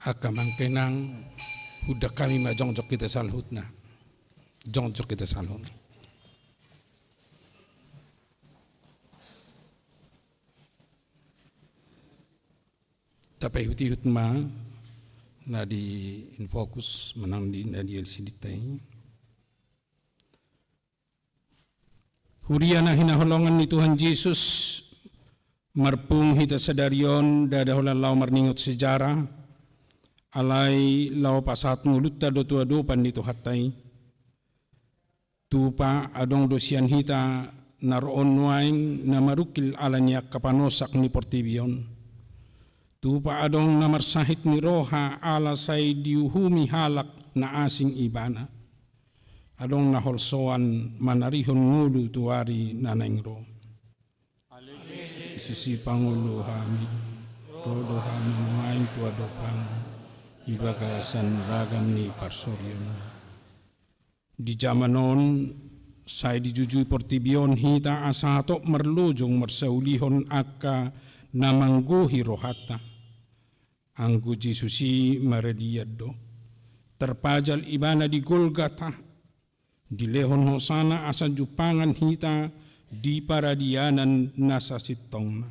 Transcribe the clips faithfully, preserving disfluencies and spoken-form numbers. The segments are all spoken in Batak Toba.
Angka amang inang, hundang hami ma jongjong hita saluhutna. Jongjong hita saluhutna. Tapaihut-ihut ma na di Infokus manang di na di L C D ta i. Huria na hinaholongan ni Tuhan Jesus, marpungu hita sadari on, ndada holan laho marningot sejarah, alai laho pasahat ngolunta do tu adopan ni Tuhanta i. Tupa adong do sian hita na ro on nuaeng na marungkil ala ni angka panosak ni portibi on. Tupa adong na marsahit ni roha ala sai diuhumi halak na asing ibana. Adong na holsoan manarihon ngolu tu ari na naeng ro. Jesus i, pangolu hami, ro do hami nuaeng tu adopanmu di bagasan ragam ni parsorion. Di jaman on, sai dijujui portibi on hita asa hatop marlojong marsaulihon angka na manggohi rohanta. Anggo Jesus i maradian do. Tarpajal ibana di Golgata, dilehon hosana asa jumpangan hita di paradianan na sasintongna.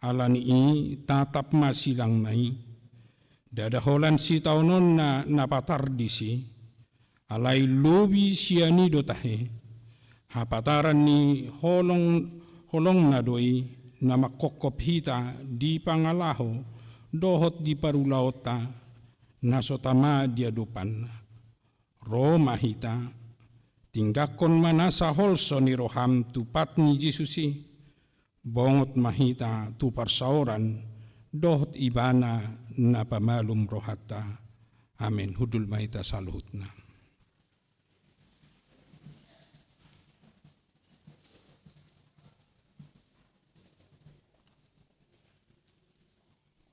Ala ni i tatap ma silangna i. Ndada holan sitaononna na patar disi. Alai lobi sian i do tahe. Hapataran ni holong, holongna do i na mangkophop hita di pangalaho dohot di parulaonta na so tama di adopanna. Ro ma hita, tinggangkon ma nasa holso ni roham tu pat ni Jesus i, bongot ma hita tu parsaoran dohot ibana na pamalum rohanta. Amen. Hundul ma hita saluhutna.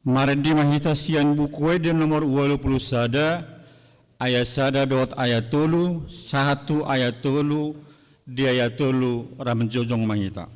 Marende ma hita sian Buku Ende nomor ualu pulu sada, ayat sada dohot ayat tolu, sahat tu ayat tolu, di ayat tolu ra manjojong ma hita.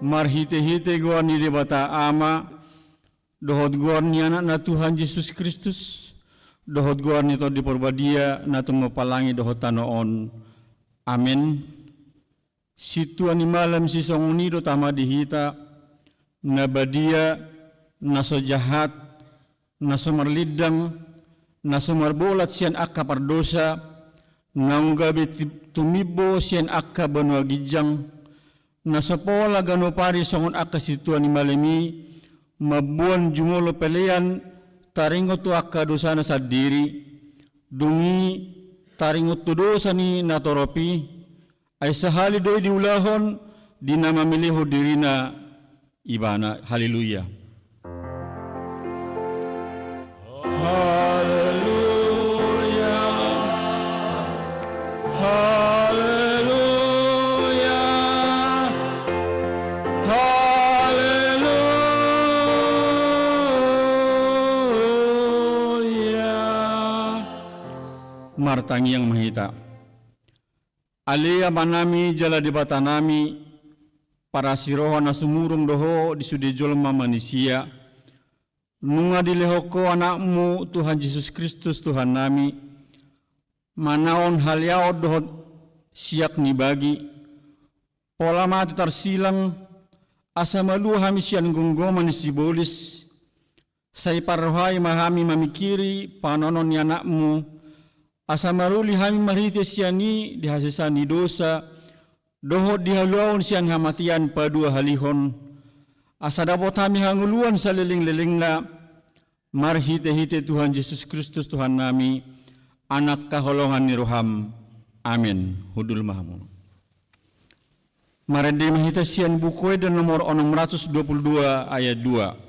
Marhite-hite goar ni Debata Ama, dohot goar ni Anakna Tuhan Jesus Kristus, dohot goar ni Tondi Parbadia na tumompa langit dohot tano on. Amen. Sintua ni malim sisongon i do tama di hita, na badia, na so jahat, na so marlindang, na so marbolat sian angka pardosa, naung gabe ti-, tumimbo sian angka banua ginjang, na so pola ganup ari songon angka sintua ni malim i, mamboan jumolo pelean taringot tu angka dosana sandiri, dung i taringot tu dosa ni natorop i, ai sahali do i diulahon di na mamelehon dirina ibana. Haleluya. Haleluya. Haleluya. Haleluya. Martangiang ma hita. Ale Amanami jala Debatanami, parasi roha na sumurung do Ho di sude jolma manisia. Nunga dilehon Ho Anakmu Tuhan Jesus Kristus Tuhannami, manaon haleaon dohot siak ni bagi, pola mate tarsilang, asa malua hami sian gomgoman ni sibolis, sai parrohai ma hami mamingkiri panaonon ni Anakmu, asa maruli hami marhite sian i di hasesaan ni dosa, dohot di haluaon sian hamatean paduahalihon, asa dapot hami hangoluan saleleng-lelengna, marhite-hite Tuhan Jesus Kristus Tuhannami, Anak haholongan ni roham. Amen. Hundul ma hamu. Marende ma hita sian Buku Ende nomor onom ratus dua puluh dua ayat dua.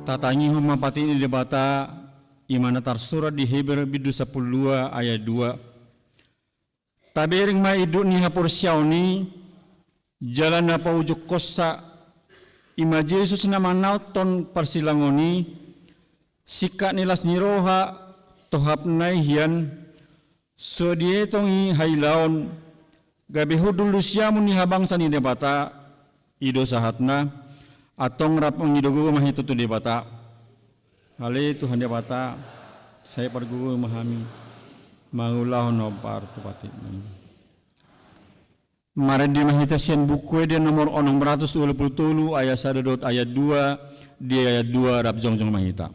Tatangihon ma patik ni Debata, i ma na tarsurat di Heber bindu sampulu dua ayat dua. Tabereng ma induk ni haporseaon i, jala na paujunghonsa, i ma Jesus na manaothon parsilangon i, singkat ni las ni roha, tohapna i hian, so dietong i hailaon, gabe hundul do siamun ni habangsa ni Debata, i do sahatna, antong rap mangido gogo ma hita tu Debata. Ale Tuhan Debata, sai pargogo ma hami, mangulahon na hombar tu patikMu. Marende ma hita sian Buku Ende nomor onom ratus dua puluh tolu ayat sada dohot ayat dua, di ayat dua rap jongjong ma hita.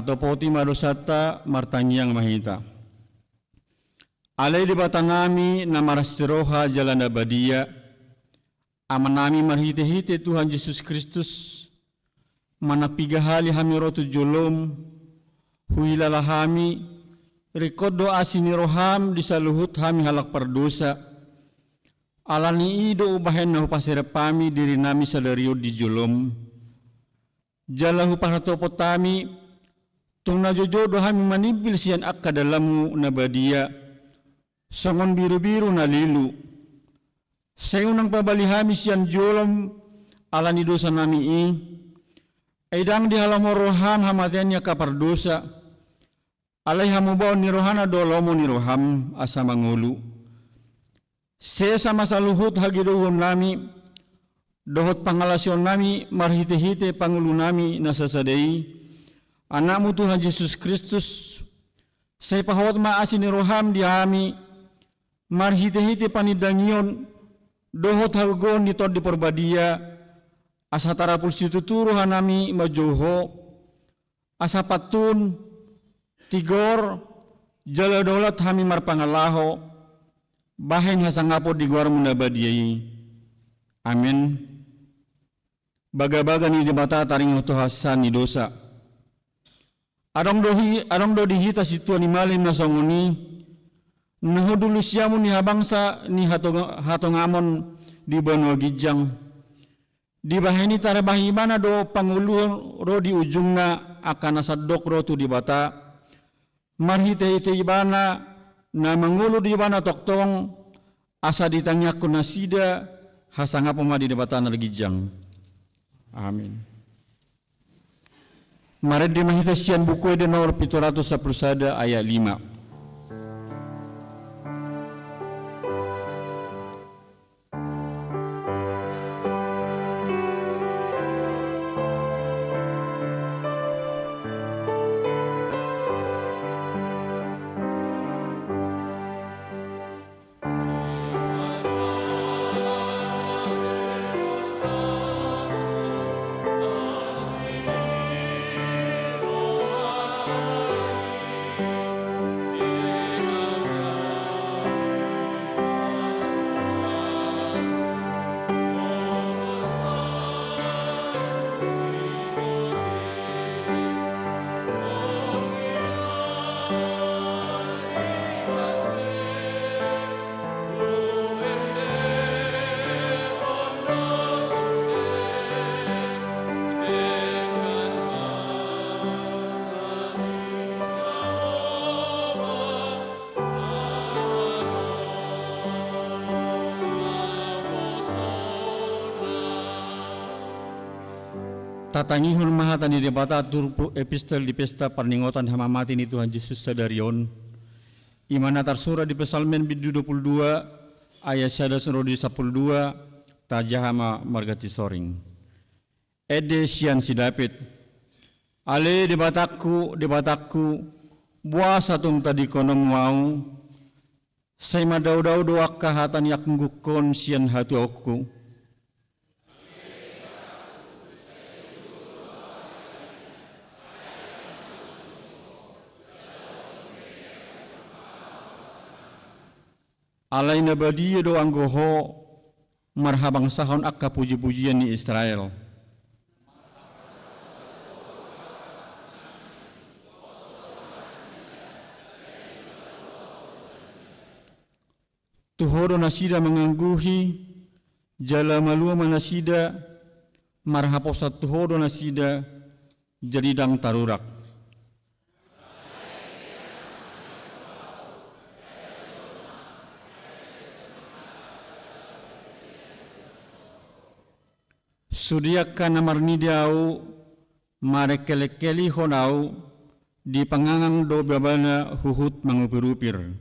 Topoti ma dosanta, martangiang ma hita. Ale Debatanami na marasi roha jala na badia, Amanami marhitehite Tuhan Jesus Kristus, manang piga hali hami ro tu jolom, huhilala hami, ringkot do asi ni roham di saluhut hami halak pardosa. Ala ni i do umbahen na hupaserep hami dirinami sadari on di jolom. Jala hupahatopot hami, tung na joujou do hami manimbil sian angka dalanmu na badia, songon birubiru na lilu. Sai unang pabali hami sian jolom ala ni dosanami i, ai ndang dihalomhon roham hamatean ni angka pardosa, alai hamubaon ni rohana do lomo ni roham asa mangolu. Sesa ma saluhut hagedonami, dohot pangalaosionnami marhitehite pangolunami na sasada i, Anakmu Tuhan Jesus Kristus, sai pahot ma asi ni roham di hami, marhitehite panindangion, dohot hagogoon ni Tondi Parbadia, asa tarapul situtu rohanami manjou Ho, asa pantun, tigor, jala daulat hami marpangalaho, bahen hasangapon di goarmu na badia i. Amen. Bagabaga ni Debata taringot tu hasesaan ni dosa. Adong do hi-, adong do di hita sintua ni malim na songon i, na hundul ni siamun ni habangsa ni hatonga-, hatongamon di banua ginjang. Dibahen i tarbahen ibana do pangoluhon ro di ujungna angka na sandok ro tu Debata, marhitehite ibana na mangolu di ibana tongtong, asa ditangiangkon nasida hasangapon ma di Debata na ginjang. Amin. Marende ma hita sian Buku Ende nomor pitu ratus sampulu sada ayat lima. Tatangihon ma hata ni Debata turpuk epistel di pesta parningotan hamamate ni Tuhan Jesus sadari on. I ma na tarsurat di Psalmen bindu dua pulu dua, ayat sada songon ro di sampulu dua, tajaha ma marganti soring. Ende sian si David. Ale Debatangku, Debatangku, boasa tung tadingkononmu ahu? Sai mandaodao do angka hata ni anggukkon sian hatuaonku. Alai na badia do anggo Ho marhabangsahon angka pujipujian ni Israel. Tu Ho do nasida mangangguhi, jala malua ma nasida, marhaposan tu Ho do nasida, jadi ndang tarurak. Sude angka na marnida ahu, marengkelengkelihon ahu, dipangangang do babana huhut mangupirupir.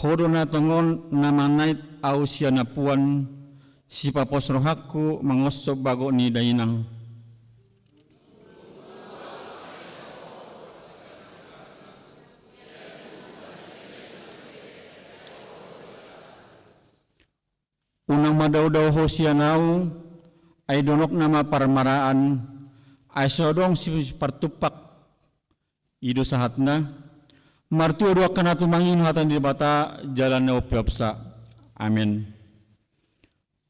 Ho do na tongon na manait ahu sian ampuan, sipapos rohangku mangonsop bagot ni dainang. Madao-dao ho sian ahu, ai donokna ma parmaraan, ai so adong sipartumpak, i do sahatna. Martua do angka na tumangihon hata ni Debata jala na umpeopsa. Amen.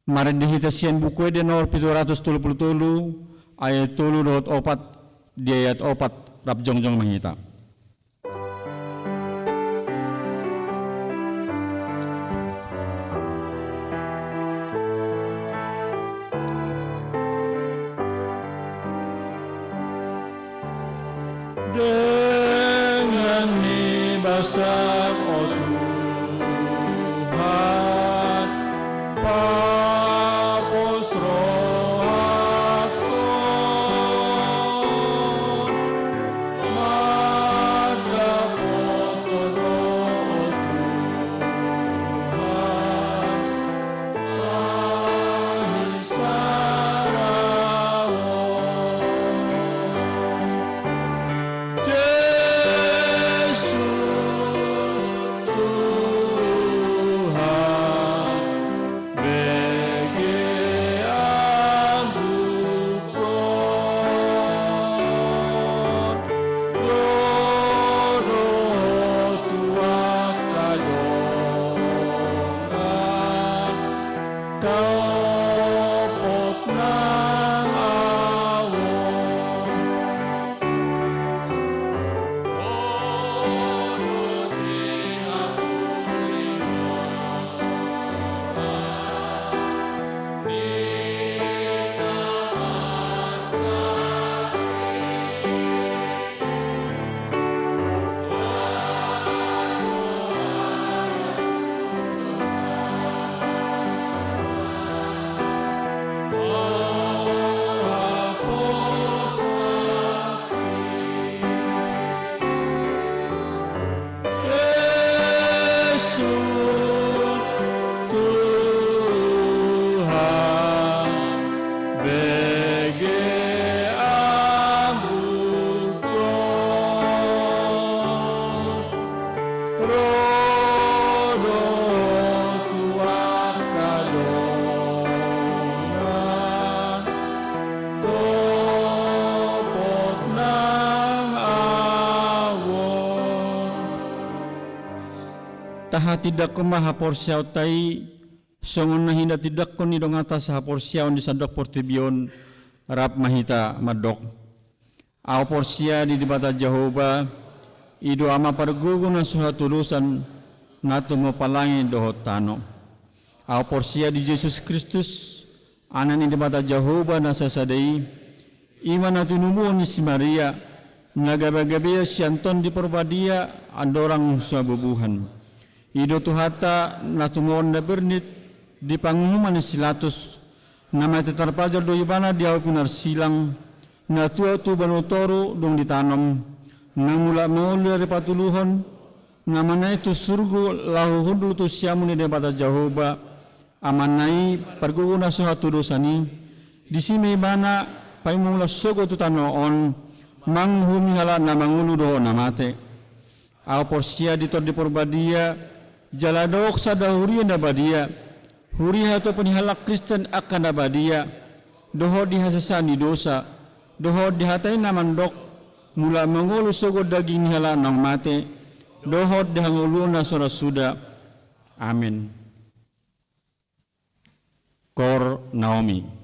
Marende hita sian Buku Ende nomor pitu ratus tolu pulu tolu, ayat tolu dohot opat, di ayat opat, rap jongjong ma hita. Dengan ni basam, o Tuhan, papos rohangkon, mandapothon Ho, o Tuhan, Jesus, Tuhan, bege anggukon, ro do tu angka dongan, topot nang ahu on. Tahatindangkon ma haporseaonta i, songon na hinatindangkon ni donganta sahaporseaon di sandok portibi on. Rap ma hita mandok. Ahu porsea di Debata Jahowa, i do Ama pargogo na so hatudosan, na tumompa langit dohot tano. Ahu porsea di Jesus Kristus, Anak ni Debata Jahowa na sasada i, i ma na tinumuhon ni si Maria, na gabe-gabean sian Tondi Porbadia, andorang so habubuhan. I do Tuhanta na tumoan na bernit di panguhuman ni si Pilatus, na mate tarpajal do ibana di api narsilang, na tuat tu banua toru dung ditanom, na mulak mangolu di ari patoluhon, na manaek tu surgo laho hundul tu siamun ni Debata Jahowa, Amanna i pargogo na so hatudosan i, disi ma ibana paimula sogot tu tano on, manguhumi halak na mangolu dohot na mate. Ahu porsea di Tondi Porbadia, jala adong sada huria na badia, huria hatuaon ni halak Kristen angka na badia, dohot di hasesaan ni dosa, dohot di hata i na mandok, mulak mangolu sogot daging ni halak naung mate, dohot di hangoluan na so ra suda. Amen. Koor Naomi.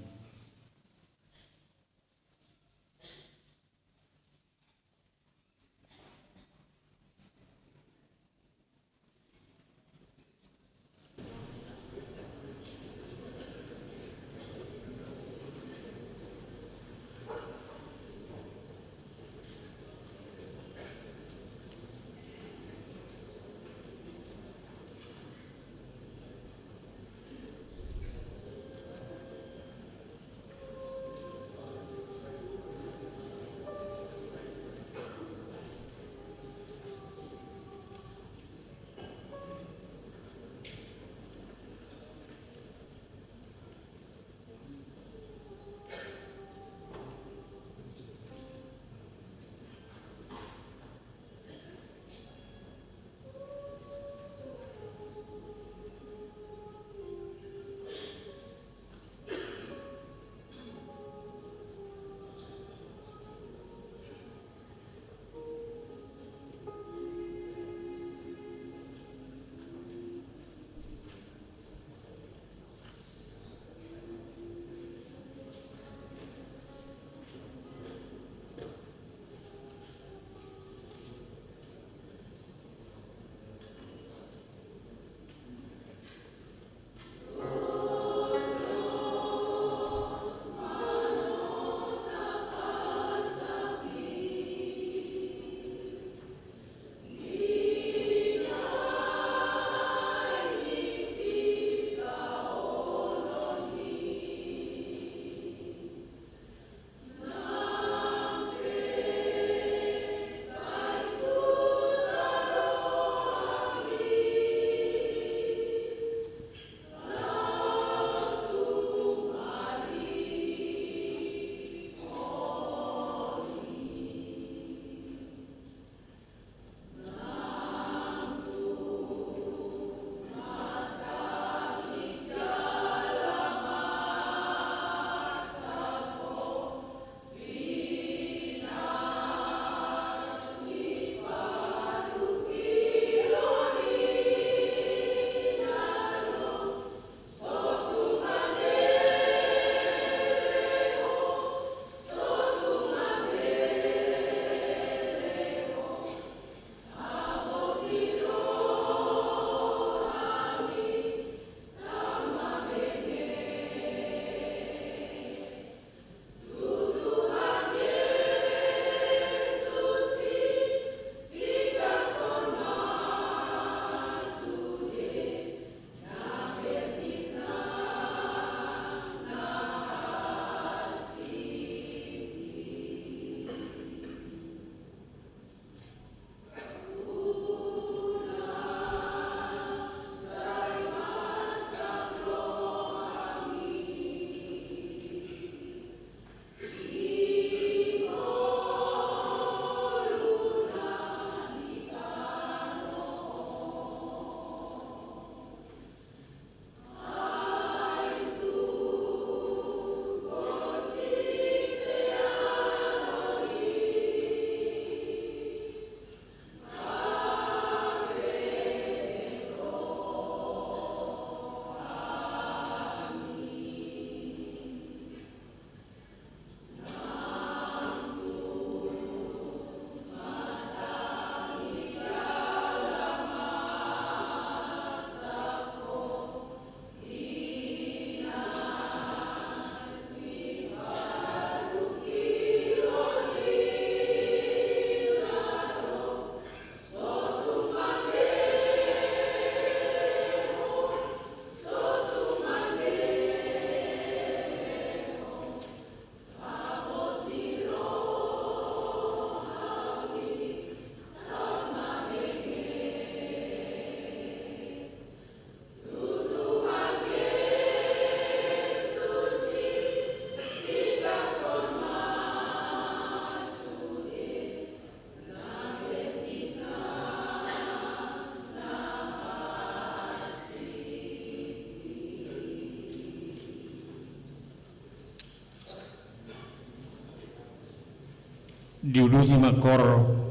Diuduti ma hor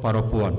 parompuan.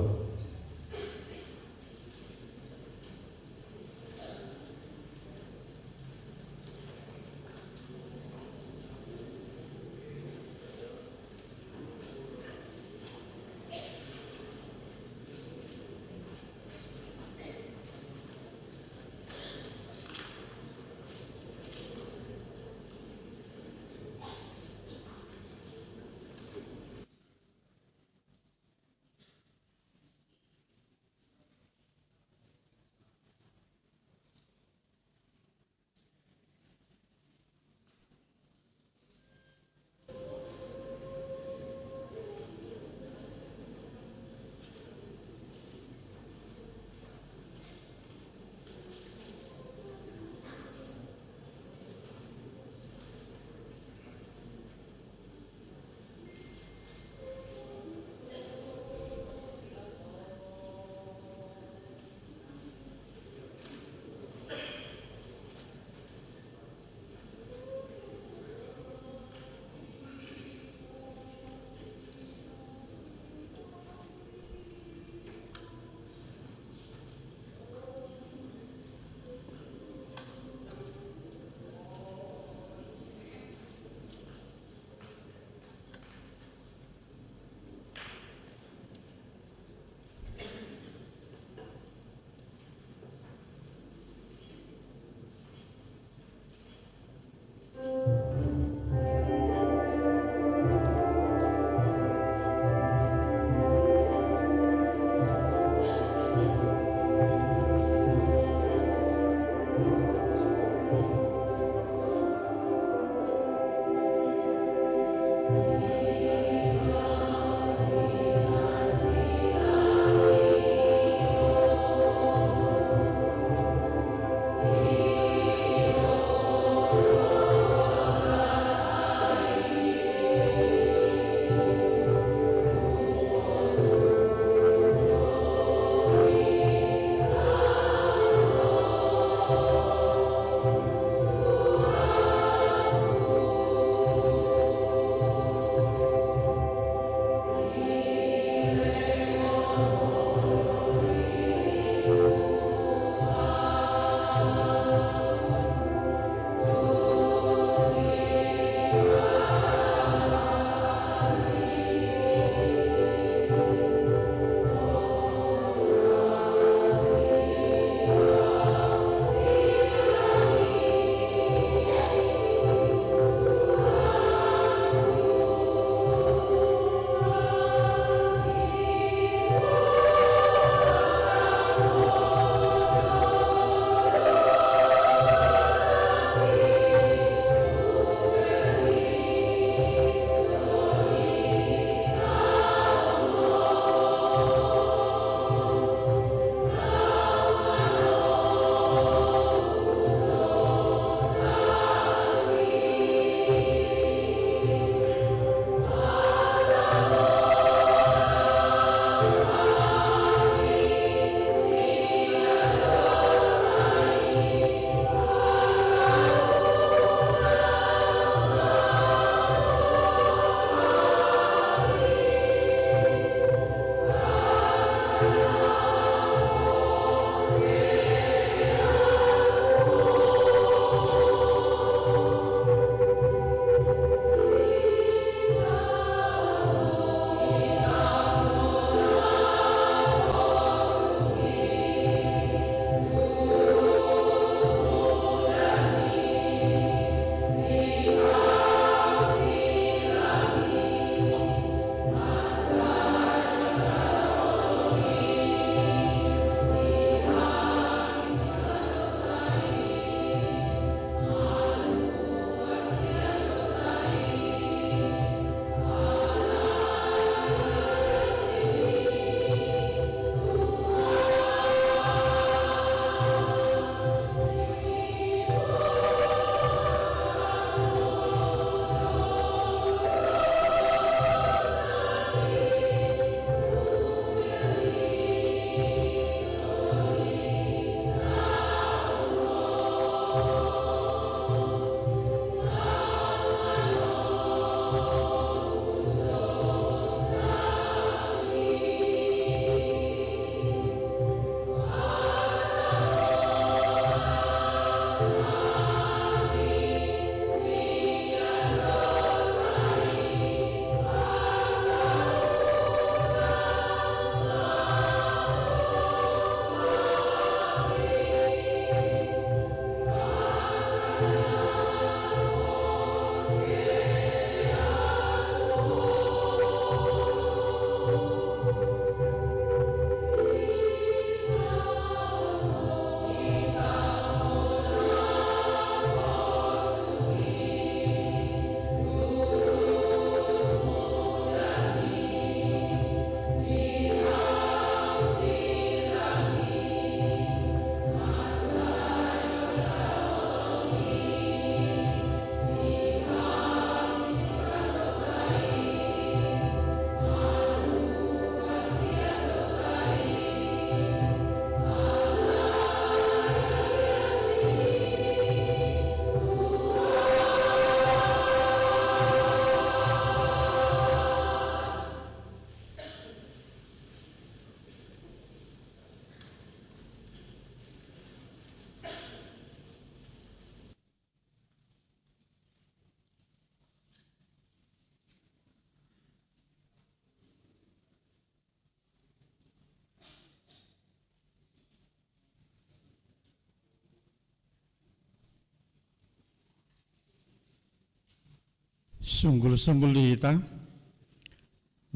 Sunggul-sunggul di hita.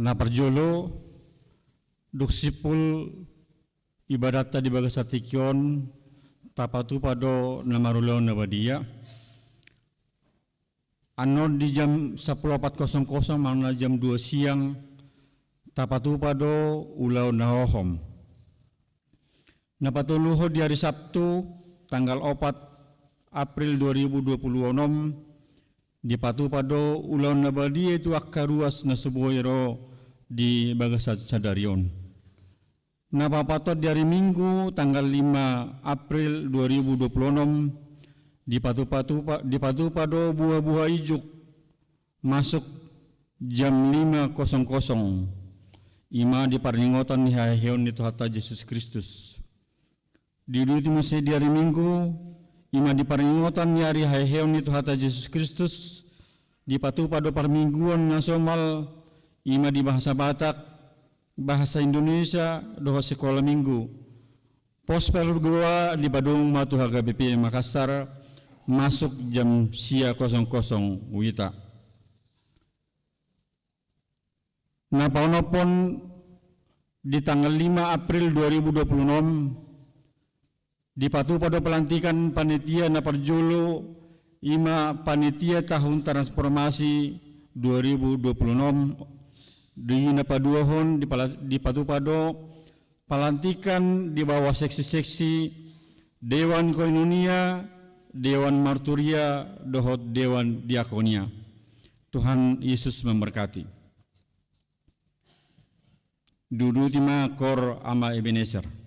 Na parjolo, dung simpul ibadatta di bagasan tingki on, tapatupa do na marulaon na badia. Annon di jam sampulu opat kosong kosong, manang na jam dua siang, tapatupa do ulaon na hohom. Na patoluhon, di ari Sabtu, tanggal opat April dua ribu dua puluh onom, dipatupa do ulaon na badia tu angka ruas na so boi ro di bagasan sadari on. Na paopathon, di ari Minggu, tanggal lima April dua ribu dua puluh onom, dipatupa-tupa, dipatupa do buha-buha ijuk masuk jam lima kosong kosong, i ma di parningotan ni haheheon ni Tuhanta Jesus Kristus. Diuduti muse di ari Minggu, i ma di parningotan ni ari haheheon ni Tuhanta Jesus Kristus, dipatupa do parmingguon na somal, i ma di bahasa Batak, bahasa Indonesia, dohot sikola Minggu. Pos parmingguon dipadung ma tu H K B P Makassar, masuk jam sia kosong kosong wita. Na paonomhon, di tanggal lima April dua ribu dua puluh onom, dipatupa do pelantikan panitia na parjolo, i ma panitia tahun transformasi dua ribu dua puluh onom. Di na paduahon, dipala-, dipatupa do pelantikan di bawah seksi-seksi, Dewan Koinonia, Dewan Marturia, dohot Dewan Diakonia. Tuhan Yesus memberkati. Diuduti ma Kor Ama Ebenezer.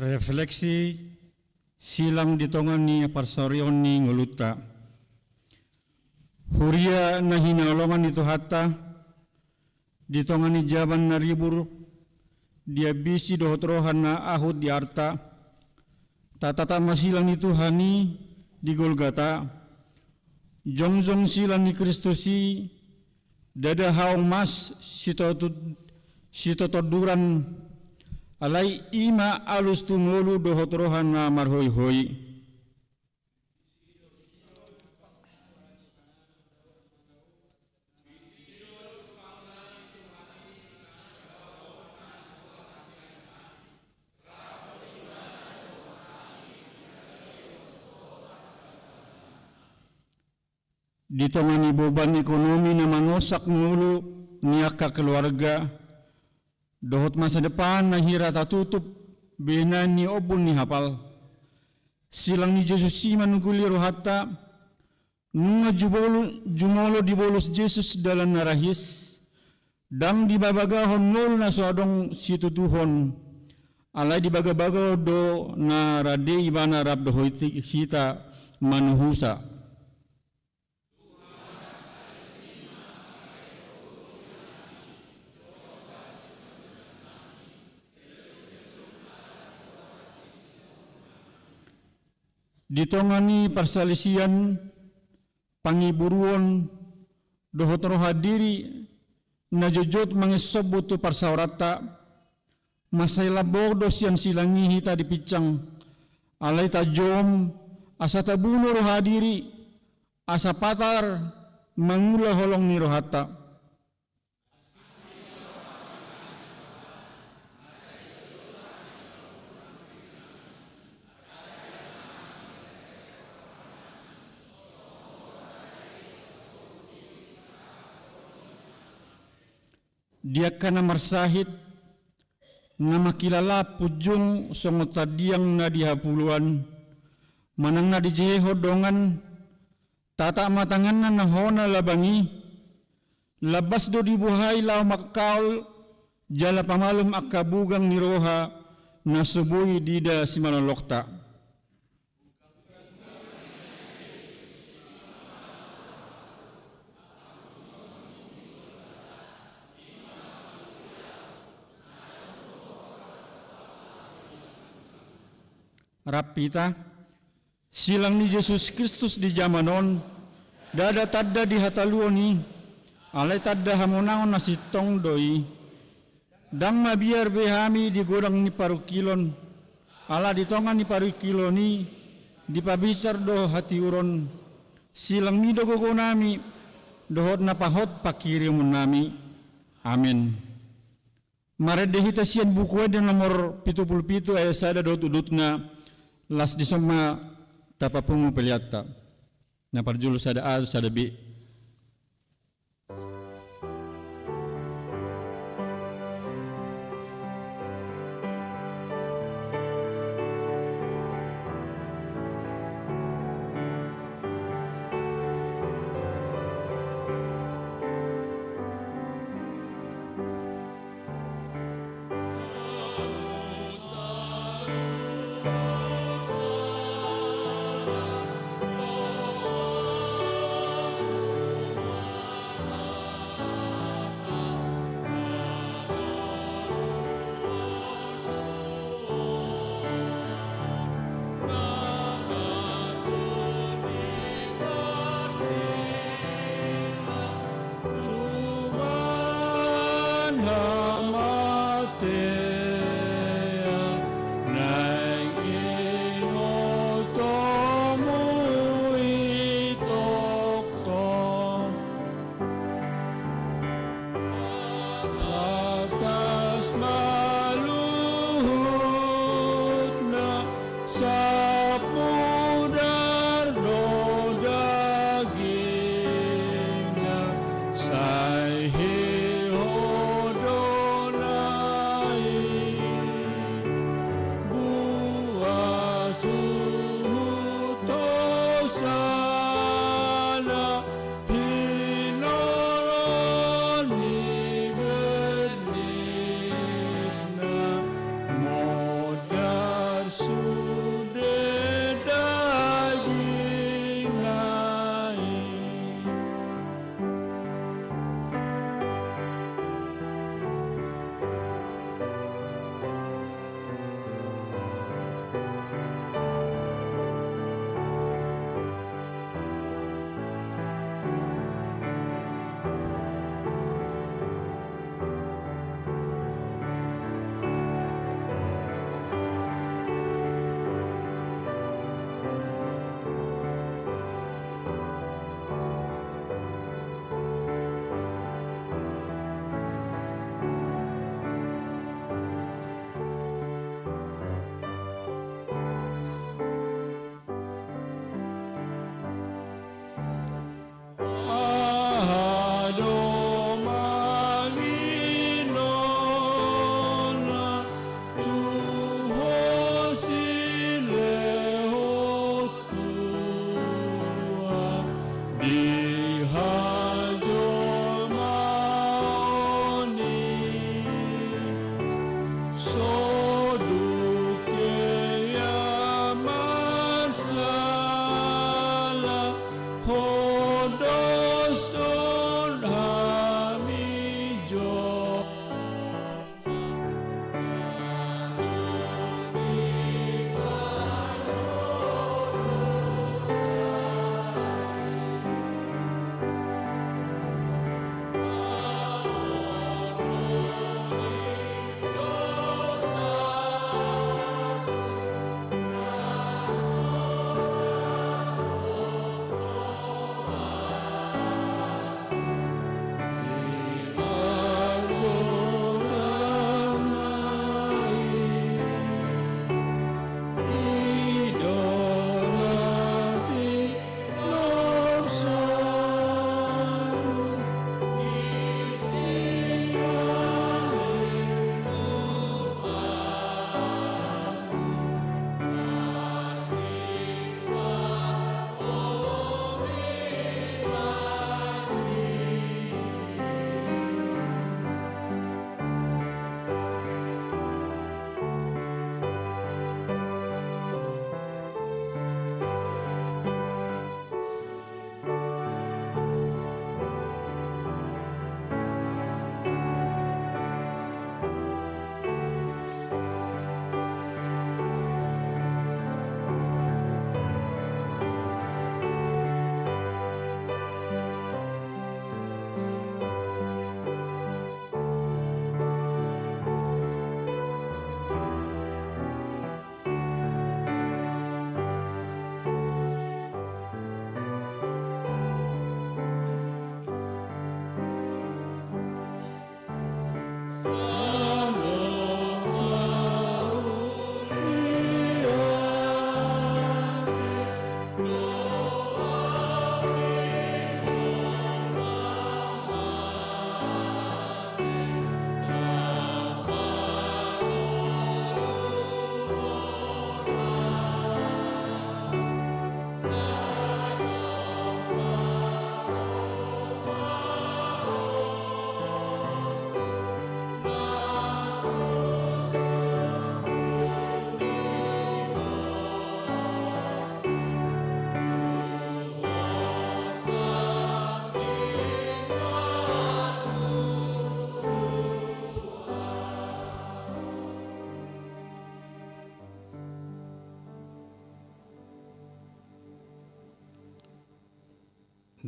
Refleksi silang di tonga ni parsaoran ni ngolunta. Huria na hinaholongan ni Tuhanta, di tonga ni jaman na ribur, diambisi dohot roha na ahut di arta, tatata ma silang ni Tuhan i di Golgata, jongjong silang ni Kristus i, ndada haong mas sitotud-, sitotonduran, alai i ma alus tu ngolu dohot roha na marhoihoi. Di tonga ni boban ekonomi na manosak ngolu ni angka keluarga, dohot masa depan na hira tatutup bahenan ni ombun ni hapal, silang ni Jesus i manungguli rohanta, nunga jubolu-, jumolo dibolus Jesus dalan na rahis, ndang dibagabagahon ngolu na so adong situtuhon, alai dibagabagahon do na rade Ibana rap dohot hita manuhusa. Di tonga ni parsalisian, pangiburuon, dohot roha diri na jotjot mangesombu tu parsaoranta, mansai lambok do sian silang i hita dipinsang, alai tajom, asa tabuno roha diri, asa patar mangula holong ni rohanta. Di angka na marsahit, na mangkilala punjung songon tandiang na di hapuluan, manang na dijehehon dongan, tata ma tanganna na hona labang i, lambas do dibuhai laho mangkaol jala pamalum angka bugang ni roha na so boi diida simalolongta. Rap hita, silang ni Jesus Kristus di jaman on, ndada tanda di hataluon i, alai tanda hamonangon na sintong do i. Ndang mabiar be hami di godang ni parungkilon, ala di tonga ni parungkilon i, dipabinsar do hatiuron, silangmi do gogonami, dohot na pahot panghirimonnami. Amen. Marende hita sian Buku Ende nomor pitu pulu pitu ayat sada dohot udutna, las dison ma tapapungu peleanta. Na parjolo sada A, sada B.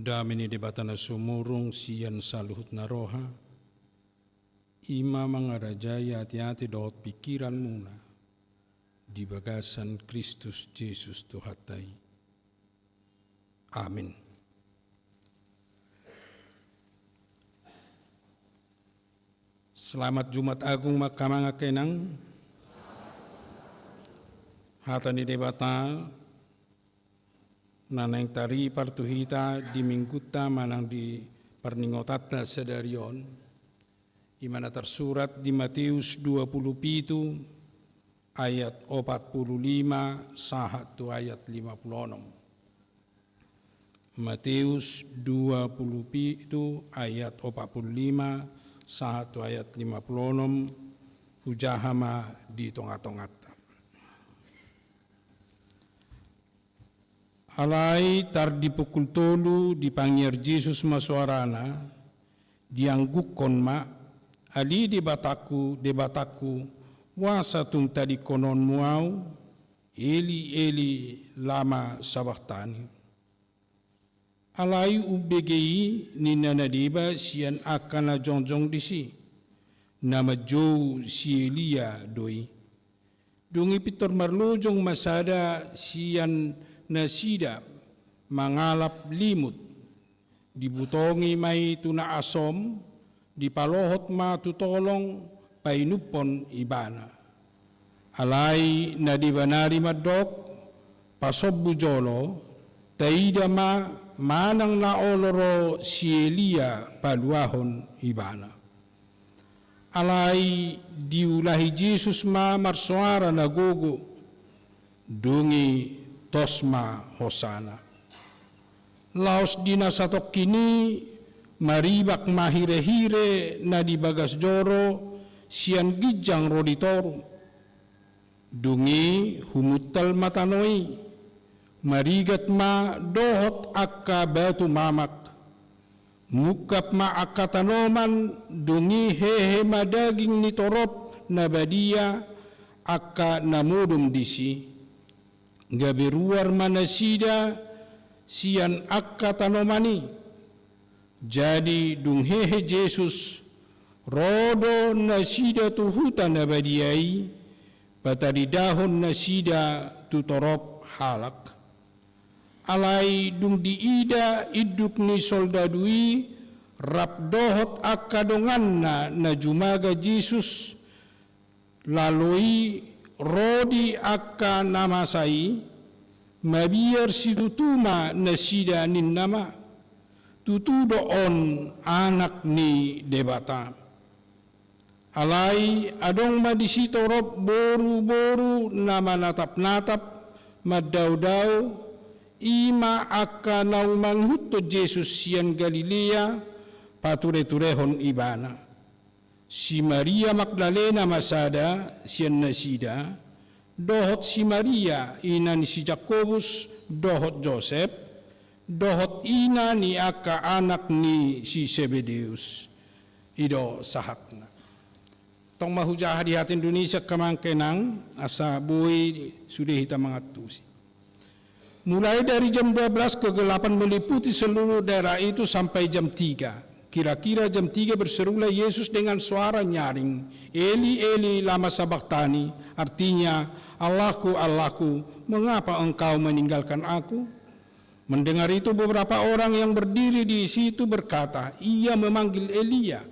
Dame ni Debata na sumurung sian saluhut na roha, i ma mangarajai ateate dohot pingkiranmuna di bagasan Kristus Jesus Tuhanta i. Amin. Selamat Jumat Agung ma hamu angka inang. Hata ni Debata na naeng taripar tu hita di minggunta manang di parningotanta sadari on, i ma na tarsurat di Mateus dua pulu pitu ayat opat pulu lima sahat tu ayat lima pulu onom. Mateus dua pulu pitu ayat opat pulu lima sahat tu ayat lima pulu onom, hujaha ma di tonga-tonganta. Alai tar di pukul tolu dipangiar Jesus ma soarana, diangguhon ma, "Ale Debatangku, Debatangku, boasa tung tadingkononmu ahu? Eli, Eli, lama sabachthani?" Alai umbege i ninna na deba sian angka na jongjong disi, na manjou si Elia do i. Dung i pintor marlojong ma sada sian nasida mangalap limut, dibutongi ma i tu na asom, dipalohot ma tu tolong painumhon ibana. Alai na deba nari mandok, "Pasombu jolo, taida ma manang na olo ro si Elia paluahon ibana." Alai diulahi Jesus ma marsoara na gogo, dung i tos ma hosana. Laos di na satongkin i maribak ma hirehire na di bagas joro sian ginjang ro di toru. Dung i humuntal ma tano i, marigat ma dohot angka batu mamak. Mungkap ma angka tanoman, dung i hehe ma daging ni torop na badia angka na modom disi. Gabe ruar ma nasida sian angka tanoman i. Jadi dung hehe Jesus, ro do nasida tu huta na badia i, pataridahon nasida tu torop halak. Alai dung diida induk ni soldadu i rap dohot angka donganna na jumaga Jesus, lalo i ro di angka na masa i, mabiar situtu ma nasida ninna ma, "Tutu do on Anak ni Debata." Alai adong ma disi torop boruboru na manatapnatap, mandaodao, i ma angka naung mangihuthon Jesus sian Galilea, patureturehon ibana. Si Maria Magdalena ma sada sian nasida, dohot si Maria ina ni si Jakobus dohot Josep, dohot ina ni angka anak ni si Sebedeus. I do sahatna. Tong ma hujaha di hata Indonesia, hamu angka inang, asa boi sude hita mangantusi. Mulai dari jam dua belas, kegelapan meliputi seluruh daerah itu sampai jam tiga. Kira-kira jam tiga berserulah Yesus dengan suara nyaring, "Eli, Eli, lama sabachthani?" Artinya, "Allahku, Allahku, mengapa Engkau meninggalkan Aku?" Mendengar itu, beberapa orang yang berdiri di situ berkata, "Ia memanggil Elia."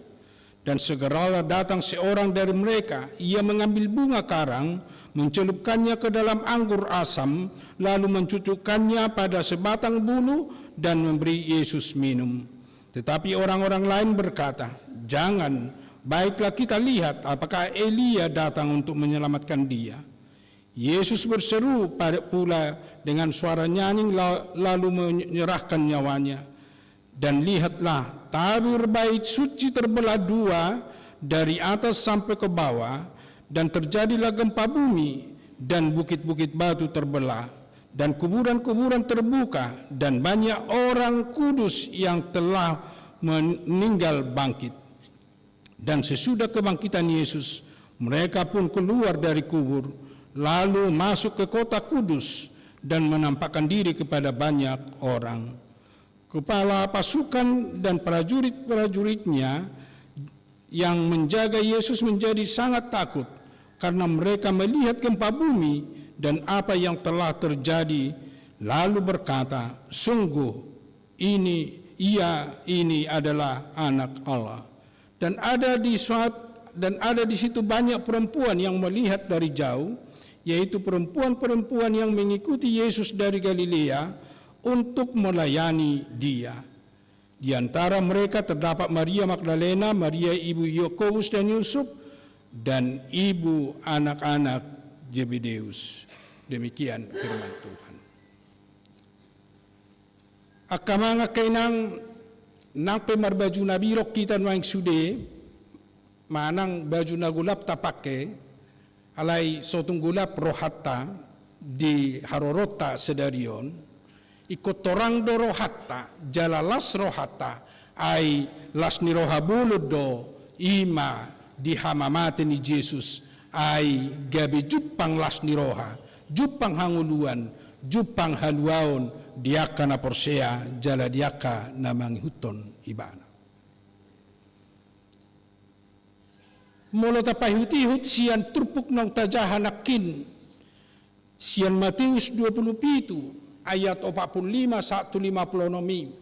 Dan segeralah datang seorang dari mereka, ia mengambil bunga karang, mencelupkannya ke dalam anggur asam, lalu mencucukkannya pada sebatang bulu dan memberi Yesus minum. Tetapi orang-orang lain berkata, "Jangan, baiklah kita lihat apakah Elia datang untuk menyelamatkan dia." Yesus berseru pula dengan suara nyaring, lalu menyerahkan nyawanya. Dan lihatlah, tabir bait suci terbelah dua dari atas sampai ke bawah, dan terjadilah gempa bumi, dan bukit-bukit batu terbelah, dan kuburan-kuburan terbuka, dan banyak orang kudus yang telah meninggal bangkit. Dan sesudah kebangkitan Yesus, mereka pun keluar dari kubur, lalu masuk ke kota kudus dan menampakkan diri kepada banyak orang. Kepala pasukan dan prajurit-prajuritnya yang menjaga Yesus menjadi sangat takut karena mereka melihat gempa bumi dan apa yang telah terjadi, lalu berkata, "Sungguh ini, ia ini adalah Anak Allah." Dan ada di suat-, dan ada di situ banyak perempuan yang melihat dari jauh, yaitu perempuan-perempuan yang mengikuti Yesus dari Galilea untuk melayani Dia. Di antara mereka terdapat Maria Magdalena, Maria ibu Yakobus dan Yusuf, dan ibu anak-anak Zebedeus. Demikian firman Tuhan. Angka amang, angka inang, nang pe marbaju na birok hita nuaeng sude, manang baju na golap tapangke, alai so tung golap rohanta di haroronta sadari on, ingkon torang do rohanta, jala las rohanta, ai las ni roha bolon do i ma di hamamate ni Jesus, ai gabe jumpang las ni roha, jumpang hangoluan, jumpang haluaon di angka na porsea jala di angka na mangihuthon Ibana. Molo tapaihut-ihut sian turpuk naung tajaha nangkin, sian Mateus dua pulu pitu ayat opat pulu lima sahat tu lima pulu onom i,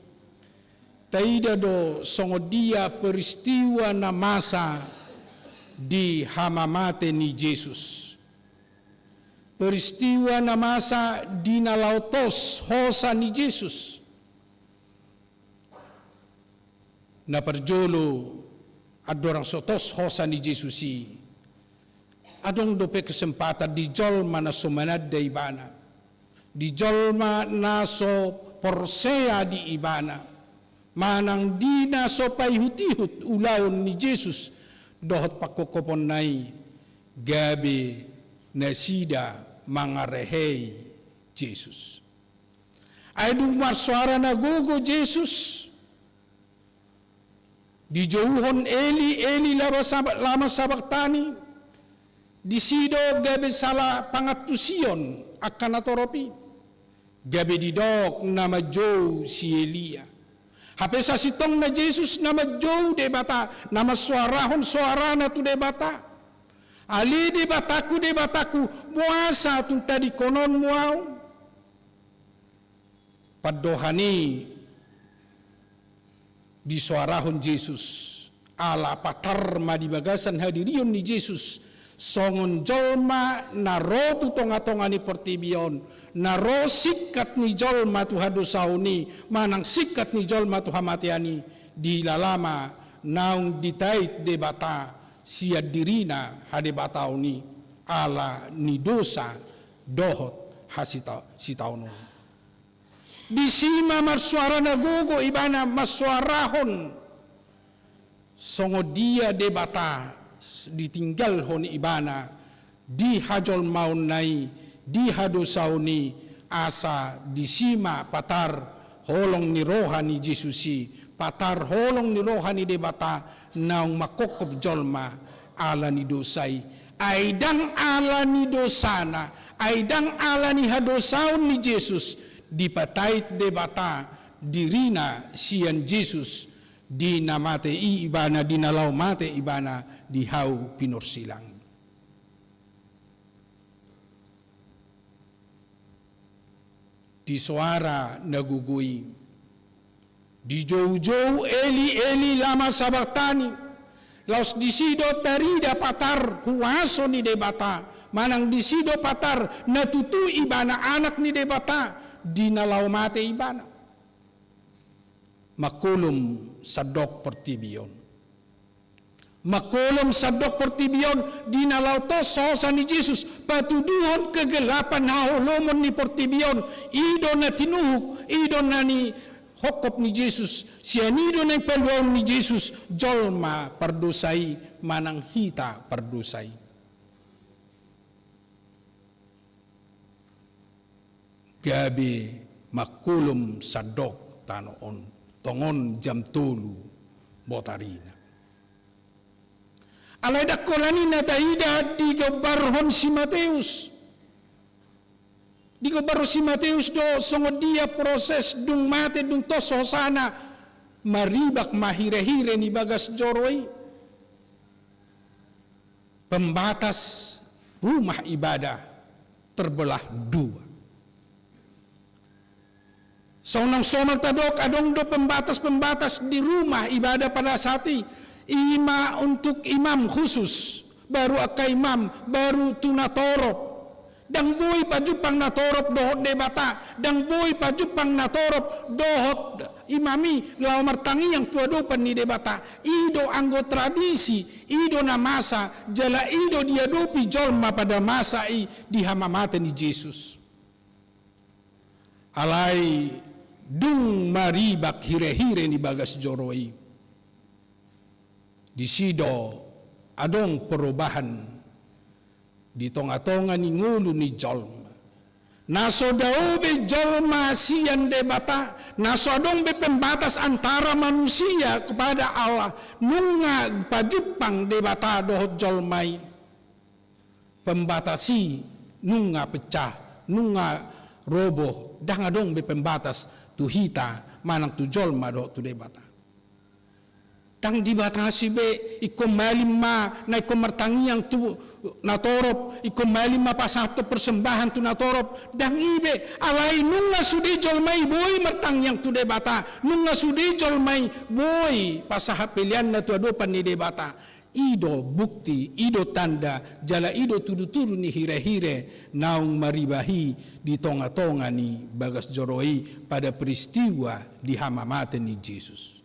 taida do songon dia peristiwa na masa di hamamate ni Jesus. Peristiwa na masa di na laho tos hosa ni Jesus. Na parjolo, andorang so tos hosa ni Jesus i, adong dope kesempatan di jolma na so mananda Ibana, di jolma na so porsea di Ibana, manang di na so paihut-ihut ulaon ni Jesus dohot pangkophoponna i, gabe nasida mangarehei Jesus. Ai dung marsoara na gogo Jesus, dijouhon Eli, Eli, lama sab-, lama sabakhtani, disi do gabe sala pangantusion angka na torop i. Gabe didok na manjou si Elia. Hape sasintongna Jesus na manjou Debata, na mansoarahon soarana tu Debata. Ale Debatangku, Debatangku, boasa tung tadingkononmu ahu? Pandohan i disoarahon Jesus, ala patar ma di bagasan hadirion ni Jesus, songon jolma na ro tu tonga-tonga ni portibi on, na ro singkat ni jolma tu hadosaon i, manang singkat ni jolma tu hamatean i, dilala ma naung ditait Debata sian dirina hadebataon i, ala ni dosa dohot hasita-, sitaonon. Disi ma marsoara na gogo Ibana mansoarahon songon dia Debata s-, ditinggalhon Ibana di hajolmaonna i, di hadosaon i, asa disi ma patar holong ni roha ni Jesus i, patar holong ni roha ni Debata naung mangkophop jolma ala ni dosa i. Ai ndang ala ni dosana, ai ndang ala ni hadosaon ni Jesus, dipatait Debata dirina sian Jesus, di na mate i Ibana, di na laho mate Ibana di hau pinorsilang. Di soara na gogo i, dijoujou Eli, Eli, lama sabakhtani. Laos disi do tarida patar huaso ni Debata, manang disi do patar na tutu ibana anak ni Debata, di na laho mate ibana. Mangkolom sandok portibi on. Mangkolom sandok portibi on di na laho tos hosa ni Jesus, patuduhon kegelapan haholomon ni portibi on. I do na tinuhuk, i do na nihophop ni Jesus, sian i do na nipaluaon ni Jesus jolma pardosa i, manang hita pardosa i. Gabe mangkolom sandok tano on, tongon jam tolu botarina. Alai ndang holan i na taida digombarhon si Mateus. Digombarhon si Mateus do songon dia proses dung mate, dung tos hosana, maribak ma hirehire ni bagas joro i. Pembatas rumah ibadah terbelah dua. Songon naung somal tadok, adong do pembatas-pembatas di rumah ibadah pada saat i, i ma untuk imam khusus, baru angka imam, baru tu natorop. Ndang boi pajumpang natorop dohot Debata, ndang boi pajumpang natorop dohot imam i laho martangiang tu adopan ni Debata. I do anggo tradisi, i do na masa, jala i do diadopi jolma pada masa i di hamamate ni Jesus. Alai dung maribak hirehire ni bagas joro i, disi do adong perubahan di tongatonga ni ngolu ni jolma. Na so dao be jolma sian Debata, na so adong be pembatas antara manusia kepada Allah, nunga pajumpang Debata dohot jolma i. Pembatas i nunga pecah, nunga roboh, ndang adong be pembatas tu hita manang tu jolma dohot tu Debata. Ndang dibatasi be, ingkon malim ma na ingkon martangiang tu natorop, ingkon malim ma pasahathon persembahan tu natorop, ndang i be. Alai nunga sude jolma i boi martangiang tu Debata, nunga sude jolma i boi pasahat peleanna tu adopan ni Debata. I do bukti, i do tanda, jala i do tudutudu ni hirehire naung maribak i di tongatonga ni bagas joro i pada peristiwa di hamamate ni Jesus.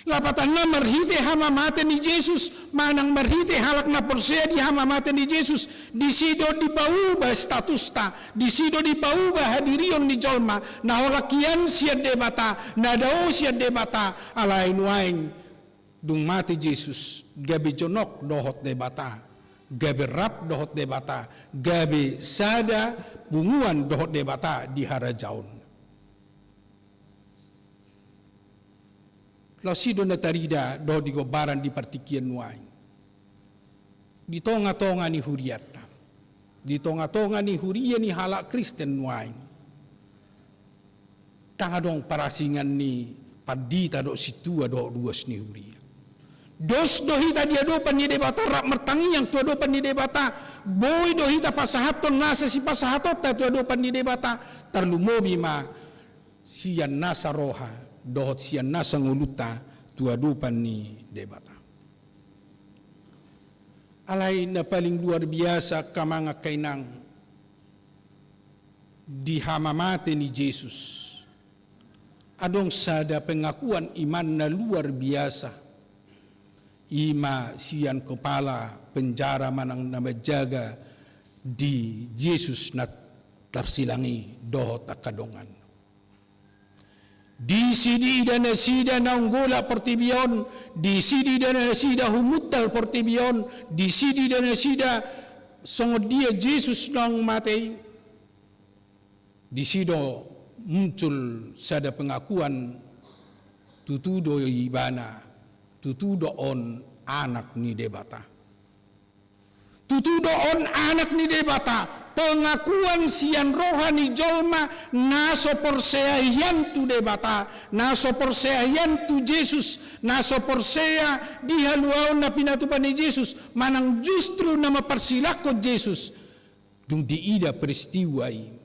Lapatanna, marhite hamamate ni Jesus, manang marhite halak na porsea di hamamate ni Jesus, disi do dipauba statusta, disi do dipauba hadirion ni jolma, na holan hian sian Debata, na dao sian Debata, alai nuaeng dung mate Jesus, gabe jonok dohot Debata, gabe rap dohot Debata, gabe sada punguan dohot Debata di harajaon. Laos i do na tarida dohot digombaran di partingkian nuaeng. Di tongatonga ni hurianta, di tongatonga ni huria ni halak Kristen nuaeng, ndang adong parasingan ni pandita dohot sintua dohot ruas ni huria. Dos do hita di adopan ni Debata, rap martangiang tu adopan ni Debata, boi do hita pasahathon nasa sipasahatonta tu adopan ni Debata, tarlumobi ma sian nasa roha dohot sian nasa ngolunta tu adopan ni Debata. Alai na paling luar biasa, angka amang angka inang, di hamamate ni Jesus, adong sada pengakuan iman na luar biasa. I ma sian kepala penjara manang na manjaga di Jesus na tarsilang i dohot angka dongan. Disi diida nasida naung golap portibi on, disi diida nasida humuntal portibi on, disi diida nasida songon dia Jesus naung mate i. Disi do muncul sada pengakuan, tutu do ibana, tutu do on Anak ni Debata. Tutu do on Anak ni Debata, pengakuan sian roha ni jolma na so porsea hian tu Debata, na so porsea hian tu Jesus, na so porsea di haluaon na pinatupa ni Jesus, manang justru na mamparsilanghon Jesus. Dung diida peristiwa i,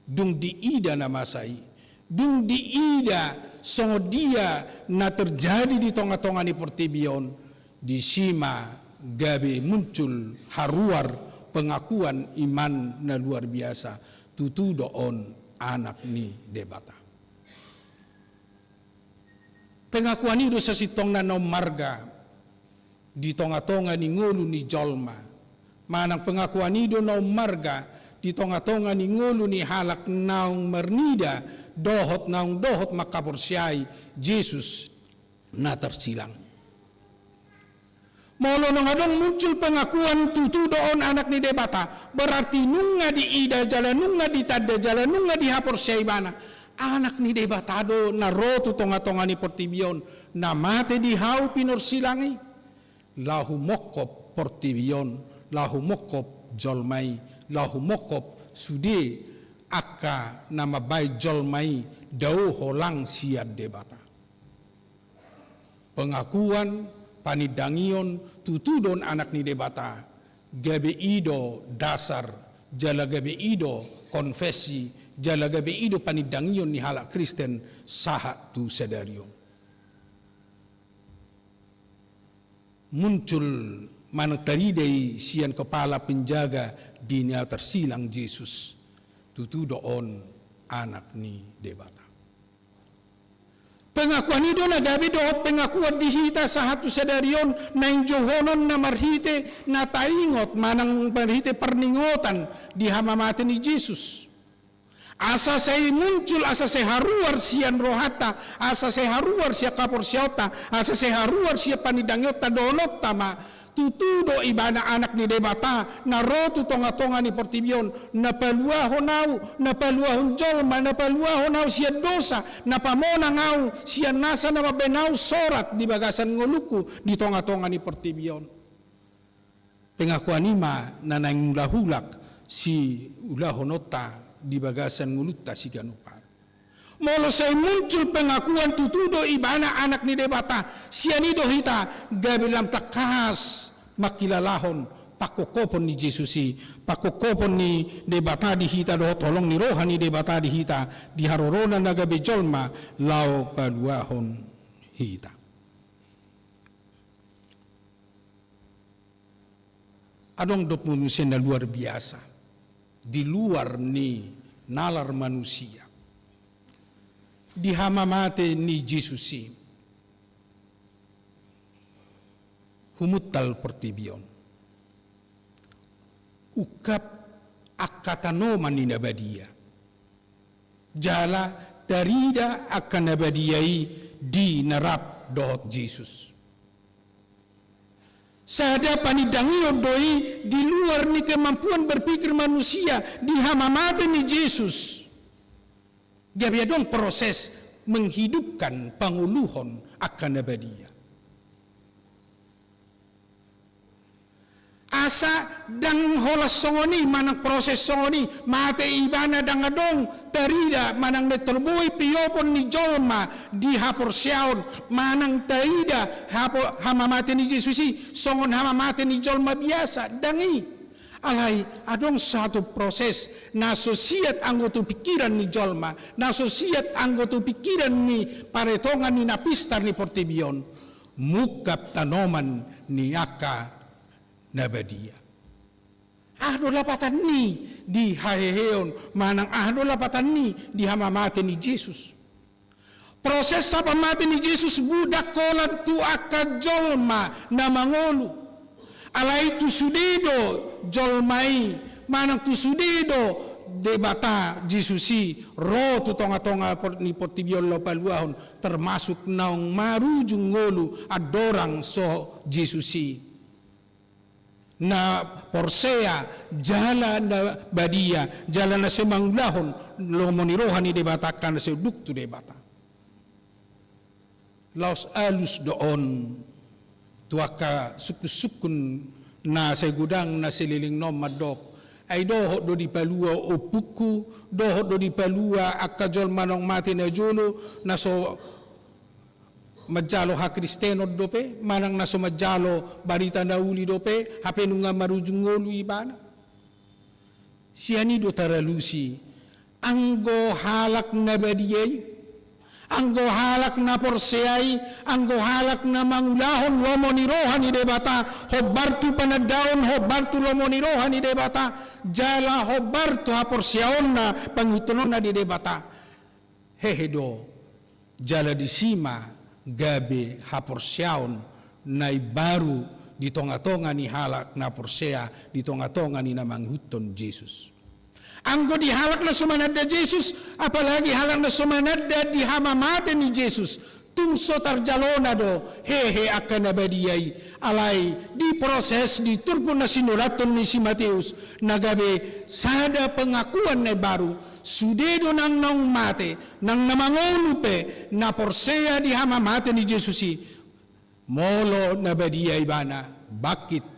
dung diida na masa i, dung diida songon dia na terjadi di tongatonga ni portibi on, Disi ma gabe muncul haruar pengakuan iman na luar biasa, tutu do on Anak ni Debata. Pengakuan i do sasintongna na ummarga di tonga-tonga ni ngolu ni jolma. Manang pengakuan i do na ummarga di tonga-tonga ni ngolu ni halak naung marnida dohot naung dohot mangkaporseai Jesus na tarsilang. Molo naung adong muncul pengakuan tutu do on Anak ni Debata, berarti nunga diida jala nunga ditanda jala nunga dihaporseai ibana. Anak ni Debata do na ro tu tonga-tonga ni portibi on, na mate di hau pinorsilang i. Laho mongkop portibi on, laho mongkop jolma i, laho mongkop sude angka na mambahen jolma i dao holang sian Debata. Pengakuan, panindangion tutu do on Anak ni Debata, gabe i do dasar, jala gabe i do konfesi, jala gabe i do panindangion ni halak Kristen sahat tu sadari on. Muncul manang tarida i sian kepala penjaga di na tarsilang Jesus, tutu do on Anak ni Debata. Pengakuan i do na gabe dohot pengakuan di hita sahat tu sadari on, naeng jouhonon na marhite na taingot manang marhite parningotan di hamamate ni Jesus. Asa sai muncul, asa sai haruar sian rohanta, asa sai haruar sian haporseaonta, asa sai haruar sian panindangionta dohononta ma, tutu do ibana Anak ni Debata, na ro tu tonga-tonga ni portibi on, na paluahon ahu, na paluahon jolma, na paluahon ahu sian dosa, na pamonang ahu sian nasa na mambahen ahu sorat di bagasan ngolungku di tonga-tonga ni portibi on. Pengakuan i ma na naeng mulak-ulak siulahononta di bagasan ngolunta siganup ari. Molo sai muncul pengakuan tutu do ibana Anak ni Debata, sian i do hita gabe lam tangkas mangkilalahon pangkophopon ni Jesus i, pangkophopon ni Debata di hita dohot holong ni roha ni Debata di hita, di haroroNa na gabe jolma laho paluahon hita. Adong do muse na luar biasa di luar ni nalar manusia. Di hamamate ni Jesus i, humuntal portibi on. Ungkap angka tanoman ni na badia. Jala tarida angka na badia i di na rap dohot Jesus. Sada panindangion do i di luar ni kemampuan berpikir manusia di hamamate ni Jesus. Gabe adong proses menghidupkan, pangoluhon angka na badia. Asa ndang holan songon i manang proses songon i, mate ibana ndang adong tarida manang na tarboa i piopon ni jolma di haporseaon, manang taida hapo-, hamamate ni Jesus i songon hamamate ni jolma biasa, ndang i. Alai adong satu proses na so siat anggo tu pikiran ni jolma, na so siat anggo tu pikiran ni paretongan ni na pistar ni portibi on. Mungkap tanoman ni angka na badia. Aha do lapatan ni di haheheon manang aha do lapatan ni di hamamate ni Jesus? Proses hamamate ni Jesus budak holan tu angka jolma na mangolu. Alai tu sude do jolma i manang tu sude do Debata Jesus i ro tu tonga-tonga por-, ni portibi on laho paluahon, termasuk naung marujung ngolu andorang so Jesus i. Na porsea jala na badia, jala na sai mangulahon lomo ni roha ni Debata angka na sai unduk tu Debata. Laos alus do on tu angka sungkun-sungkun na sai godang na saleleng on mandok. Ai dohot do dipalua ompungku, dohot do dipalua angka jolma naung mate najolo, na so manjalo hakristenon dope, manang na so manjalo barita na uli dope, hape nunga marujung ngolu ibana. Sian i do taralusi, anggo halak na badia i, Anggo halak na porsea i, anggo halak na mangulahon lomo ni roha ni Debata, hombar tu panandaon, hombar tu lomo ni roha ni Debata, jala hombar tu haporseaonna, pangihuthononna di Debata. Hehe do, jala disi ma gabe haporseaon na imbaru di tonga-tonga ni halak na porsea, di tonga-tonga ni na mangihuthon Jesus. Anggo di halak na so mananda Jesus, apalagi halak na so mananda di hamamate ni Jesus, tung so tarjalona do, hehe, angka na badia i, alai diproses di turpuk na sinurathon ni si Mateus, na gabe sada pengakuan na imbaru, sude do nang naung mate, nang na mangolu pe, na porsea di hamamate ni Jesus i, molo na badia ibana, bangkit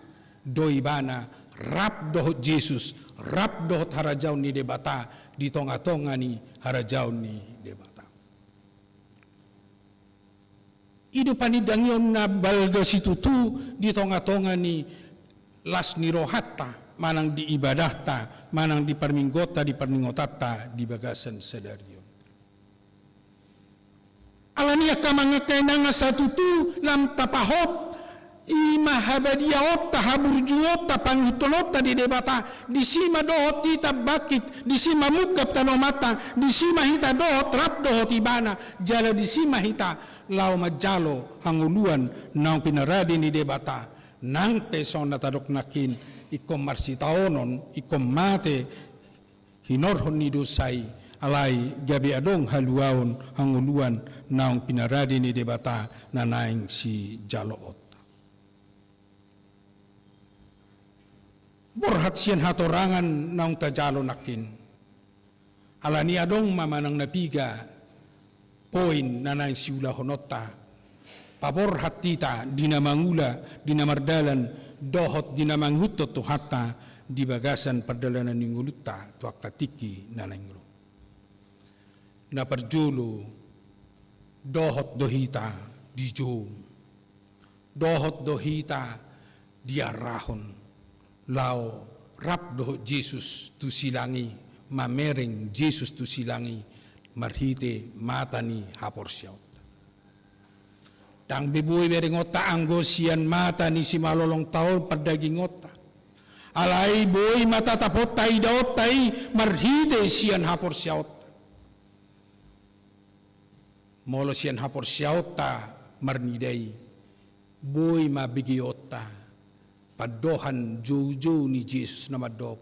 do ibana, rap dohot Jesus, rap dohot harajaon ni Debata, di tonga-tonga ni harajaon ni Debata. I do panindangion na balga situtu di tonga-tonga ni las ni rohanta, manang di ibadahta, manang di parmingguonta, di parningotanta, di bagasan sadari on. Alani i angka amang, angka inang, asa tutu lam tapahot, i ma habadiaonta, haburjuonta, pangihuthononta di Debata, disi ma dohot hita bangkit, disi ma mungkap tanomanta, disi ma hita dohot rap dohot ibana, jala disi ma hita laho manjalo hangoluan naung pinarade ni Debata, nang pe songon na tadok nangkin, ingkon marsitaonon, ingkon mate, hinorhon ni dosa i, alai gabe adong haluaon hangoluan naung pinarade ni Debata na naeng sijaloonta. Borhat sian hatorangan naung tajalo nangkin. Alani adong ma manang na piga poin na naeng siulahononta, paborhat hita di na mangula, di na mardalan, dohot di na mangihuthon Tuhanta di bagasan pardalanan ni ngolunta tu angka tingki na naeng ro. Na parjolo, dohot do hita dijou. Dohot do hita diarahon laho rap dohot Jesus tu silang i, mamereng Jesus tu silang i marhite mata ni haporseaonta. Ndang be boi berengonta anggo sian mata ni simalolongta on pardagingonta. Alai boi ma tataponta idaonta i marhite sian haporseaonta. Molo sian haporseaonta marnida i, boi ma begeonta pandohan joujou ni Jesus na mandok,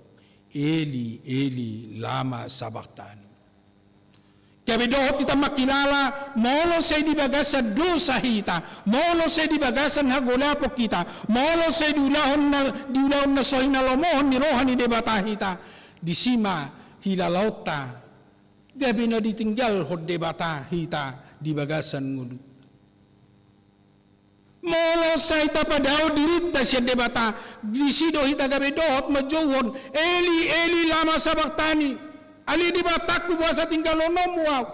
"Eli, Eli, lama sabachthani?" Gabe dohot hita mangkilala, molo sai di bagasan dosa hita, molo sai di bagasan hagolapon hita, molo sai di ulaon na, di ulaon na so hinalomohon ni roha ni Debata hita, disi ma hilalaonta gabe na ditinggalhon Debata hita di bagasan ngolunta. Molo sai tapadao dirinta sian Debata, disi do hita gabe dohot manjouhon, "Eli, Eli, lama sabachthani?" "Ale Debatangku, boasa tinggalhononmu ahu?"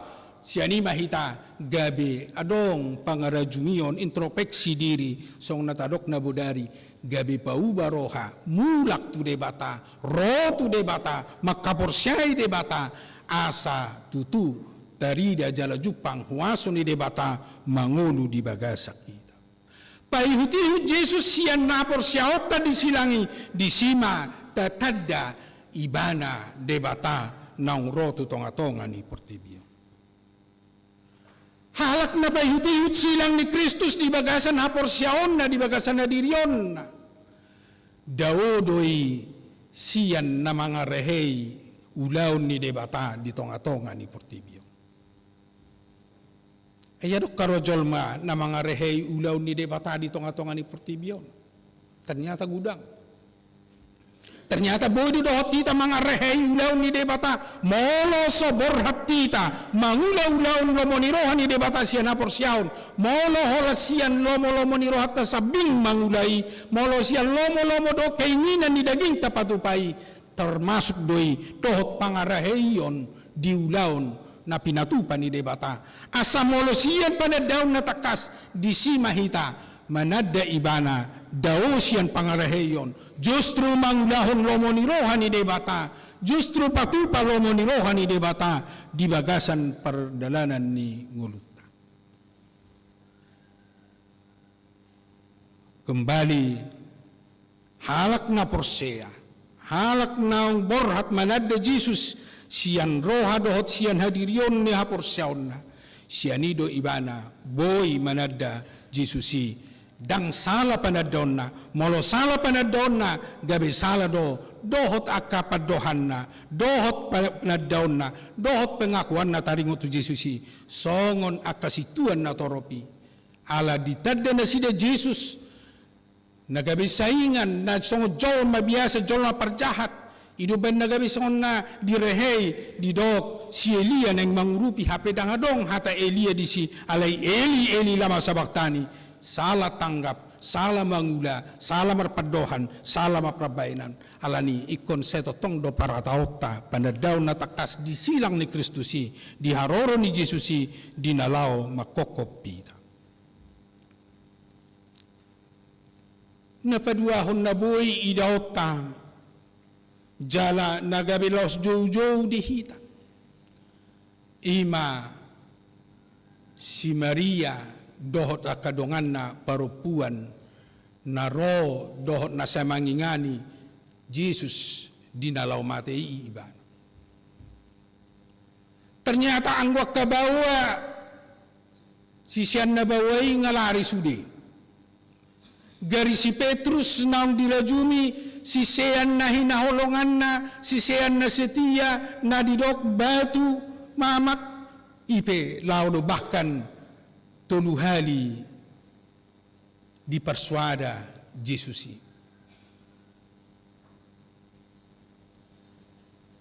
Sian i ma hita gabe adong pangarajungion, introspeksi diri, songon na tadok na bodari, gabe pauba roha, mulak tu Debata, ro tu Debata, mangkaporseai Debata, asa tutu tarida jala jumpang huaso ni Debata mangolu di bagasan hita. Paihutihut Jesus sian haporseaonta di silang i, disi ma tatanda Ibana Debata naung ro tu tongatonga ni portibi on. Halak na paihutihut silang ni Kristus di bagasan haporseaonna, di bagasan hadirionna, dao do i sian na mangarehei ulaon ni Debata di tongatonga ni portibi on. Ai adong haroa jolma na mangarehei ulaon ni Debata di tongatonga ni portibi on? Ternyata godang. Ternyata boi do dohot hita mangarehei ulaon ni Debata, molo so borhat hita mangula ulaon lomo ni roha ni Debata sian haporseaon, molo holan sian lomolomo ni rohanta sambing mangula i, molo sian lomolomo dohot keinginan ni dagingta patupa i, termasuk do i dohot pangareheion di ulaon na pinatupa ni Debata. Asa molo sian panandaon na tangkas, disi ma hita mananda Ibana dao sian pangaraheion, justru mangulahon lomo ni roha ni Debata, justru patupa lomo ni roha ni Debata di bagasan pardalanan ni ngolunta. Kembali, halak na porsea, halak naung borhat mananda Jesus sian roha dohot sian hadirion ni haporseaonna, sian i do ibana boi mananda Jesus i. Ndang sala panandaonna. Molo sala panandaonna, gabe sala do dohot angka pandohanna, dohot panandaonna, dohot pengakuanna taringot tu Jesus i. Songon angka sintuan na torop i. Ala ditanda nasida Jesus na gabe saingan, na songon jolma biasa, jolma parjahat. I do umbaen na gabe songon na direhei, didok si Elia naeng mangurupi, hape ndang adong hata Elia disi, alai Eli, Eli lama sabakhtani. Sala tanggap, sala mangula, sala marpandohan, sala marparbahenan. Alani ingkon sai tongtong do parataonta, panandaon na tangkas di silang ni Kristus i, di haroro ni Jesus i, di na laho manghophop hita. Na paduahon na boi idaonta, jala na gabe laos joujou di hita, i ma si Maria dohot angka donganna parompuan na ro dohot na sai mangingani Jesus di na laho mate i ibana. Ternyata anggo angka baoa, sisean na baoa i nga lari sude. Gari si Petrus naung dirajumi, sisean na hinaholonganna, sisean na setia, na didok batu mamak, i pe laho do bahkan tolu hali diparsuada Jesus i.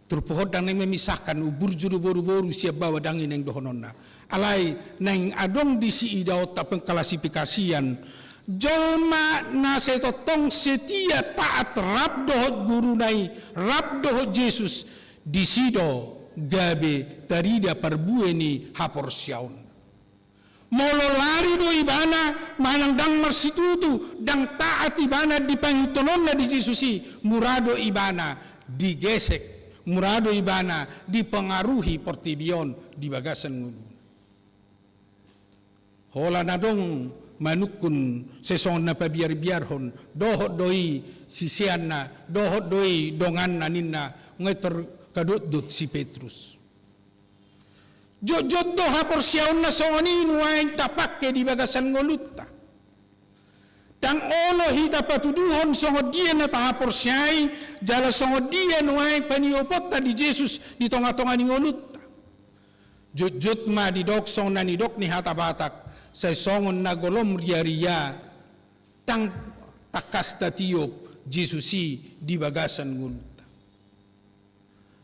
Turpuk on ndang naeng memisahkan, umburju do boruboru sian baoa, ndang i naeng dohononna. Alai naeng adong disi idaonta pengklasifikasian. Jolma na sai tongtong setia taat rap dohot guruna i, rap dohot Jesus, disi do gabe tarida parbue ni haporseaon. Molo lari do ibana manang ndang marsitutu, ndang taat ibana di pangihuthononna di Jesus i, mura do ibana digesek, mura do ibana dipengaruhi portibi on di bagasan ngoluna. Holan adong manungkun sai songon na pabiarbiarhon, dohot do i siseanna, dohot do i donganna ninna, nunga tarkadotdot si Petrus. Jotjot do haporseaonna songon i nuaeng tapangke di bagasan ngolunta. Ndang olo hita patuduhon songon dia na tahaporseai, jala songon dia nuaeng panioponta di Jesus di tongatonga ni ngolunta. Jotjot ma didok songon na nidok ni hata Batak, sai songon na golom riaria, ndang tangkas tatiop Jesus i di bagasan ngolunta.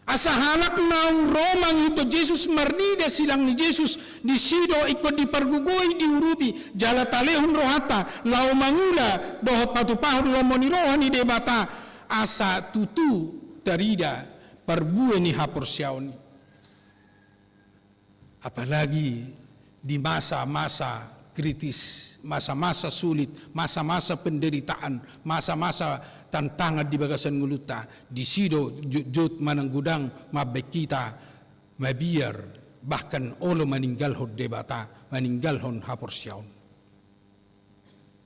Asa halak naung ro mangihuthon Jesus, marnida silang ni Jesus, disi do ingkon dipargogoi, diurupi, jala talehon rohanta laho mangula dohot patupahon lomo ni roha ni Debata, asa tutu tarida parbue ni haporseaon i. Apalagi di masa-masa kritis, masa-masa sulit, masa-masa penderitaan, masa-masa tantangan di bagasan ngolunta, disi do jotjot manang godang mambaen hita mabiar, bahkan olo maninggalhon Debata, maninggalhon haporseaon.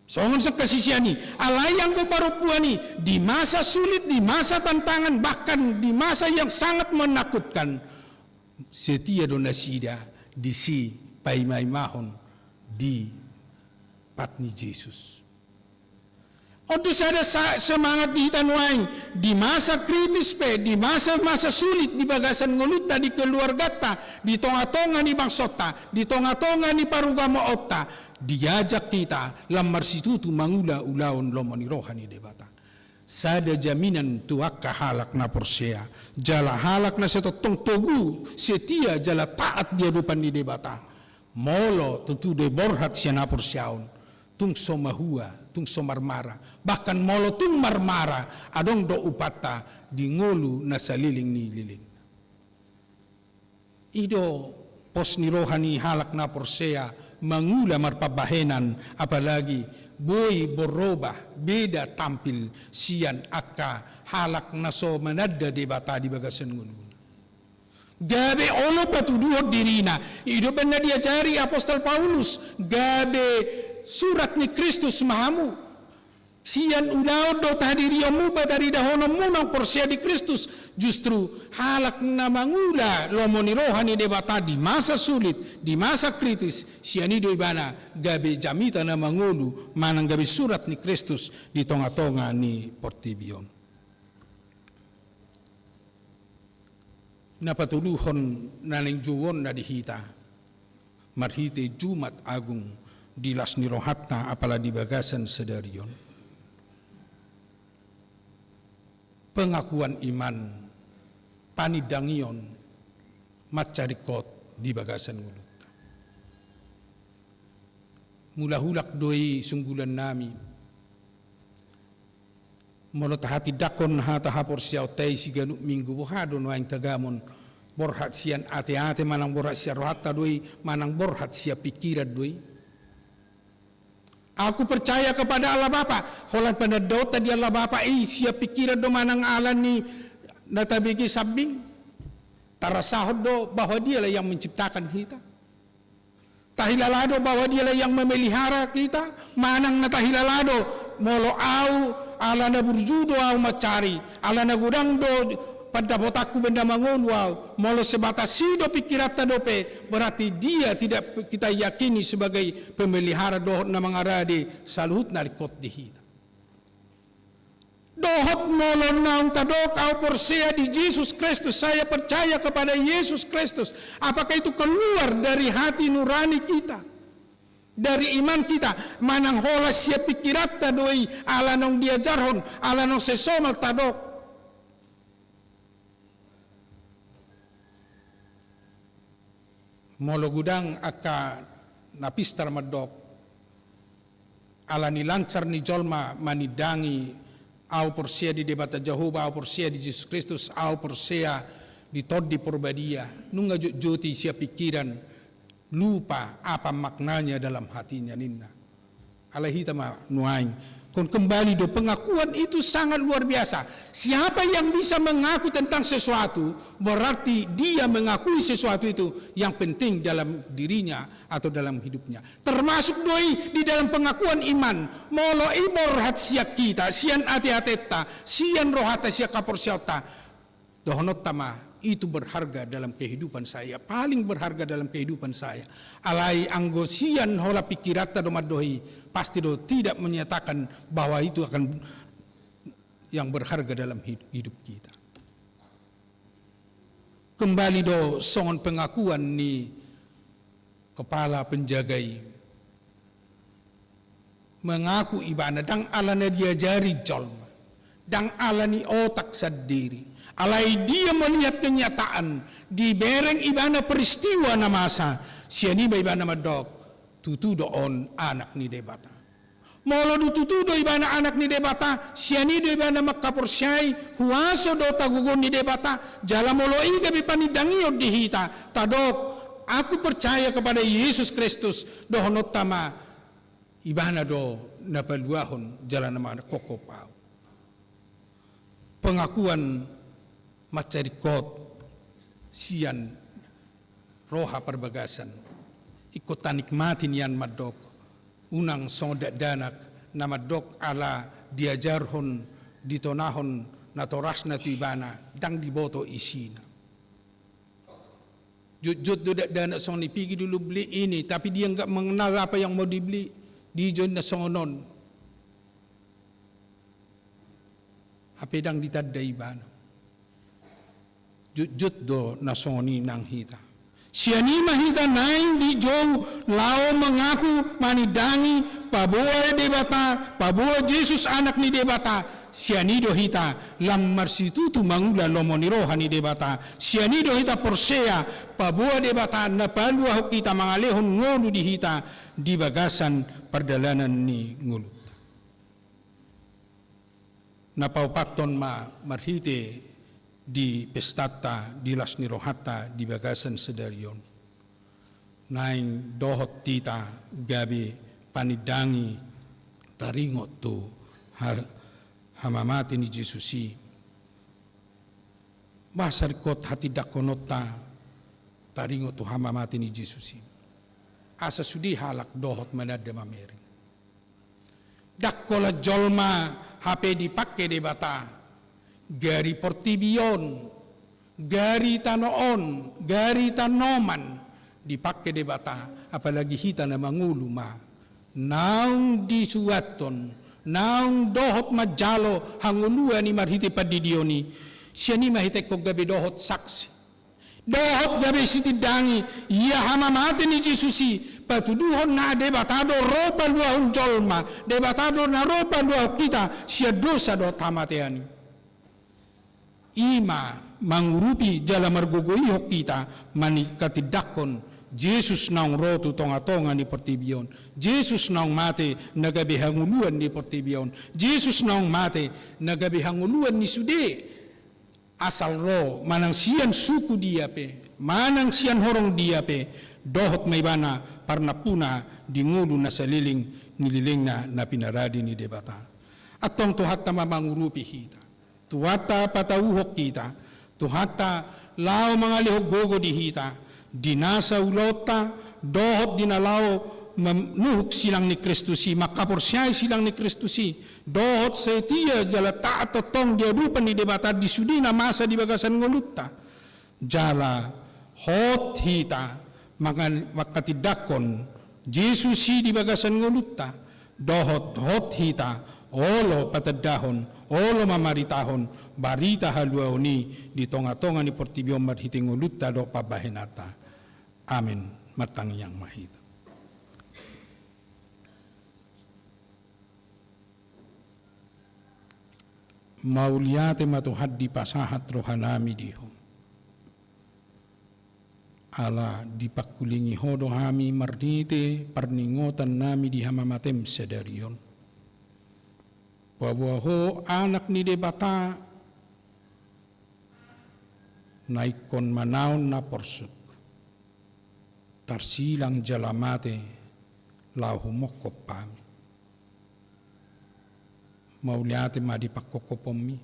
Songon sian sisean i, alai anggo parompuan i, di masa sulit, di masa tantangan, bahkan di masa yang sangat menakutkan, setia do nasida disi paimaimahon di pat ni Jesus. On do sada sa-, semangat di hita nuaeng, di masa kritis pe, di masa-masa sulit di bagasan ngolunta, di keluarganta, di tongatonga ni bangsonta, di tongatonga ni parugamoonta, diajak hita lam marsitutu mangula ulaon lomo ni roha ni Debata. Sada jaminan tu angka halak na porsea, jala halak na sai tongtong togu, setia, jala taat di adopan ni Debata. Molo tutu do i borhat sian haporseaon, tung so mahua, tung so marmara. Bahkan molo tung marmara, adong do upanta di ngolu na saleleng ni lelengna. I do pos ni roha ni halak na porsea mangula marpambahenan, apalagi boi borobah, beda tampil sian angka halak na so mananda Debata di bagasan ngoluna. Gabe olo patuduhon dirina, i do umbahen na diajari apostel Paulus, gabe surat ni Kristus ma hamu. Sian ulaon dohot hadirionmu, pataridahononmu naung porsea di Kristus, justru halak na mangula lomo ni roha ni Debata di masa sulit, di masa kritis, sian i do ibana gabe jamita na mangolu manang gabe surat ni Kristus di tongatonga ni portibi on. Na patoluhon na naeng jouonna di hita marhite Jumat Agung di las ni rohanta apala di bagasan sadari on, pengakuan iman, panindangion mansai ringkot di bagasan ngolunta. Mulahulak do i sunggulannami. Molo tahatindangkon hata haporseaonta i siganup minggu, boha do nuaeng tagamon, borhat sian ateate manang borhat sian rohanta do i, manang borhat sian pingkiran do i? Aku percaya kepada Allah Bapa, holan panandaonta di Allah Bapa i sian pingkiran do manang ala ni na tabege sambing? Tarasahon do bahwa Dialah yang menciptakan hita. Tahilala do bahwa Dialah yang memelihara kita, manang na tahilala do, molo au ala na burju do au mansari, ala na godang do pandapotanku bahen na mangolu au, molo sebatas i do pingkiranta dope, berarti Dia tidak kita yakini sebagai pemelihara dohot na mangarade saluhutna ringkot di hita. Dohot molo naung tadok, au porsea di Jesus Kristus, saya percaya kepada Yesus Kristus, apakah itu keluar dari hati nurani kita, dari iman kita, manang holan sian pingkiranta do i, ala naung diajarhon, ala naung sai somal tadok? Molo godang angka na pistar mandok, ala ni lancar ni jolma manindangi, au porsea di Debata Jahowa, au porsea di Jesus Kristus, au porsea di Tondi Porbadia, nunga jotjot i sian pingkiran, lupa apa maknanya dalam hatinya, ninna. Alai hita ma nuaeng. Kon kembali do, pengakuan itu sangat luar biasa. Siapa yang bisa mengaku tentang sesuatu, berarti dia mengakui sesuatu itu yang penting dalam dirinya atau dalam hidupnya. Termasuk do i di dalam pengakuan iman. Molo i borhat sian hita, sian ateatenta, sian rohanta, sian haporseaonta, dohononta ma, itu berharga dalam kehidupan saya, paling berharga dalam kehidupan saya. Alai anggo sian holan pingkiranta do mandok i, pasti do tidak menyatakan bahwa itu akan yang berharga dalam hid-, hidup kita. Kembali do songon pengakuan ni kepala penjaga i. Mengaku ibana, ndang ala na diajari jolma, ndang ala ni otak sandiri, alai dia melihat kenyataan, dibereng ibana peristiwa na masa, sian i ma ibana mandok, tutu do on Anak ni Debata. Molo do tutu do ibana Anak ni Debata, sian i do ibana mangkaporseai huaso dohot hagogoon ni Debata, jala molo i gabe panindangion di hita, tadok, aku percaya kepada Yesus Kristus, dohononta ma, ibana do na paluahon jala na manghopkop au. Pengakuan mansai ringkot sian roha parbagasan. Ingkon tanikmati nian mandok, unang songon dakdanak na mandok ala diajarhon, ditonahon natorasna tu ibana, ndang diboto isina. Jotjot do dakdanak songon i, pigi dulu beli ini, tapi dia nggak mengenal apa yang mau dibeli, dijou na songon on. Hape ndang ditanda ibana. Jotjot do na songon i nang hita. Sian i ma hita naeng dijou laho mengaku, manindangi, paboa Debata, paboa Jesus Anak ni Debata. Sian i do hita lam marsitutu mangula lomo ni roha ni Debata. Sian i do hita porsea, paboa Debata na paluahon hita, mangalehon ngolu di hita di bagasan pardalanan ni ngolunta. Na paopathon ma marhite di pestanta, di las ni rohanta di bagasan sadari on. Naeng dohot hita gabe panindangi taringot tu ha-, hamamate ni Jesus i. Boasa ringkot hatindangkononta taringot tu hamamate ni Jesus i? Asa sude halak dohot mananda mamereng. Ndang holan jolma hape dipangke Debata, gari portibi on, gari tano on, gari tanoman dipangke Debata, apalagi hita na mangolu ma. Naung disuanhon, naung dohot manjalo hangoluan i marhite pandidion i, sian i ma hita ingkon gabe dohot saksi. Dohot gabe sitindangi, ia hamamate ni Jesus i, patuduhon na Debata do ro paluahon jolma, Debata do na ro paluahon hita, sian dosa dohot hamatean i. I ma mangurupi jala margogoihon hita, mangkatindangkon Jesus naung ro tu tonga-tonga ni portibi on, Jesus naung mate na gabe hangoluan ni portibi on, Jesus naung mate na gabe hangoluan ni sude. Asal ro, manang sian suku dia pe, manang sian horong dia pe, dohot ma ibana parnampuna di ngolu na saleleng ni lelengna na pinarade ni Debata. Antong Tuhanta ma mangurupi hita. Tuhanta patauhon hita. Tuhanta laho mangalehon gogo di hita. Di nasa ulaonta, dohot di na laho manuhuk silang ni Kristus i, mangkaporseai silang ni Kristus i, dohot setia jala taat tongtong di adopan ni Debata di sude na masa di bagasan ngolunta. Jala hot hita mangan-, mangkatindangkon Jesus i di bagasan ngolunta, dohot hot hita olo patandahon, olo mamaritahon barita haluaon i di tonga-tonga ni portibi on marhite ngolunta dohot pambahenanta. Amen. Martangiang ma hita. Mauliate ma Tuhan dipasahat rohanami di Ho. Ala dipangkulingi Ho do hami marhite parningotannami di hamamatem sadari on. Paboa Ho Anak ni Debata, na ingkon manaon na porsuk, tarsilang jala mate laho humongkop hami. Mauliate ma di pangkopkoponmi.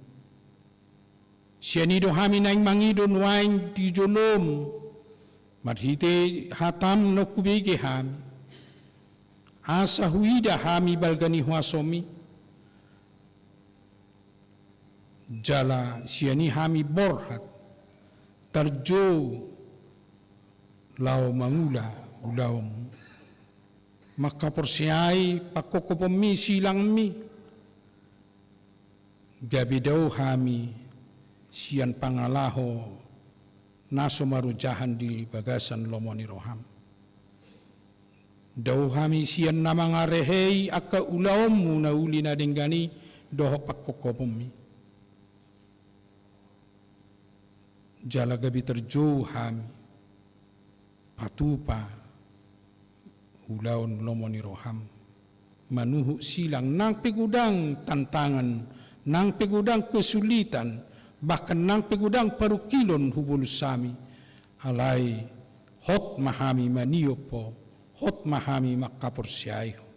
Sian i do hami naeng mangido nuaeng di jolom, marhite hatam naung hubege hami, asa huida hami balga ni huasomi. Jala sian i hami borhat, tarjou laho mangula ulaonmu. Mangkaporseai pangkopkoponmi silangmi, gabe dao hami sian pangalaho na so marojahan di bagasan lomo ni roham. Dao hami sian na mangarehei angka ulaonmu na uli na denggan i dohot pangkopkoponmi. Jala gabe tarjou hami patupa ulaon lomo ni roham, manuhuk silang nang pe godang tantangan, nang pe godang kesulitan, bahkan nang pe godang parungkilon hubolus hami, alai hot ma hami maniop Ho, hot ma hami mangkaporseai Ho.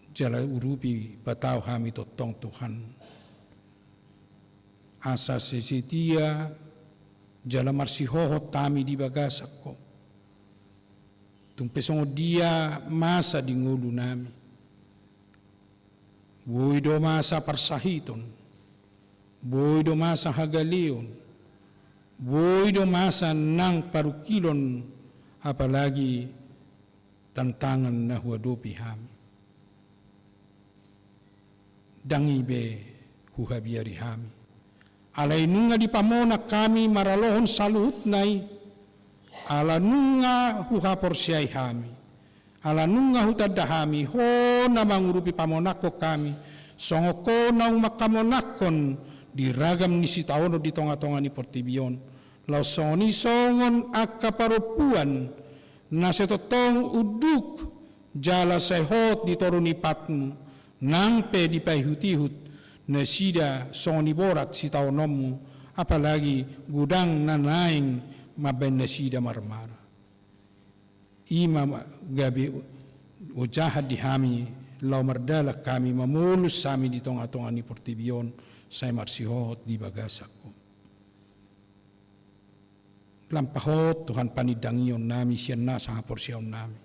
Jala urupi patau hami tongtong Tuhan, asa setia jala marsihohot hami di bagasan Ho. Tung pe songon dia masa di ngolunami, boi do masa parsahiton, boi do masa hagaleon, boi do masa nang parungkilon, apalagi tantangan na huadopi hami. Ndang i be huhabiari hami. Alai nunga dipamonang hami maralohon saluhutna i, ala nunga huhaporseai hami, ala nunga hutanda hami Ho na mangurupi pamonangkon hami, songon Ho naung manghamonangkon di ragam ni sitaonon di tonga-tonga ni portibi on, laos songon i songon angka parompuan na sai tongtong unduk jala sai hot di toru ni patmu, nang pe dipaihut-ihut nasida songon i borat sitaononmu, apalagi godang na naeng mambaen nasida marmara. I ma gabe Bojahan di hami, laho mardalan hami, mamolus hami di tonga-tonga ni portibi on, sai marsihohot di bagasan Ho. Lam pahot Tuhan panindangion nami sian nasa haporseaon nami.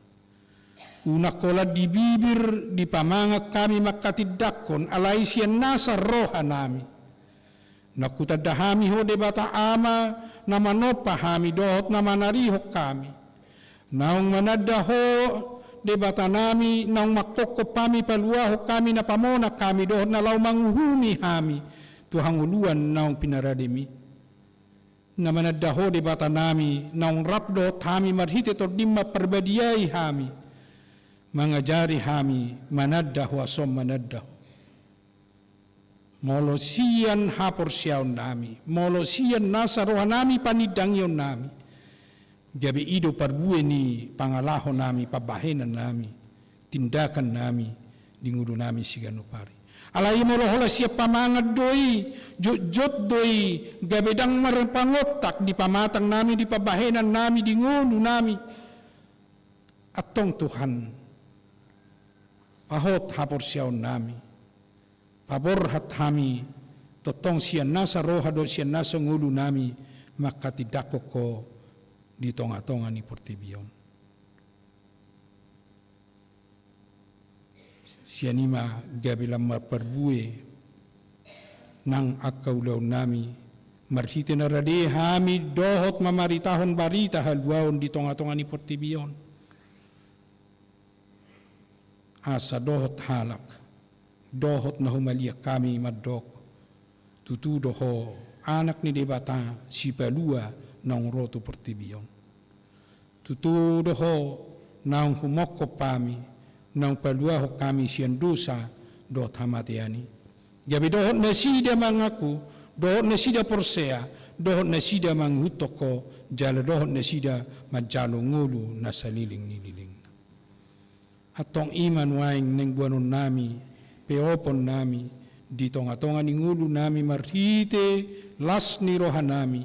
Unang holan di bibir, di pamangan hami manghatindanghon, alai sian nasa roha nami. Naung hutanda hami Ho Debata Ama, na manompa hami dohot na manarihon hami. Naung mananda Ho Debata nami, naung manghophop hami, paluahon hami, na pamonang hami dohot na laho manguhumi hami tu hangoluan naung pinarademi. Na mananda Ho Debata nami, naung rap dohot hami marhite Tondim mambadiai hami, mangajari hami mananda Ho asa mananda Ho. Molo sian haporseaon nami, molo sian nasa roha nami panindangion nami, gabe i do parbue ni pangalaho nami, pambahenan nami, tindakan nami di ngolu nami siganup ari. Alai molo holan sian pamangan do i, jotjot do i, gabe ndang marpangontak di pamatang nami, di pambahenan nami, di ngolu nami. Antong Tuhan, pahot haporseaon nami, paborhat hami, tongtong sian nasa roha dohot sian nasa ngolu nami, manghatindanghon Ho di tonga-tonga ni portibi on. Sian i ma gabe lam marparbue nang angka ulaon nami, marhite na rade hami dohot mamaritahon barita haluaon di tonga-tonga ni portibi on. Asa dohot halak, dohot na humaliang hami mandok, tutu do Ho Anak ni Debata, Sipalua naung ro tu portibi on. Tutu do Ho naung humongkop hami, naung paluahon hami sian dosa dohot hamatean i. Gabe dohot nasida mangaku, dohot nasida porsea, dohot nasida mangihuthon Ho, jala dohot nasida manjalo ngolu na saleleng ni lelengna. Antong i ma nuaeng naeng boanon nami, peopon nami, di tonga-tonga ni ngolu nami marhite las ni roha nami,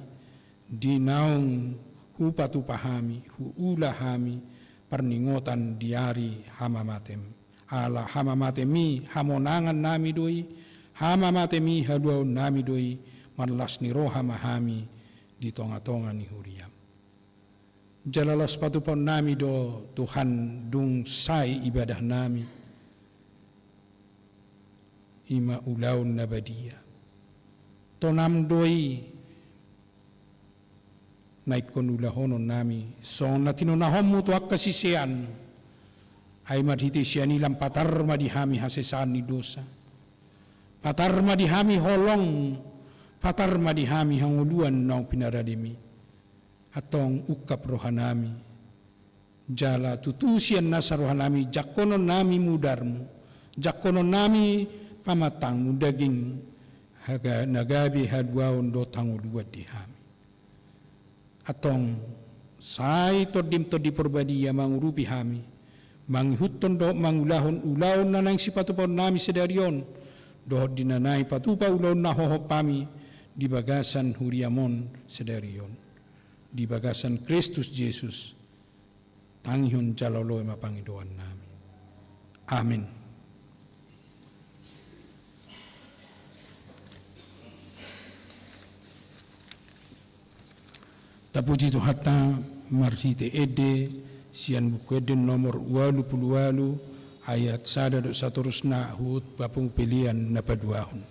di naung hupatupa hami, huula hami, parningotan di ari hamamatem. Ala hamamatem i hamonangan nami do i, hamamatem i haluaon nami do i, marlas ni roha ma hami di tonga-tonga ni huriam. Jala laos patupaon nami do Tuhan dung sae ibadah nami. I ma ulaon na badia. Tonam do i na ingkon ulahonon nami, songon na tinonahonmu tu angka sisean. Ai marhite sian i lam patar ma di hami hasesaan ni dosa. Patar ma di hami holong, patar ma di hami hangoluan naung pinarademi. Antong ungkap roha nami. Jala tutu sian nasa roha nami jangkonon nami mudarmu, jangkonon nami pamatangmu daging haga-, na gabe haluaon dohot hangoluan di hami. Antong sai Tondim Tondi Porbadia mangurupi hami, mangihuthon dohot mangulahon ulaon na naeng sipatupaon nami sadari on, dohot di na naeng patupa ulaon na hohom hami di bagasan huriam on sadari on. Di bagasan Kristus Jesus, tangihon jala oloi ma pangidoan nami. Amin. Tapuji Tuhanta marhite ende sian Buku Ende nomor ualu pulu ualu, ayat sada dohot satorusna, huhut pamungpelean na paduahon.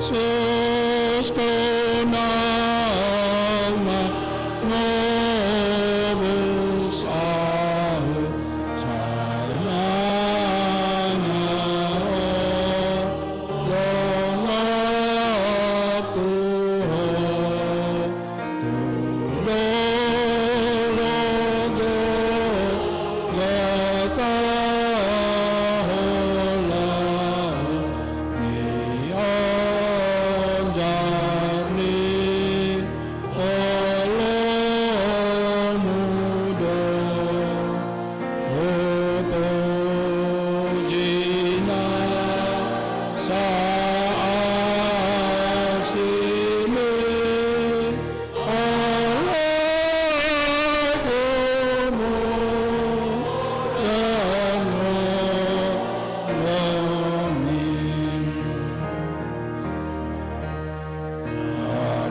Jesus, kau na manobus ahu, sai manang ahu.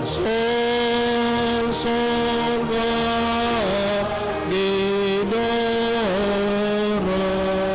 Solsol ma di do roha.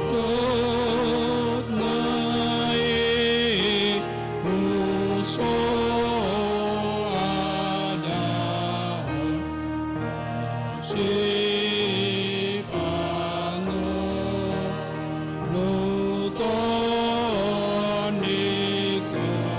Jotjot na i husoadahon ho, sipangunuton di Tondi.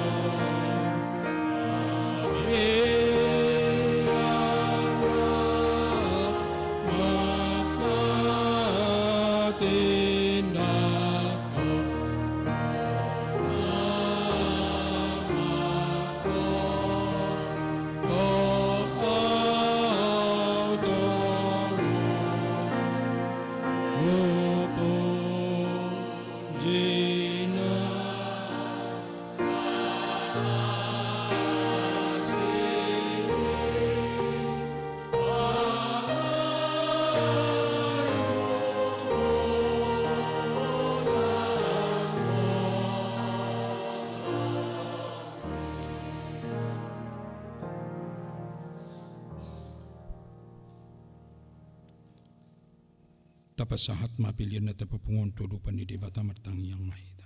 Tapasahat ma pelean na tapapungu on tu adopan ni Debata, martangiang ma hita.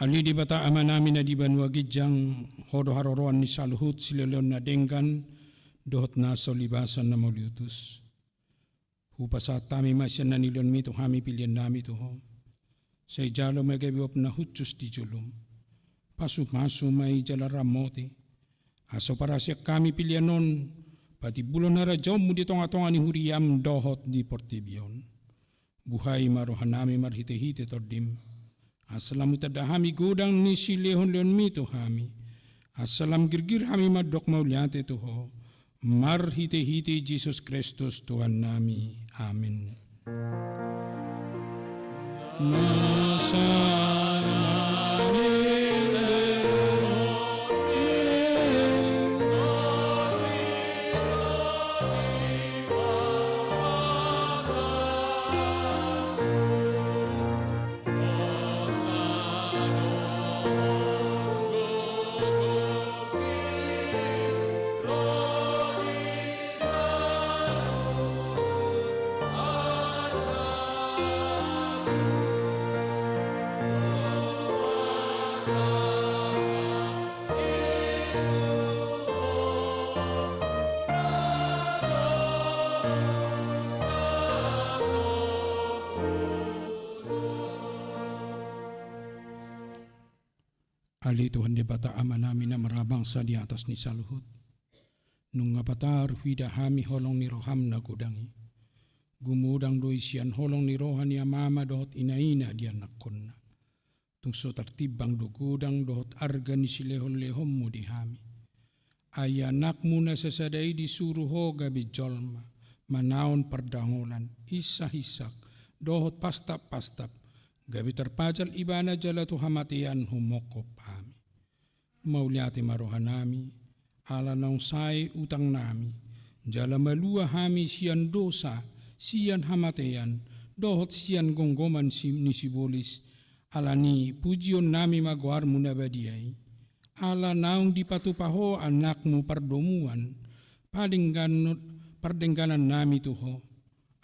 Ale Debata Amanami na di banua ginjang, Ho do haroroan ni saluhut silehonlehon na denggan dohot nasa ulibasan na mauliutus. Hupasahat hami ma sian na nilehonmi tu hami peleannami tu Ho. Sai jalo ma gabe uap na hushus di jolom. Pasupasu ma i jala ramoti, asa huparhaseang hami pelean on patimbulhon harajaonmu di tongatonga ni huriam dohot di portibi on. Buhai ma rohanami marhitehite Tondim, asa lam hutanda hami godang ni silehonlehonmi tu hami, asa lam girgir hami mandok mauliate tu Ho, marhitehite Jesus Kristus Tuhannami. Amen. Ale Tuhan Debata Amanami na marhabangsa di atas ni saluhut, nunga patar huida hami holong ni roham na godang i. Gumodang do i sian holong ni roha ni amama dohot inaina di anakkonna. Tung so tartimbang do godang dohot arga ni silehonlehonmu di hami. Ai anakmu na sasada i disuru ho gabe jolma, manaon pardangolan, insahinsak, dohot pastappastap, gabe tarpajal ibana jala tu hamatean humongkop hami. Mauliate ma rohanami, ala naung sae utangnami, jala malua hami sian dosa, sian hamatean, dohot sian gomgoman si-, ni sibolis, ala ni pujionnami ma goarmu na badia i. Ala naung dipatupa ho anakmu pardomuan, padenggan-, pardengganannami tu ho.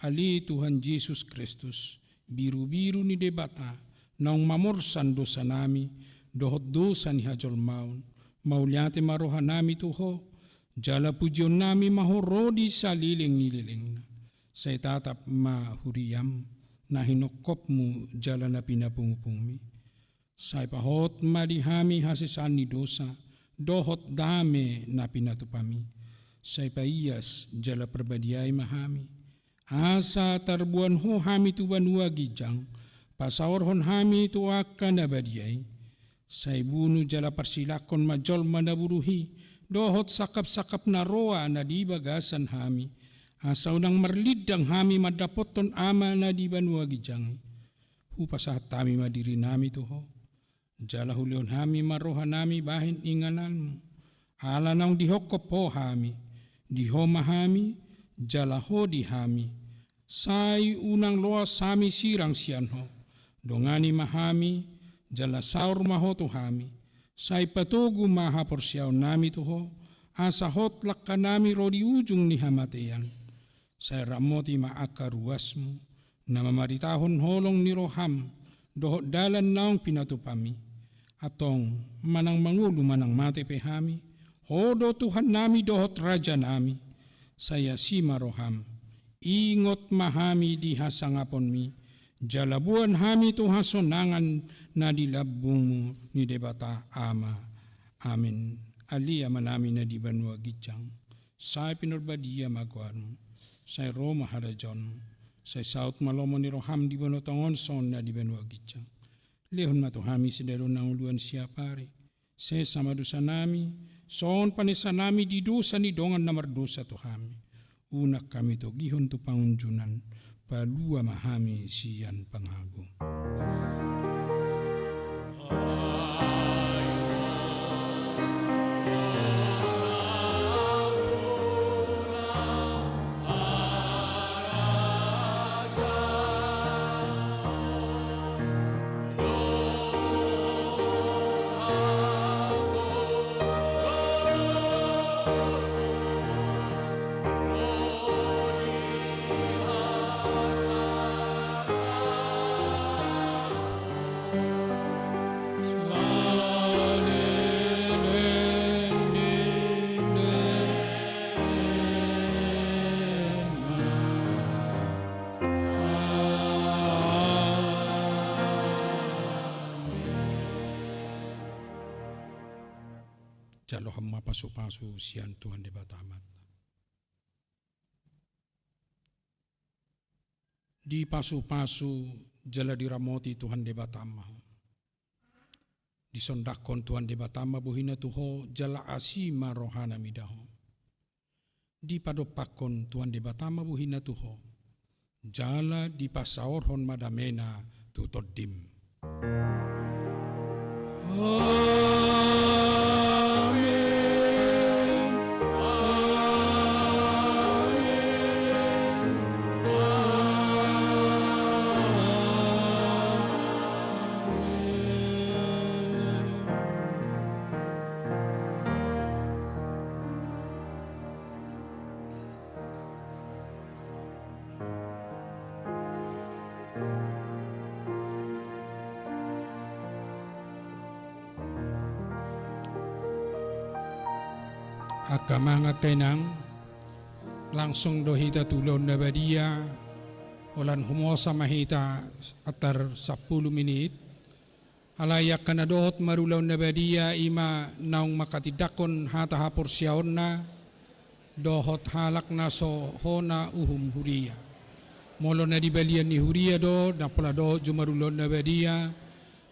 Ale Tuhan Jesus Kristus, birubiru ni Debata, naung mamorsan dosanami, dohot dosa ni hajolmaon, mauliate ma rohanami tu ho, jala pujionnami ma ho ro di saleleng ni lelengna. Sai tatap ma huriam, na hinongkopmu jala na pinapungupungmi. Sai pahot ma di hami hasesaan ni dosa, dohot dame na pinatupami. Sai paias jala parbadiai ma hami. Asa tarboan ho hami tu banua ginjang, pasaorhon hami tu angka na badia i. Sai bunu jala parsilangkon ma jolma na buruh i, dohot sangkapsangkap na roa na di bagasan hami. Asa unang marlindang hami mandapothon Ama na di banua ginjang i. Hupasahat hami ma dirinami tu ho. Jala hulehon hami ma rohanami bahen ingananmu. Ala naung dihongkop ho hami, di ho ma hami, jala ho di hami. Sai unang loas hami sirang sian ho. Dongani ma hami, jala saor ma ho tu hami. Sai patogu ma haporseaonnami tu ho, asa hot langkanami ro di ujung ni hamatean. Sai ramoti ma angka ruasmu, na mamaritahon holong ni roham, dohot dalan naung pinatupami. Antong, manang mangolu manang mate pe hami, ho do Tuhannami dohot Rajanami, sai asi ma roham. Ingot ma hami di hasangaponmi, jala boan hami tu hasonangan na di lambungmu ni Debata Ama. Amen. Ale Amanami na di banua ginjang. Sai pinarbadia ma goarmu, sai ro ma harajaonmu, sai saut ma lomo ni roham di banua tonga on songon na di banua ginjang. Lehon ma tu hami sadari on hangoluan siapari, sesa ma dosanami, songon panesanami di dosa ni dongan na mardosa tu hami. Unang hami togihon tu pangunjunan, palua ma hami sian pangago. Jalo hamu ma pasupasu sian Tuhan Debata Amanta. Dipasupasu jala diramoti Tuhan Debata ma ho. Disondangkon Tuhan Debata ma bohina tu ho, jala asi ma rohana mida ho. Dipadompakkon Tuhan Debata ma bohina tu ho, jala dipasaorhon ma damena tu tondim. Amen. Amen. Amen. Angka amang, angka inang, langsung do hita tu ulaon na badia, holan humosa ma hita antar sampulu minit. Alai angka na dohot marulaon na badia i ma naung manghatindanghon hata haporseaonna dohot halak na so hona uhum huria. Molo na di balian ni huria do, ndang pola dohot jo marulaon na badia,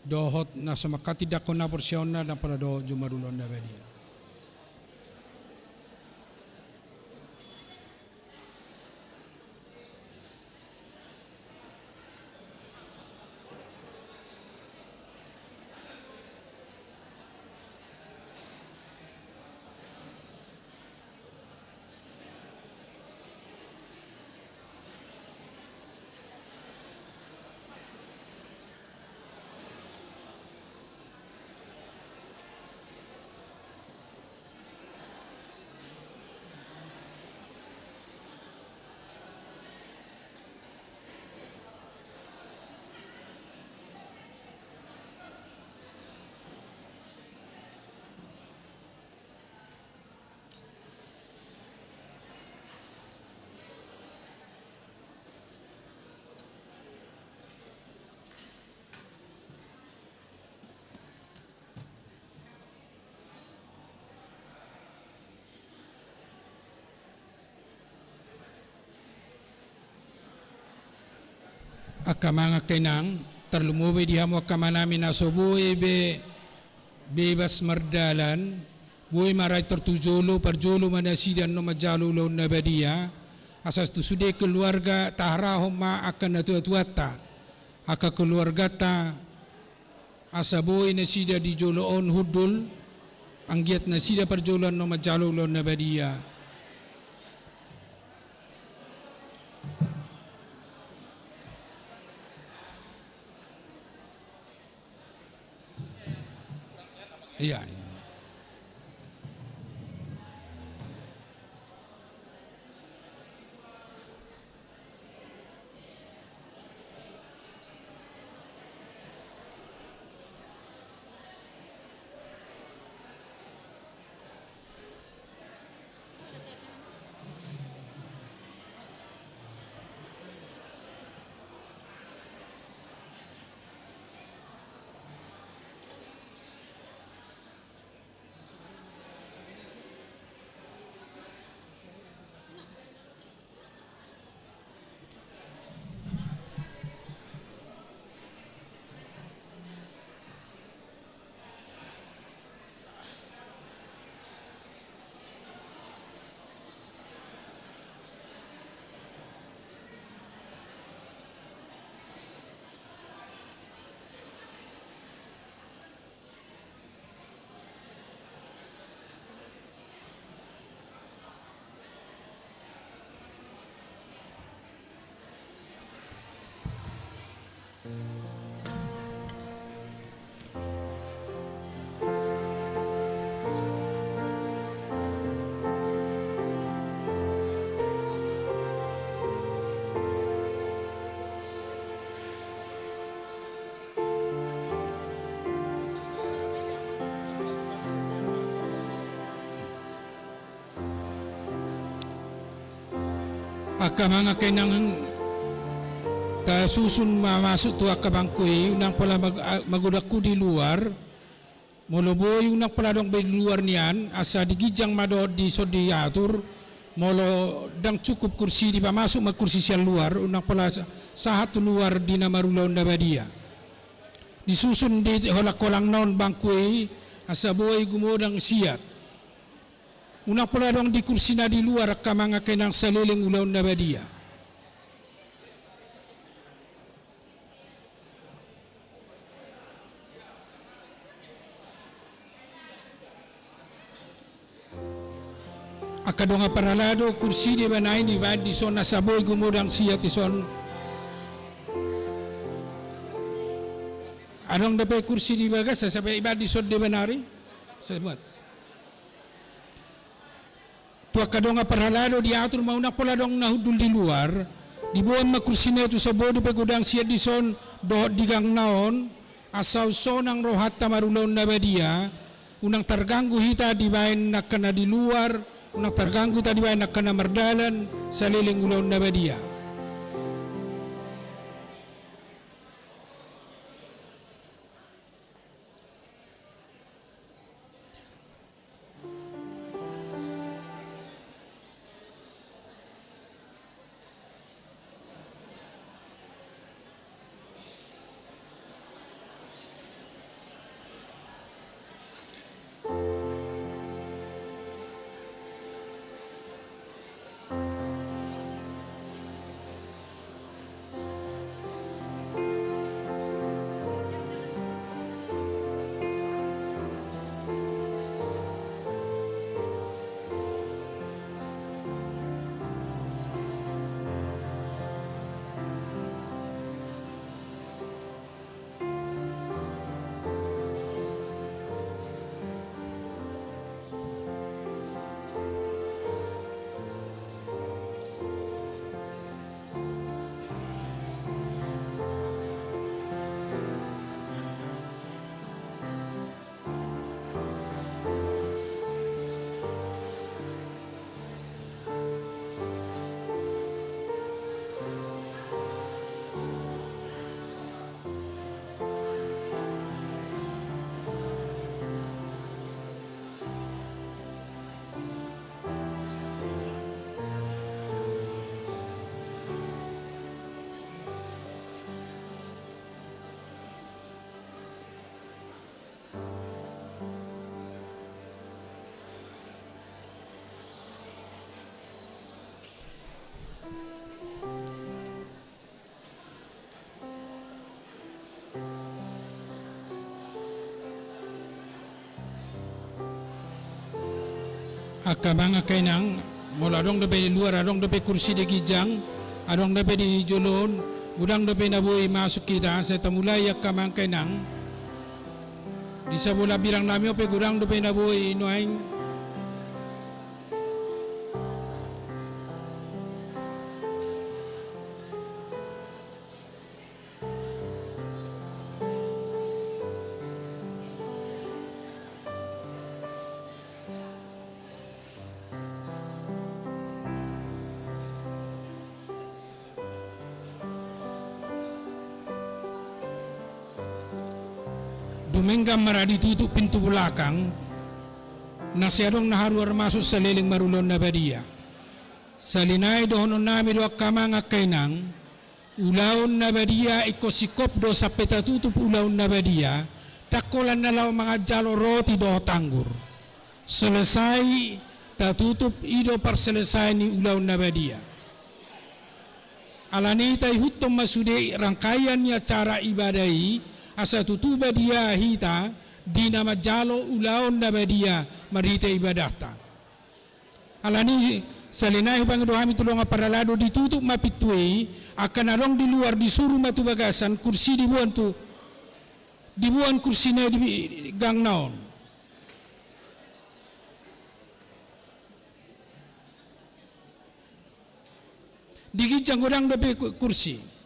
dohot na so manghatindanghon haporseaonna, ndang pola dohot jo marulaon na badia. Angka amang, angka inang, tarlumobi di hamu angka amanami na so boi be bebas mardalan, boi marator tu jolo, parjolo ma nasida annon manjalo ulaon na badia, asa tu sude keluarga taharahon ma angka natuatuanta, angka keluarganta, asa boi nasida di jolo on hundul, anggiat nasida parjolo annon manjalo ulaon na badia. Iya, iya. Angka amang, angka inang, tasusun ma masuk tu angka bangku i, unang pola mag-, a-, magodang hu di luar. Molo boi unang pola adong be di luar nian, asa di ginjang ma dohot dison diatur. Molo ndang cukup kursi, dipamasuk ma kursi sian luar, unang pola sa-, sahat tu luar di na marulaon na badia. Disusun di holang-holangna on bangku i, asa boi gumodang siat. Unang pola adong di kursi na di luar angka amang, angka inang, saleleng ulaon na badia. Angka dongan parhalado, kursi di bana i dibaen dison asa boi gumodang siat dison. Adong dope kursi di bagas, asa baen dison di bana i. Sahat. Tu angka dongan parhalado diatur ma unang pola adong na hundul di luar, diboan ma kursina i tu so boi dope godang siat dison dohot di gangna on, asa unsonang rohanta marulaon na badia, unang targanggu hita dibaen angka na di luar, unang targanggu hita dibaen angka na mardalan, saleleng ulaon na badia. Angka amang, angka inang, molo adong dope di luar, adong dope kursi di ginjang, adong dope di jolo on, godang dope na boi masuk hita, sai tamulai angka amang, angka inang. Di sabola birang nami on pe godang dope na boi nuaeng. Dumenggan ma ra ditutup pintu belakang, na sai adong na haruar masuk saleleng marulaon na badia. Sahali nai dohonon nami do angka amang, angka inang, ulaon na badia ingkon singkop do sampe tatutup ulaon na badia, ndang holan na laho manganjalo roti dohot anggur. Selesai, tatutup, i do parselesaian ni ulaon na badia. Alani i taihuthon ma sude rangkaian ni acara ibadah i, asa tutu badia hita di na manjalo ulaon na badia marhite ibadahta. Alani i, sahali nai hupangido hami tu dongan parhalado, ditutup ma pintu i, angka na adong di luar disuru ma tu bagasan, kursi diboan tu, diboan kursina di gangna on. Di ginjang godang dope ku-, kursi.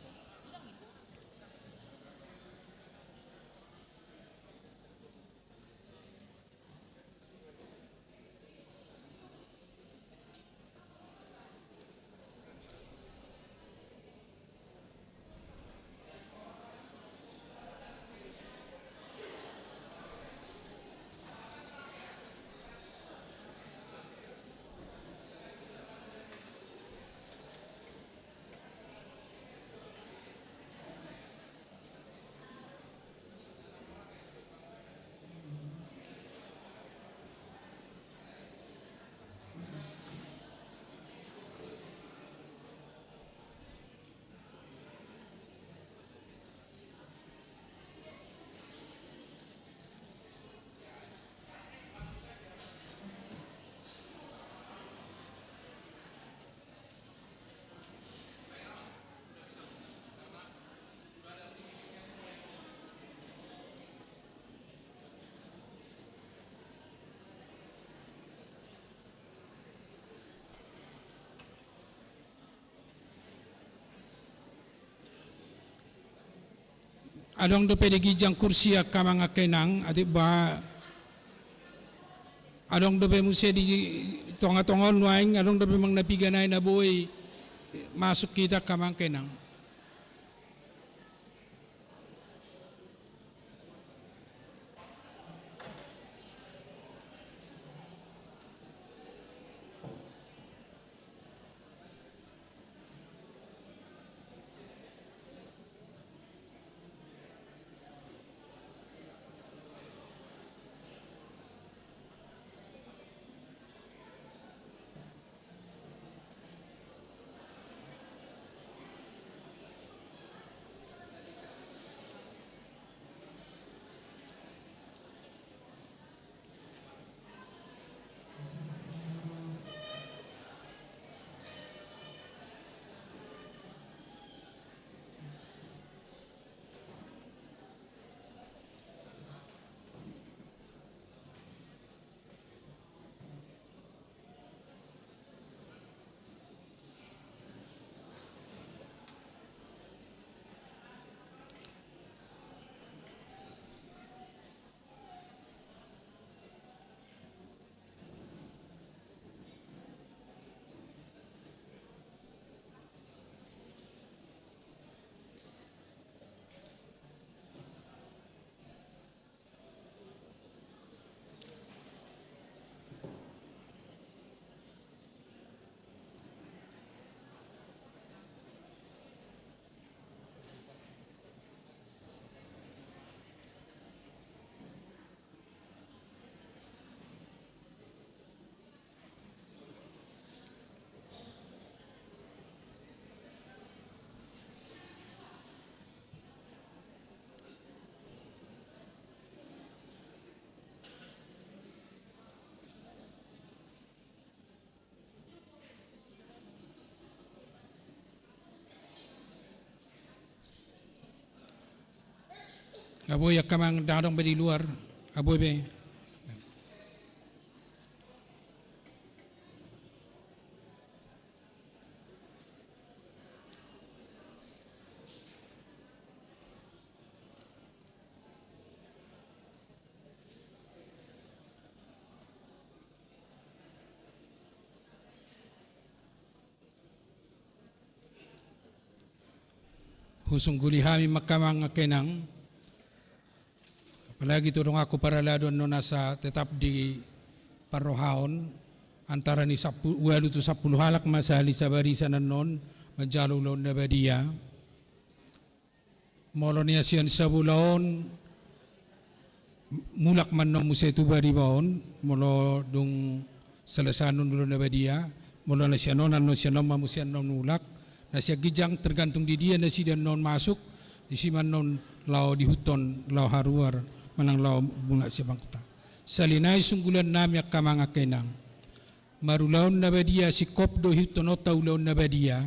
Adong dope di ginjang kursi angka amang angka inang, atik ba adong dope muse di tonga-tonga on nuaeng, adong dope manang na piga nai na boi masuk hita angka amang angka inang. Aboi angka amang, ndang adong be di luar. Aboi be. Husungguli hami ma angka amang, angka inang. Apalagi tu donganku parhalado annon, asa tetap diparrohahon, antara ni sampu-, ualu tu sampulu halak ma sahali sabarisan annon manjalo ulaon na badia. Molo nian sian sabula on, mulak ma annon muse tu bariba on, molo dung selesai annon ulaon na badia. Molo na sian on, annon sian on ma muse annon mulak. Na sian ginjang tergantung di dia nasida annon masuk, disi ma annon laho diihuthon, laho haruar, manang laho mulak sian bangkuta. Sahali nai sunggulan nami angka amang, angka inang. Marulaon na badia, singkop do ihuthononta ulaon na badia,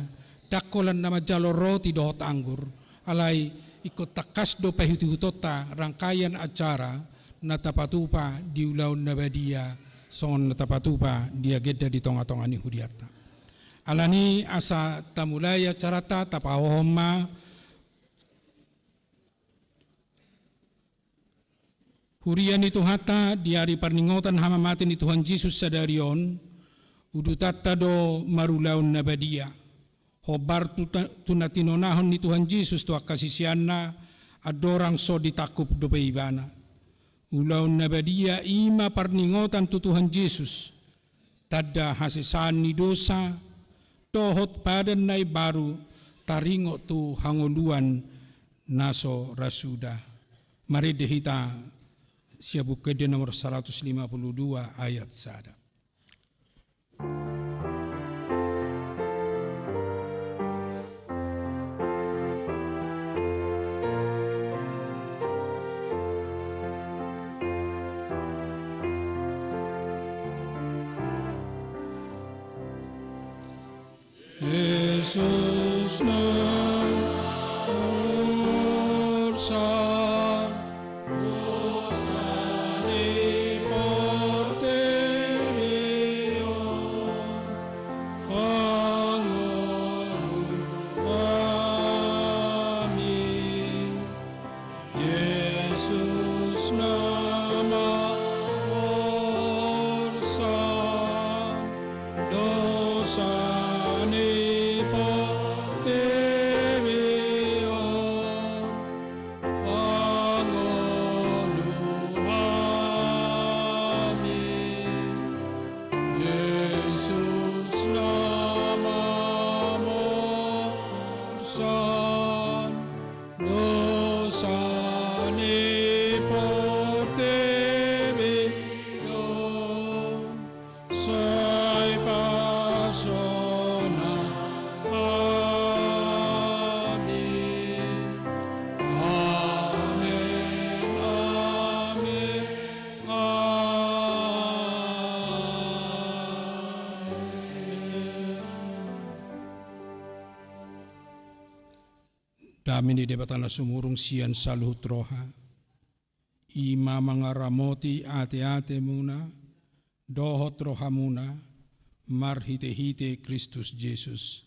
ndang holan na manjalo roti dohot anggur, alai ingkon tangkas do paihutuhutonta rangkaian acara na tapatupa di ulaon na badia, songon na tapatupa di agenda di tongatonga ni hurianta. Alani asa tamulai acaranta, tapahohom ma huria ni Tuhanta, di ari parningotan hamamate ni Tuhan Jesus sadari on, udutanta do marulaon na badia. Hombar tu ta-, tu na tinonahon ni Tuhan Jesus tu angka siseanna, andorang so ditangkup dope ibana. Ulaon na badia i ma parningotan tu Tuhan Jesus, tanda hasesaan ni dosa, dohot padan na imbaru, taringot tu hangoluan na so ra suda. Marende hita sian Buku Ende nomor saratus lima pulu dua ayat sada. Jesus na ursa, dosa ni portibi on, pangolu hami. Jesus na maursa, dosa ni portibi on, pangolu hami. Jesus na maursa, dosa ni portibi on, sai pasona hami. Amen, amen, amen. Dame ni Debata na sumurung sian saluhut roha, i ma mangaramoti ateatemuna dohot rohamuna marhitehite Kristus Jesus.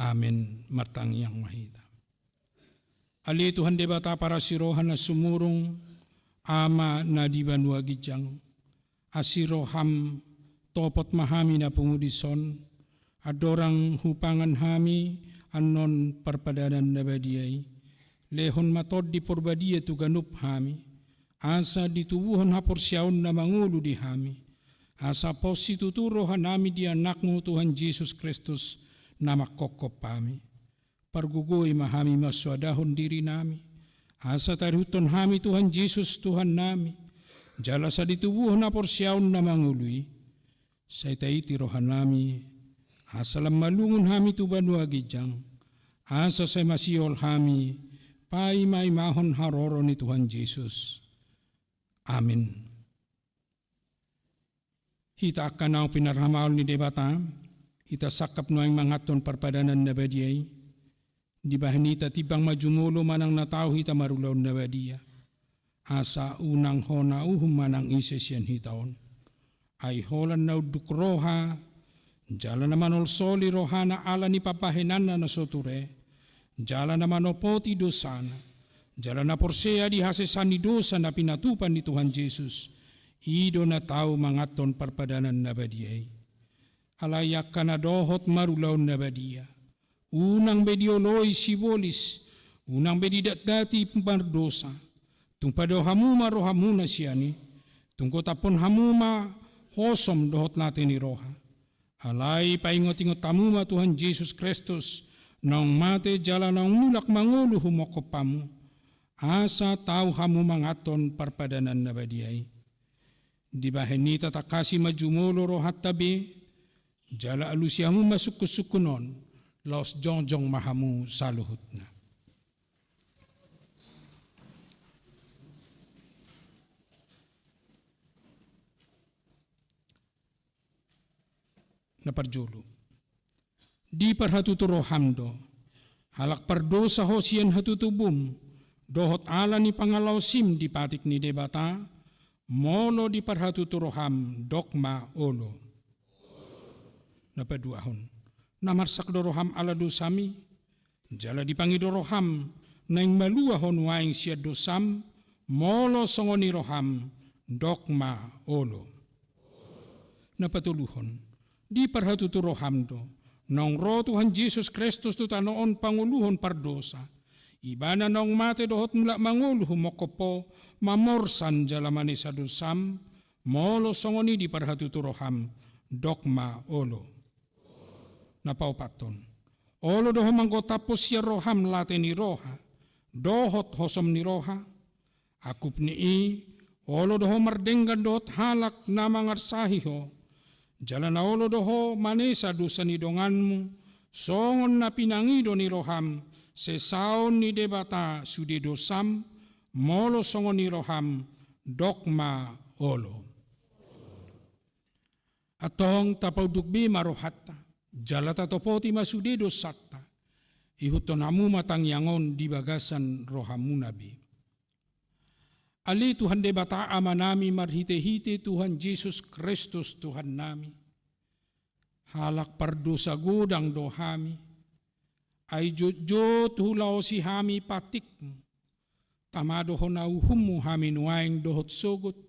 Amen. Martangiang ma hita. Ale Tuhan Debata parasi roha na sumurung, Ama na di banua ginjang, asi roham topot ma hami na pungu dison, andorang hupangan hami annon parpadanan na badia i. Lehon ma Tondi Porbadia tu ganup hami, asa ditubuhon haporseaon na mangolu di hami, asa pos situtu rohanami di Anakmu Tuhan Jesus Kristus na manghophop hami. Pargogoi ma hami mansoadahon dirinami, asa tarihuthon hami Tuhan Jesus Tuhannami, jala sai ditubuhon haporseaon na mangolu i. Sai taiti rohanami, asa lam malungun hami tu banua ginjang, asa sai masihol hami paimaimahon haroro ni Tuhan Jesus. Amen. Hita angka na pinarhamaol ni Debata, hita sangkap nuaeng manganhon parpadanan na badia i. Dibahen i tatimbang ma jumolo manang na tau hita marulaon na badia. asa unang hona uhum manang ise sian hita on. Ai holan na unduk roha, jala na manolsoli rohana ala ni pambahenanna na so ture, jala na manopoti dosana, jala na porsea di hasesaan ni dosa na pinatupa ni Tuhan Jesus, i do na tau manganhon parpadanan na badia i. Alai angka na dohot marulaon na badia, unang be dioloi sibolis, unang be didatdati mardosa. Tung padao hamu ma rohamuna sian i, tung gotaphon hamu ma hosom dohot late ni roha. Alai paingotingot hamu ma Tuhan Jesus Kristus, naung mate jala naung mulak mangolu humongkop hamu, asa tau hamu manganhon parpadanan na badia i. Dibahen i tatangkasi ma jumolo rohanta be, jala alusi hamu ma sungkunsungkun on, laos jongjong ma hamu saluhutna. Na parjolo. Diparhatutu roham do, halak pardosa ho sian hatutubum, dohot ala ni pangalaosim di patik ni Debata, molo diparhatutu roham, dok ma olo. Na paduahon. Na marsak do roham ala dosami, jala dipangido roham, naeng malua ho nuaeng sian dosam, molo songon i roham, dok ma olo. Na patoluhon, diparhatutu roham do, naung ro Tuhan Jesus Kristus tu tano on pangoluhon pardosa, ibana naung mate dohot mulak mangolu humongkop ho, mamorsan jala manesa dosam, molo songon i diparhatutu roham, dok ma olo. Na paopathon, olo do ho manggotaphon sian roham late ni roha, dohot hosom ni roha, angkup ni i, olo do ho mardenggan dohot halak na mangarsahi ho, jala na olo do ho manesa dosa ni donganmu, songon na pinangido ni roham, sesaon ni Debata sude dosam, molo songon i roham, dok ma olo. Antong tapaunduk be ma rohanta, jala tatopoti ma sude dosanta, ihuthon hamu ma tangiang on di bagasan rohamuna be. Ale Tuhan Debata Amanami marhitehite Tuhan Jesus Kristus Tuhannami, halak pardosa godang do hami, ai jotjot hulaosi hami patikmu, tama do hona uhummu hami nuaeng dohot sogot,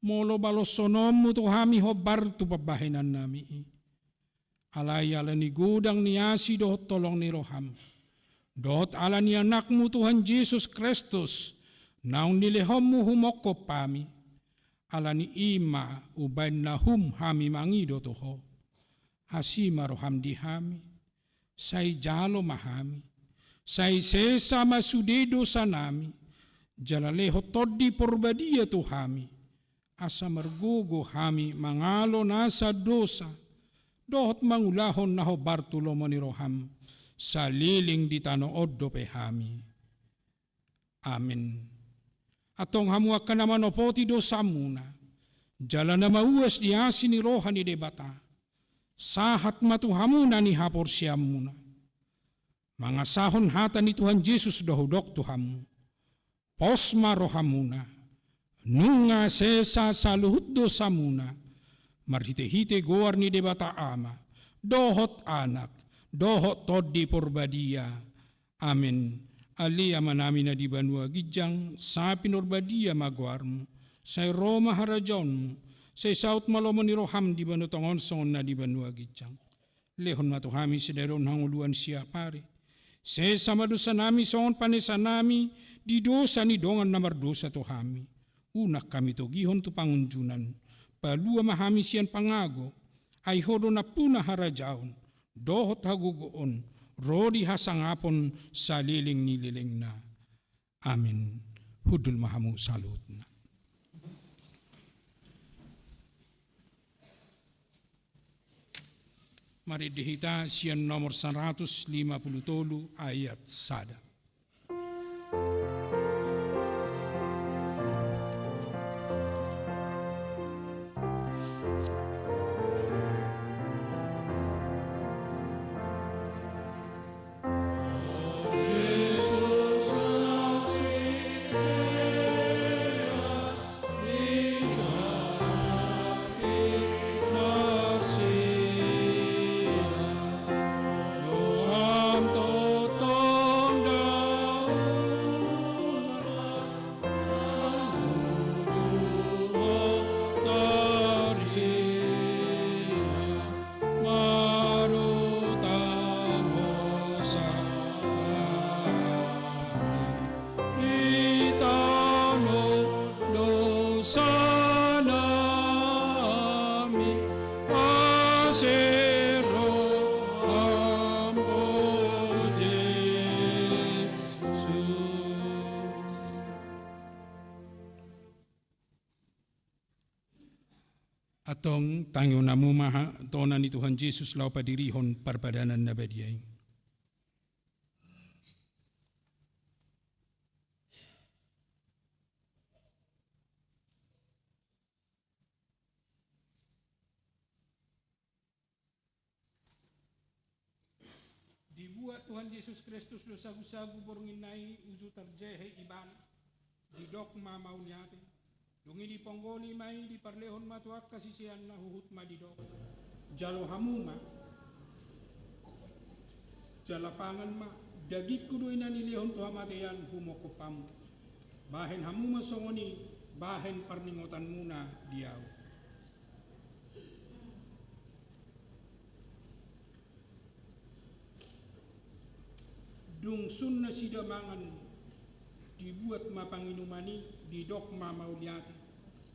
molo baloshononmu tu hami hombar tu pambahenannami i. Alai ala ni godang ni asi dohot holong ni roham, dohot ala ni Anakmu Tuhan Jesus Kristus, naung nilehonmu humongkop hami, ala ni i ma umbahen na hum hami mangido tu ho. Asi ma roham di hami, sai jalo ma hami, sai sesa ma sude dosanami, jala lehon Tondi Porbadia tu hami, asa margogo hami mangalo nasa dosa, dohot mangulahon na hombar tu lomo ni roham, saleleng di tano on dope hami. Amen. Antong hamu angka na manopoti dosamuna, jala na mauas di asi ni roha ni Debata, sahat ma tu hamu na nihaporseaonmuna. Mangasahon hata ni Tuhan Jesus do hudok tu hamu. Pos ma rohamuna, nunga sesa saluhut dosamuna, marhitehite goar ni Debata Ama, dohot Anak, dohot Tondi Porbadia. Amen. Ale Amanami na di banua ginjang, sai pinarbadia ma goarmu, sai ro ma harajaonmu, sai saut ma lomo ni roham di banua tonga on songon na di banua ginjang. Lehon ma tu hami sadari on hangoluan siap ari. Sesa ma dosanami songon panesanami di dosa ni dongan na mardosa tu hami. Unang hami togihon tu pangunjunan. Palua ma hami sian pangago. Ai Ho do nampuna harajaon, dohot hagogoon, ro di hasangapon saleleng ni lelengna. Amen. Hundul ma hamu saluhutna. Marende hita sian nomor saratus lima pulu tolu ayat sada. Salami, ase ro Ham, o Jesus. Antong tangihon hamu ma tona ni Tuhan Jesus laho padirihon parpadanan na badia i. Dibuat Tuhan Jesus Kristus do sagusagu borngin na i uju tarjehe Ibana, didok ma mauliate. Dung i diponggoli ma i, diparlehon ma tu angka siseanna, huhut ma didok: Jalo hamu ma, jala pangan ma, dagingku do i na nilehon tu hamatean humongkop hamu. Bahen hamu ma songon i bahen parningotanmuna di ahu. Dung sun nasida mangan, dibuat ma panginuman i, didok ma mauliate.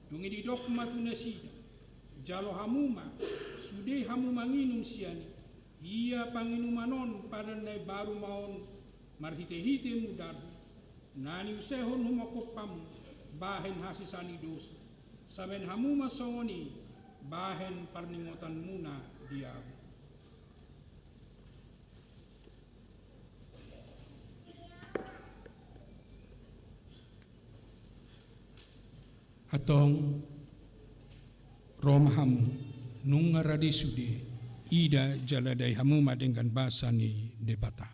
Dung i didok ma tu nasida: Jalo hamu ma, sude hamu manginum sian i. Ia panginuman on padan na imbaru ma on marhitehite mudarhu, na niusehon humongkop hamu bahen hasesaan ni dosa. Sambahen hamu ma songon i bahen parningotanmuna di ahu. Antong ro ma hamu, nunga rade sude, ida jala dai hamu ma denggan basa ni Debata.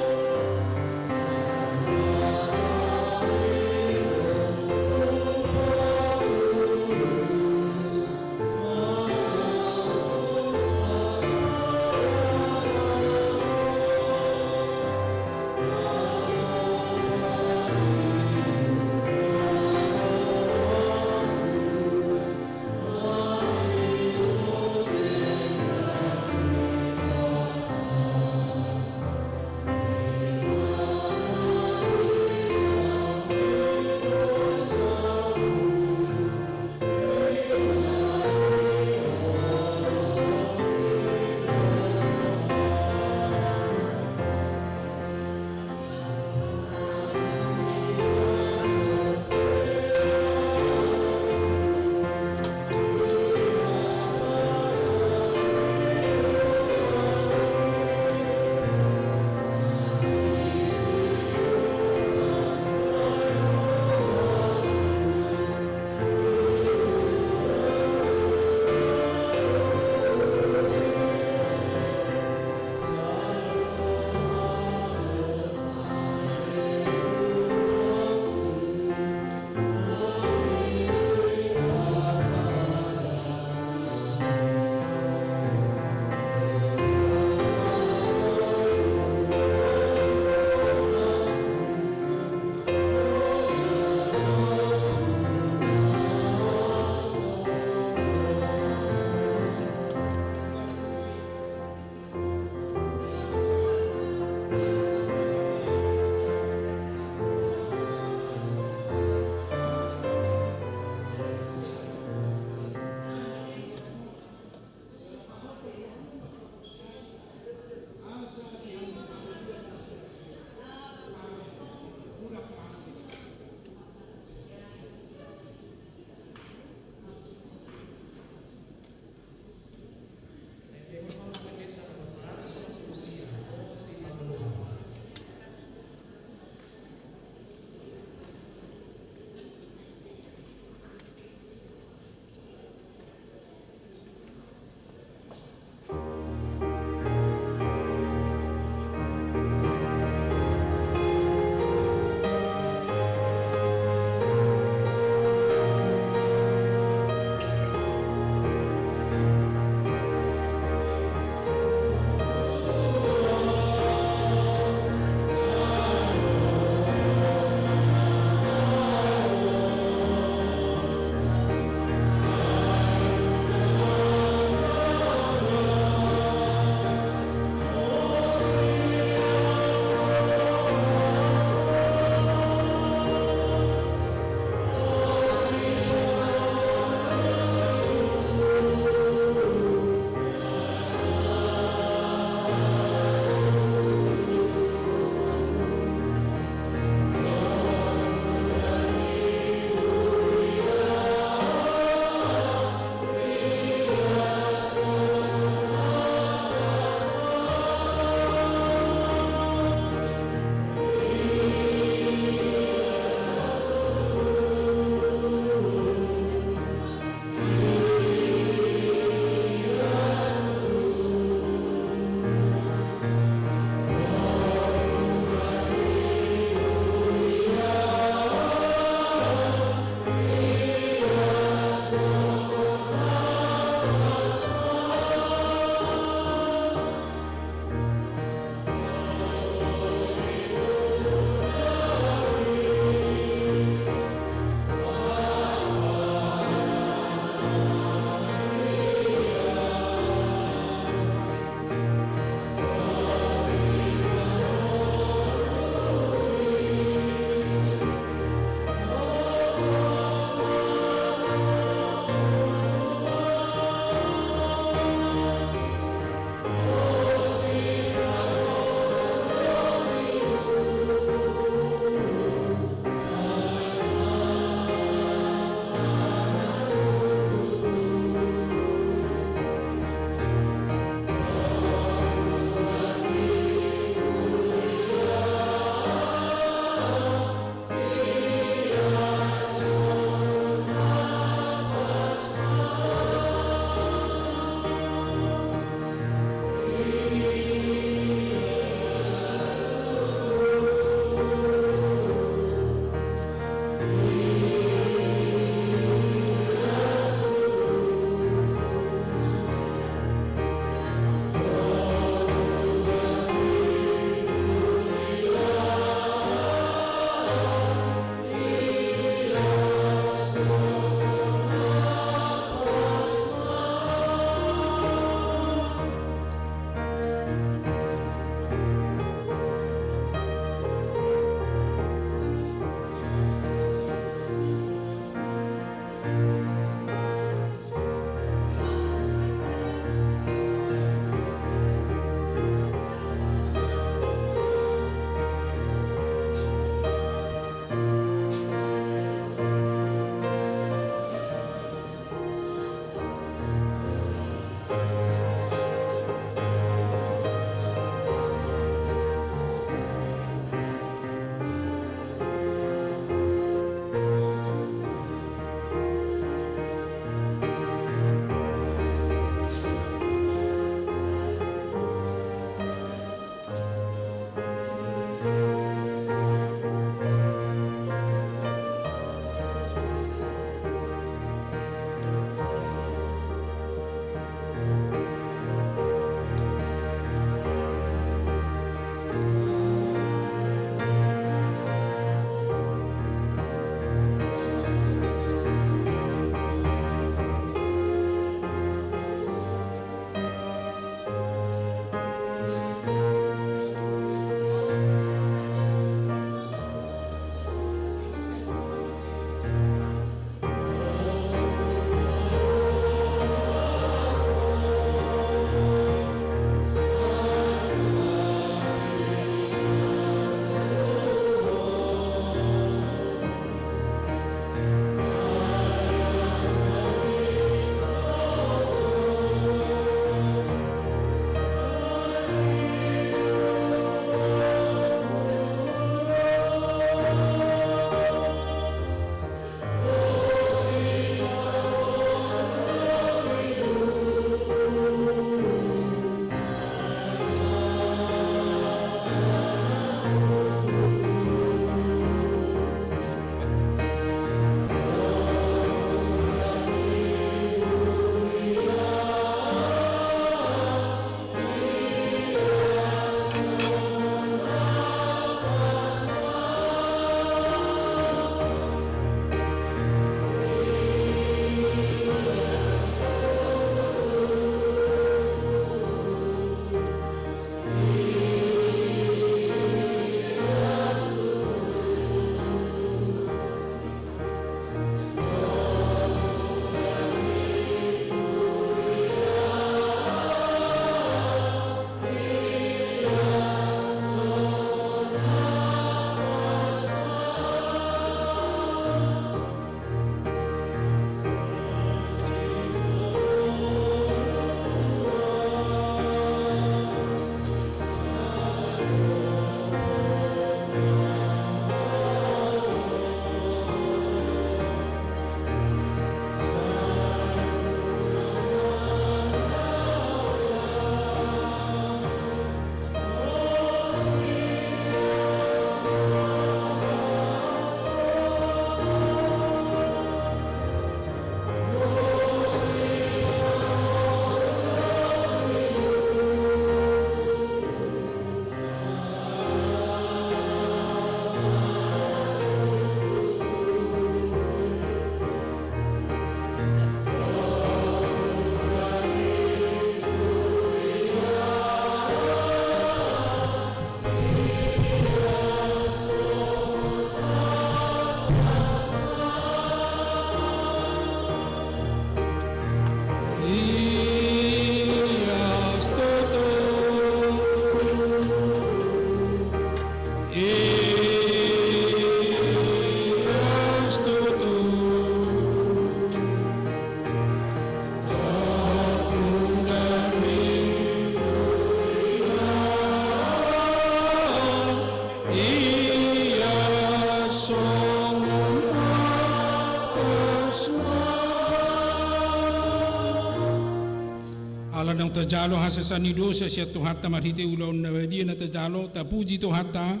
Ala naung tajalo hasesaan ni dosa sian Tuhanta marhite ulaon na badia na tajalo, tapuji Tuhanta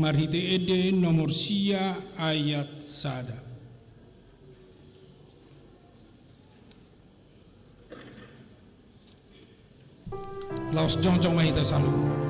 marhite ende nomor sia ayat sada. Laos jongjong ma hita saluhutna.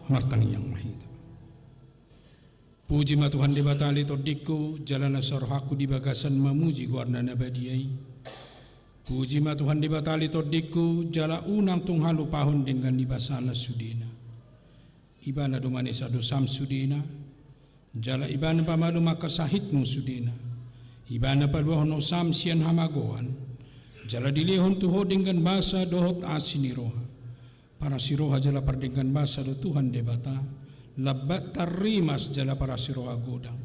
Martangiang ma hita. Puji ma Tuhan Debata ale tondingku, jala na sai rohangku di bagasan mamuji goarna na badia i. Puji ma Tuhan Debata ale tondingku, jala unang tung halupahon denggan ni basana sudena. Ibana do manesa dosam sudena, jala ibana pamalum angka sahitmu sudena. Ibana paluahon hosam sian hamagoan, jala dilehon tu ho denggan basa dohot asi ni roha. Parasi roha jala pardenggan basa do Tuhan Debata, lambat tarrimas jala parasi roha godang.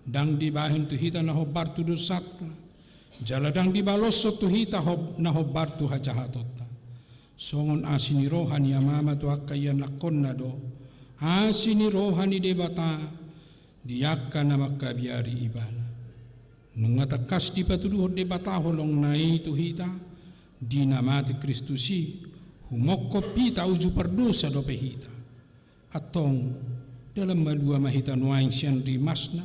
Ndang dibahen tu hita na hombar tu dosanta, jala ndang dibaloshon tu hita hob-, na hombar tu hajahatonta. Songon asi ni roha ni amama tu angka ianakkonna do asi ni roha ni Debata di angka na mangkabiari ibana. Nunga tangkas dipatuduhon Debata holongna i tu hita, di na mate Kristus i, humongkop hita uju pardosa dope hita. Antong, dalan malua ma hita nuaeng sian rimasna,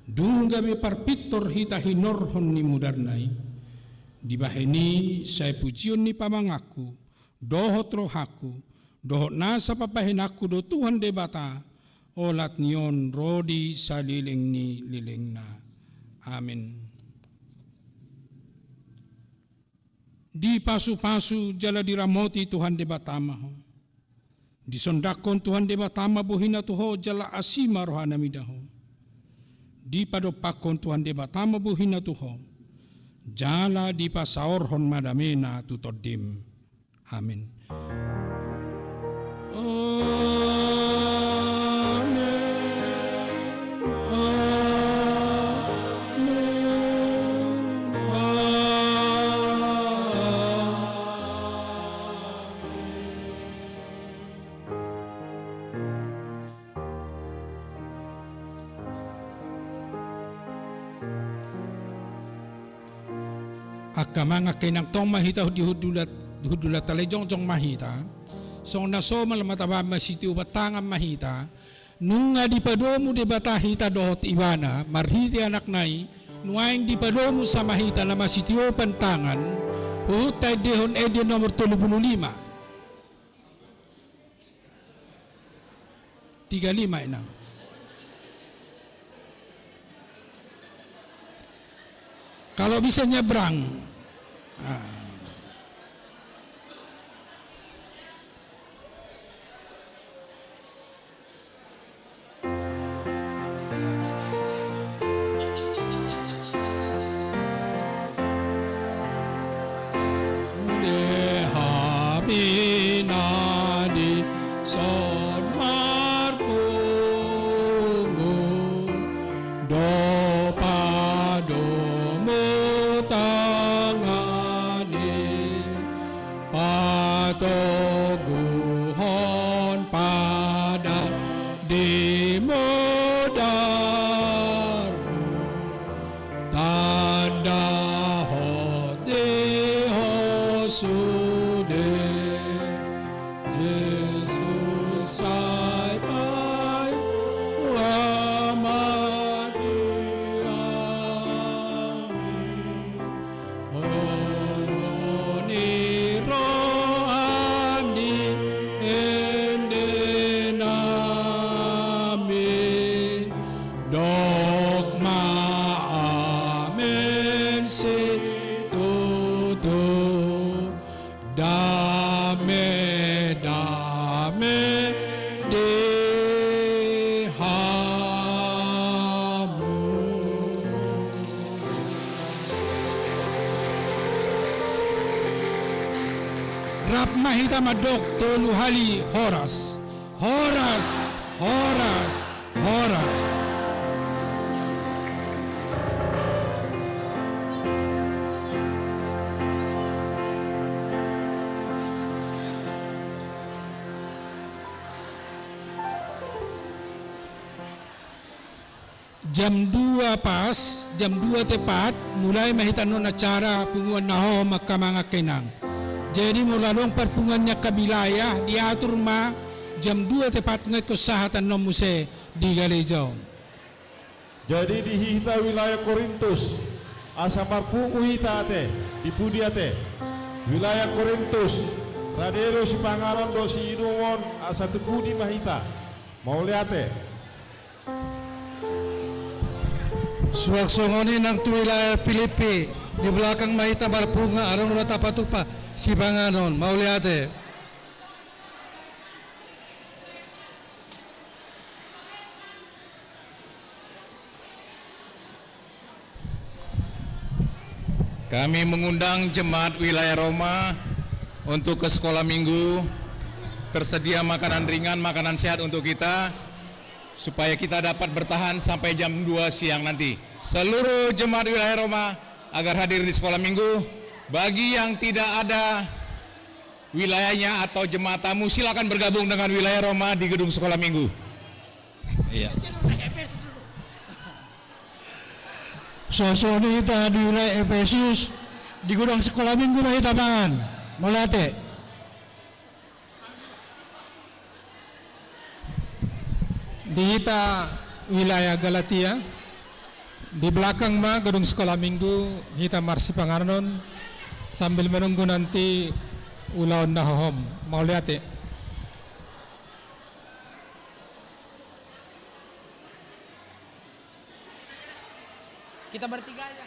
dung gabe parpintor hita hinorhon ni mudarna i. Dibahen i sai pujion ni pamanganku, dohot rohangku, dohot nasa pambahenanku do Tuhan Debata, olat ni on ro di saleleng ni lelengna. Amen. Dipasupasu jala diramoti Tuhan Debata ma ho. Disondangkon Tuhan Debata ma bohina tu ho jala asi ma rohana mida ho. Dipadompakkon Tuhan Debata ma bohina tu ho, jala dipasaorhon ma damena tu tondim. Amen. Amen. Amen. Amen. Angka amang, angka inang, tong ma hita di hundulan, hundulanta, lae jongjong ma hita. Songon na somal ma tabahen, masitiopan tangan ma hita. Nunga dipadomu Debata hita dohot Ibana marhite Anakna i, nuaeng dipadomu sama hita na masitiopan tangan. Huhut taendehon ende nomor tolu pulu lima. Tiga lima, Inang. Kalau bisa nyebrang. Ah. Hami na dison marpungu, do padomu tangan i, patoguhon padan di hita mandok tolu hali horas. Horas, horas, horas. Jam dua pas, jam dua tepat, mulai ma hita annon acara punguan na hohom, angka amang, angka inang. Jadi molo adong parpunguan ni angka wilayah, diatur ma jam dua tepat nga ingkon sahat annon muse di galeja on. Jadi di hita wilayah Korintus, asa marpungu hita ate, di pudi ate? Wilayah Korintus, rade do sipanganon dohot siinumon, asa tu pudi ma hita? Mauliate. Suang songon i nang tu wilayah Pilippi, di belakang ma hita marpungu, adong do na tapatupa sipanganon. Mauliate. Kami mengundang jemaat wilayah Roma untuk ke sekolah minggu. Tersedia makanan ringan, makanan sehat untuk kita, supaya kita dapat bertahan sampai jam dua siang nanti. Seluruh jemaat wilayah Roma agar hadir di sekolah minggu. Bagi yang tidak ada wilayahnya atau jemaat tamu, silakan bergabung dengan wilayah Roma di gedung sekolah minggu. Iya. Suang songon i hita di wilayah Epesus, di gedung sekolah minggu ma hita mangan. Mauliate. Di hita wilayah Galatia, di belakang ma gedung sekolah minggu, hita marsipanganon sambil menunggu nanti ulaon na hohom. Mauliate. Kita bertiga aja.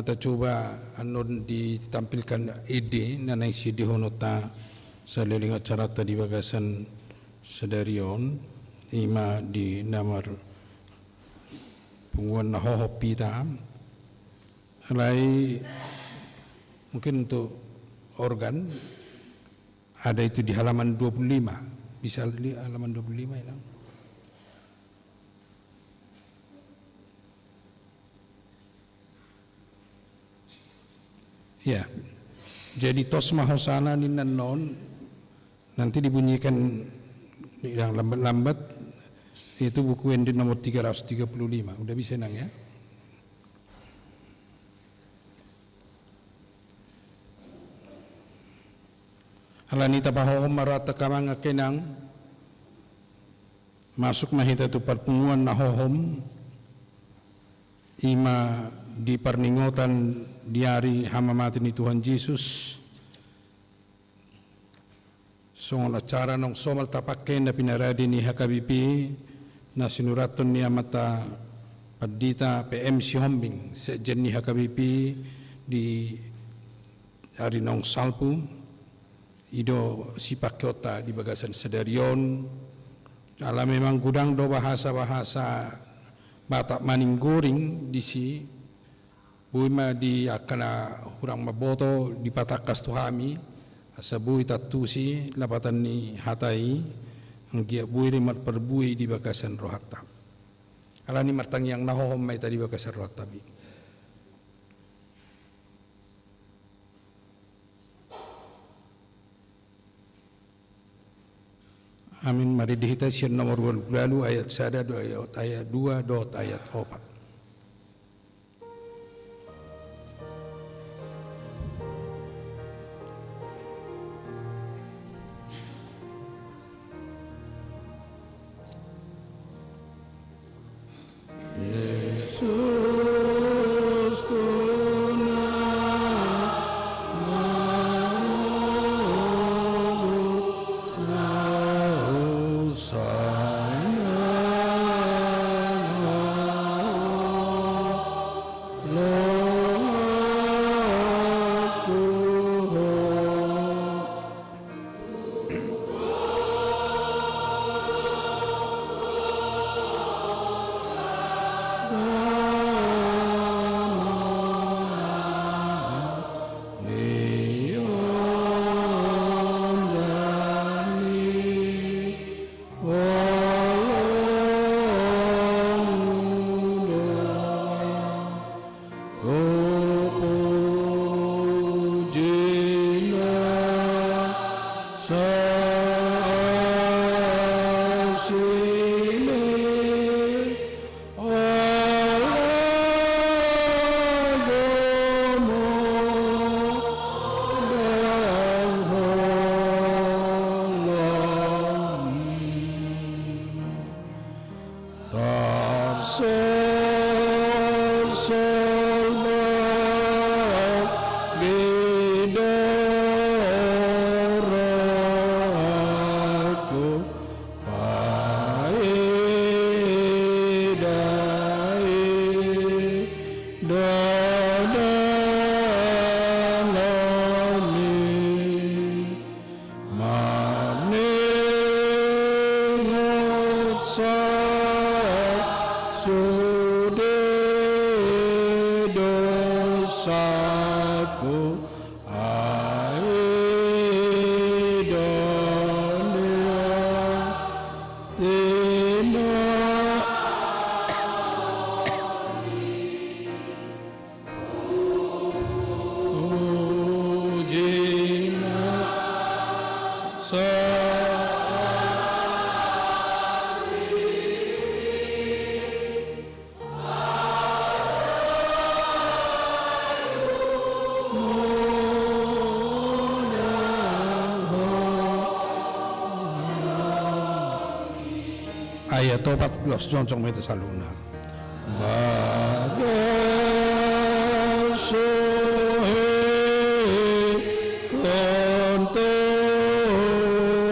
Tacoba annon ditampilkan ende na naeng siendehononta saleleng acaranta di bagasan sadari on, ima di na marpunguan na hohom hita. Alai mungkin untuk organ, ada itu di halaman dua puluh lima. Bisa di halaman dua puluh lima, Inang? Ya. Jadi tos ma hosana ninna annon, nanti dibunyikan yang lambat-lambat, itu buku ende nomor tiga ratus tiga puluh lima. Udah bisa, Inang, ya? Alani i tapahohom ma rohanta, Amang, Inang. Masuk ma hita tu parpunguan na hohom, ima di parningotan di ari hamamate ni Tuhan Jesus. Songon acara naung somal tapangke na pinarade ni H K B P na sinurathon ni Amanta Pandita P M Sihombing, sekjen ni H K B P di ari naung salpu, i do sipangkeonta di bagasan sadari on. Ala memang godang do bahasa-bahasa Batak maninggoring disi, boi ma di angka na hurang mamboto dipatangkas tu hami, asa boi taantusi lapatan ni hata i, anggiat boi do i marparbue di bagasan rohanta. Alani i martangiang na hohom ma hita di bagasan rohanta, Amang. Amin. Marende hita sian nomor ualu pulu ualu, ayat sada dohot ayat, ayat dua dohot ayat opat. Tarsolsol ma di rohangku paidaidanan ni Maningot sa sude dosaku, ai do nian tina Ayat opat, laos jongjong ma hita saluhutna. Bagas suhi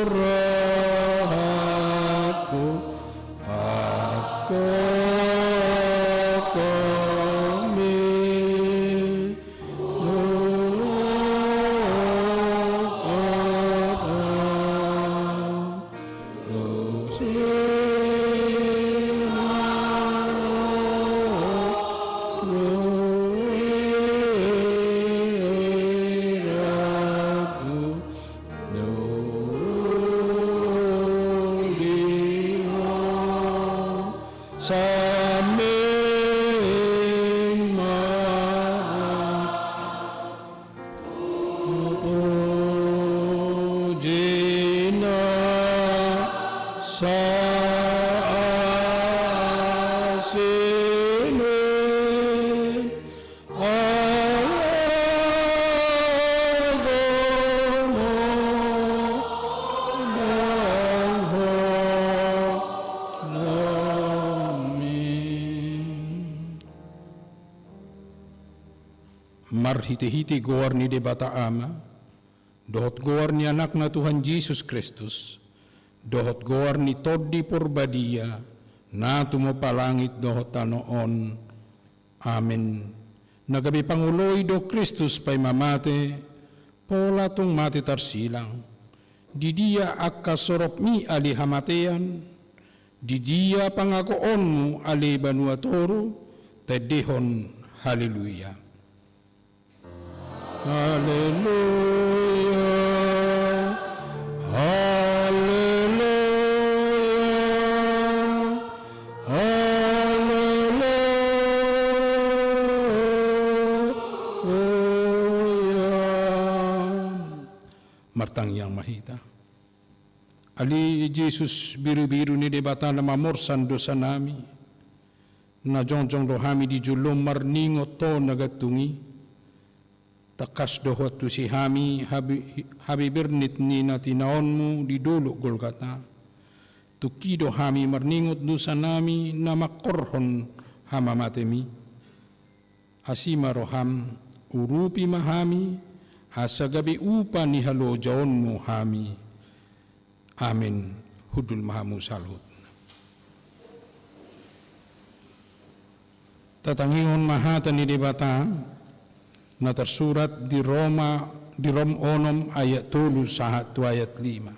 rohangku, pangkokomi. Sa asini algomo nang ho nami. Marhite-hite goar ni Debata Ama, dohot goar ni Anakna Tuhan Jesus Kristus, dohot goar ni Tondi Porbadia, na tumompa langit dohot tano on. Amen. Na gabe pangoloi do Kristus paima mate, pola tung mate tarsilang. Di dia angka soropmi ale hamatean, di dia pangagoonmu ale banua toru, taendehon haleluya. Haleluya, haleluya, haleluya. Martangiang ma hita. Ale Jesus, birubiru ni Debata na mamorsan dosanami, na jongjong do hami di jolom marningot Ho na gantung i. Tangkas do huantusi hami habi-, habibernit ni na tinaonmu di dolok Golgata. Tungki do hami marningot dosanami na mangkorhon hamamatemi. Asi ma roham, urupi ma hami, asa gabe upa ni halojaonmu hami. Amen. Hundul ma hamu saluhutna. Tatangihon ma hata ni Debata, na tarsurat di Roma, di Rom onom ayat tolu sahat tu ayat lima.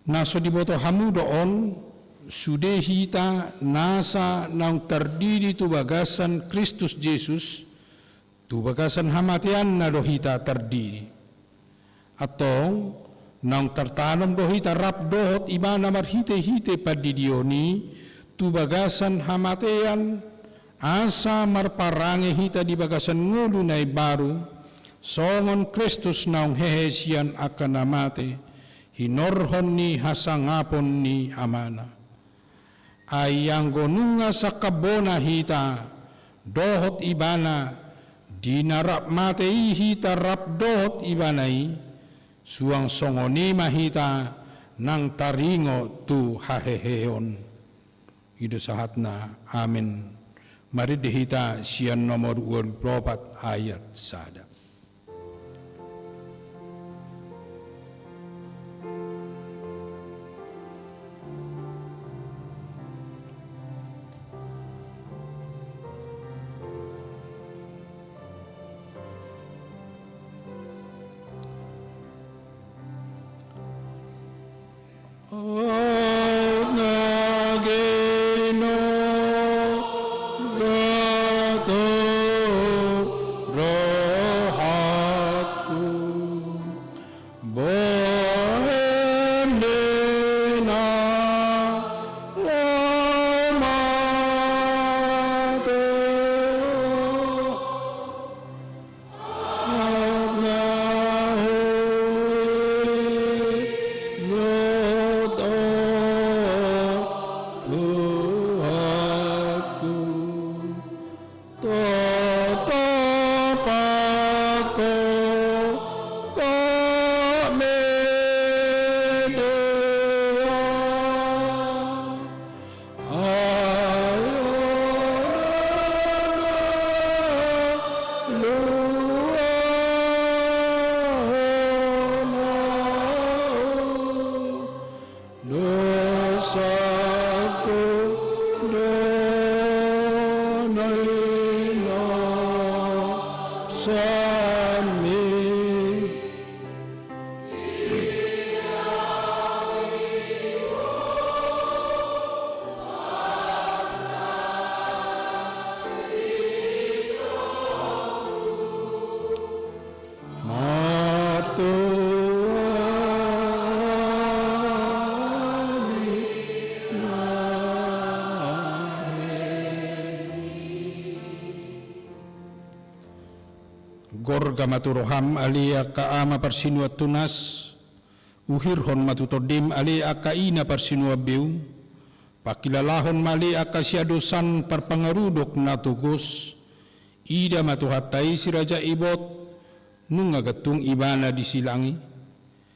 Na so diboto hamu do on, sude hita nasa naung tardidi tu bagasan Kristus Jesus, tu bagasan hamateanna do hita tardidi. Antong, naung tartanom do hita rap dohot Ibana marhite-hite pandidion i, tu bagasan hamatean, asa marparange hita di bagasan ngolu na imbaru, songon Kristus naung hehe sian angka na mate, hinorhon ni hasangapon ni Amana. Ai anggo nunga sangkap bona hita dohot Ibana, di na rap mate i hita rap dohot Ibana i, suang songon i ma hita nang taringot tu haheheon. I do sahatna. Amen. Marende hita sian nomor ualu pulu opat ayat sada. Gorga ma tu roham ale angka ama parsinuan tunas, Uhirhon ma tu tondim ale angka ina parsinuan beu, pangkilalahon ma ale angka siadosan parpangarudok na togos. Ida ma Tuhanta i si Raja Ibot, nunga gantung Ibana di silang i.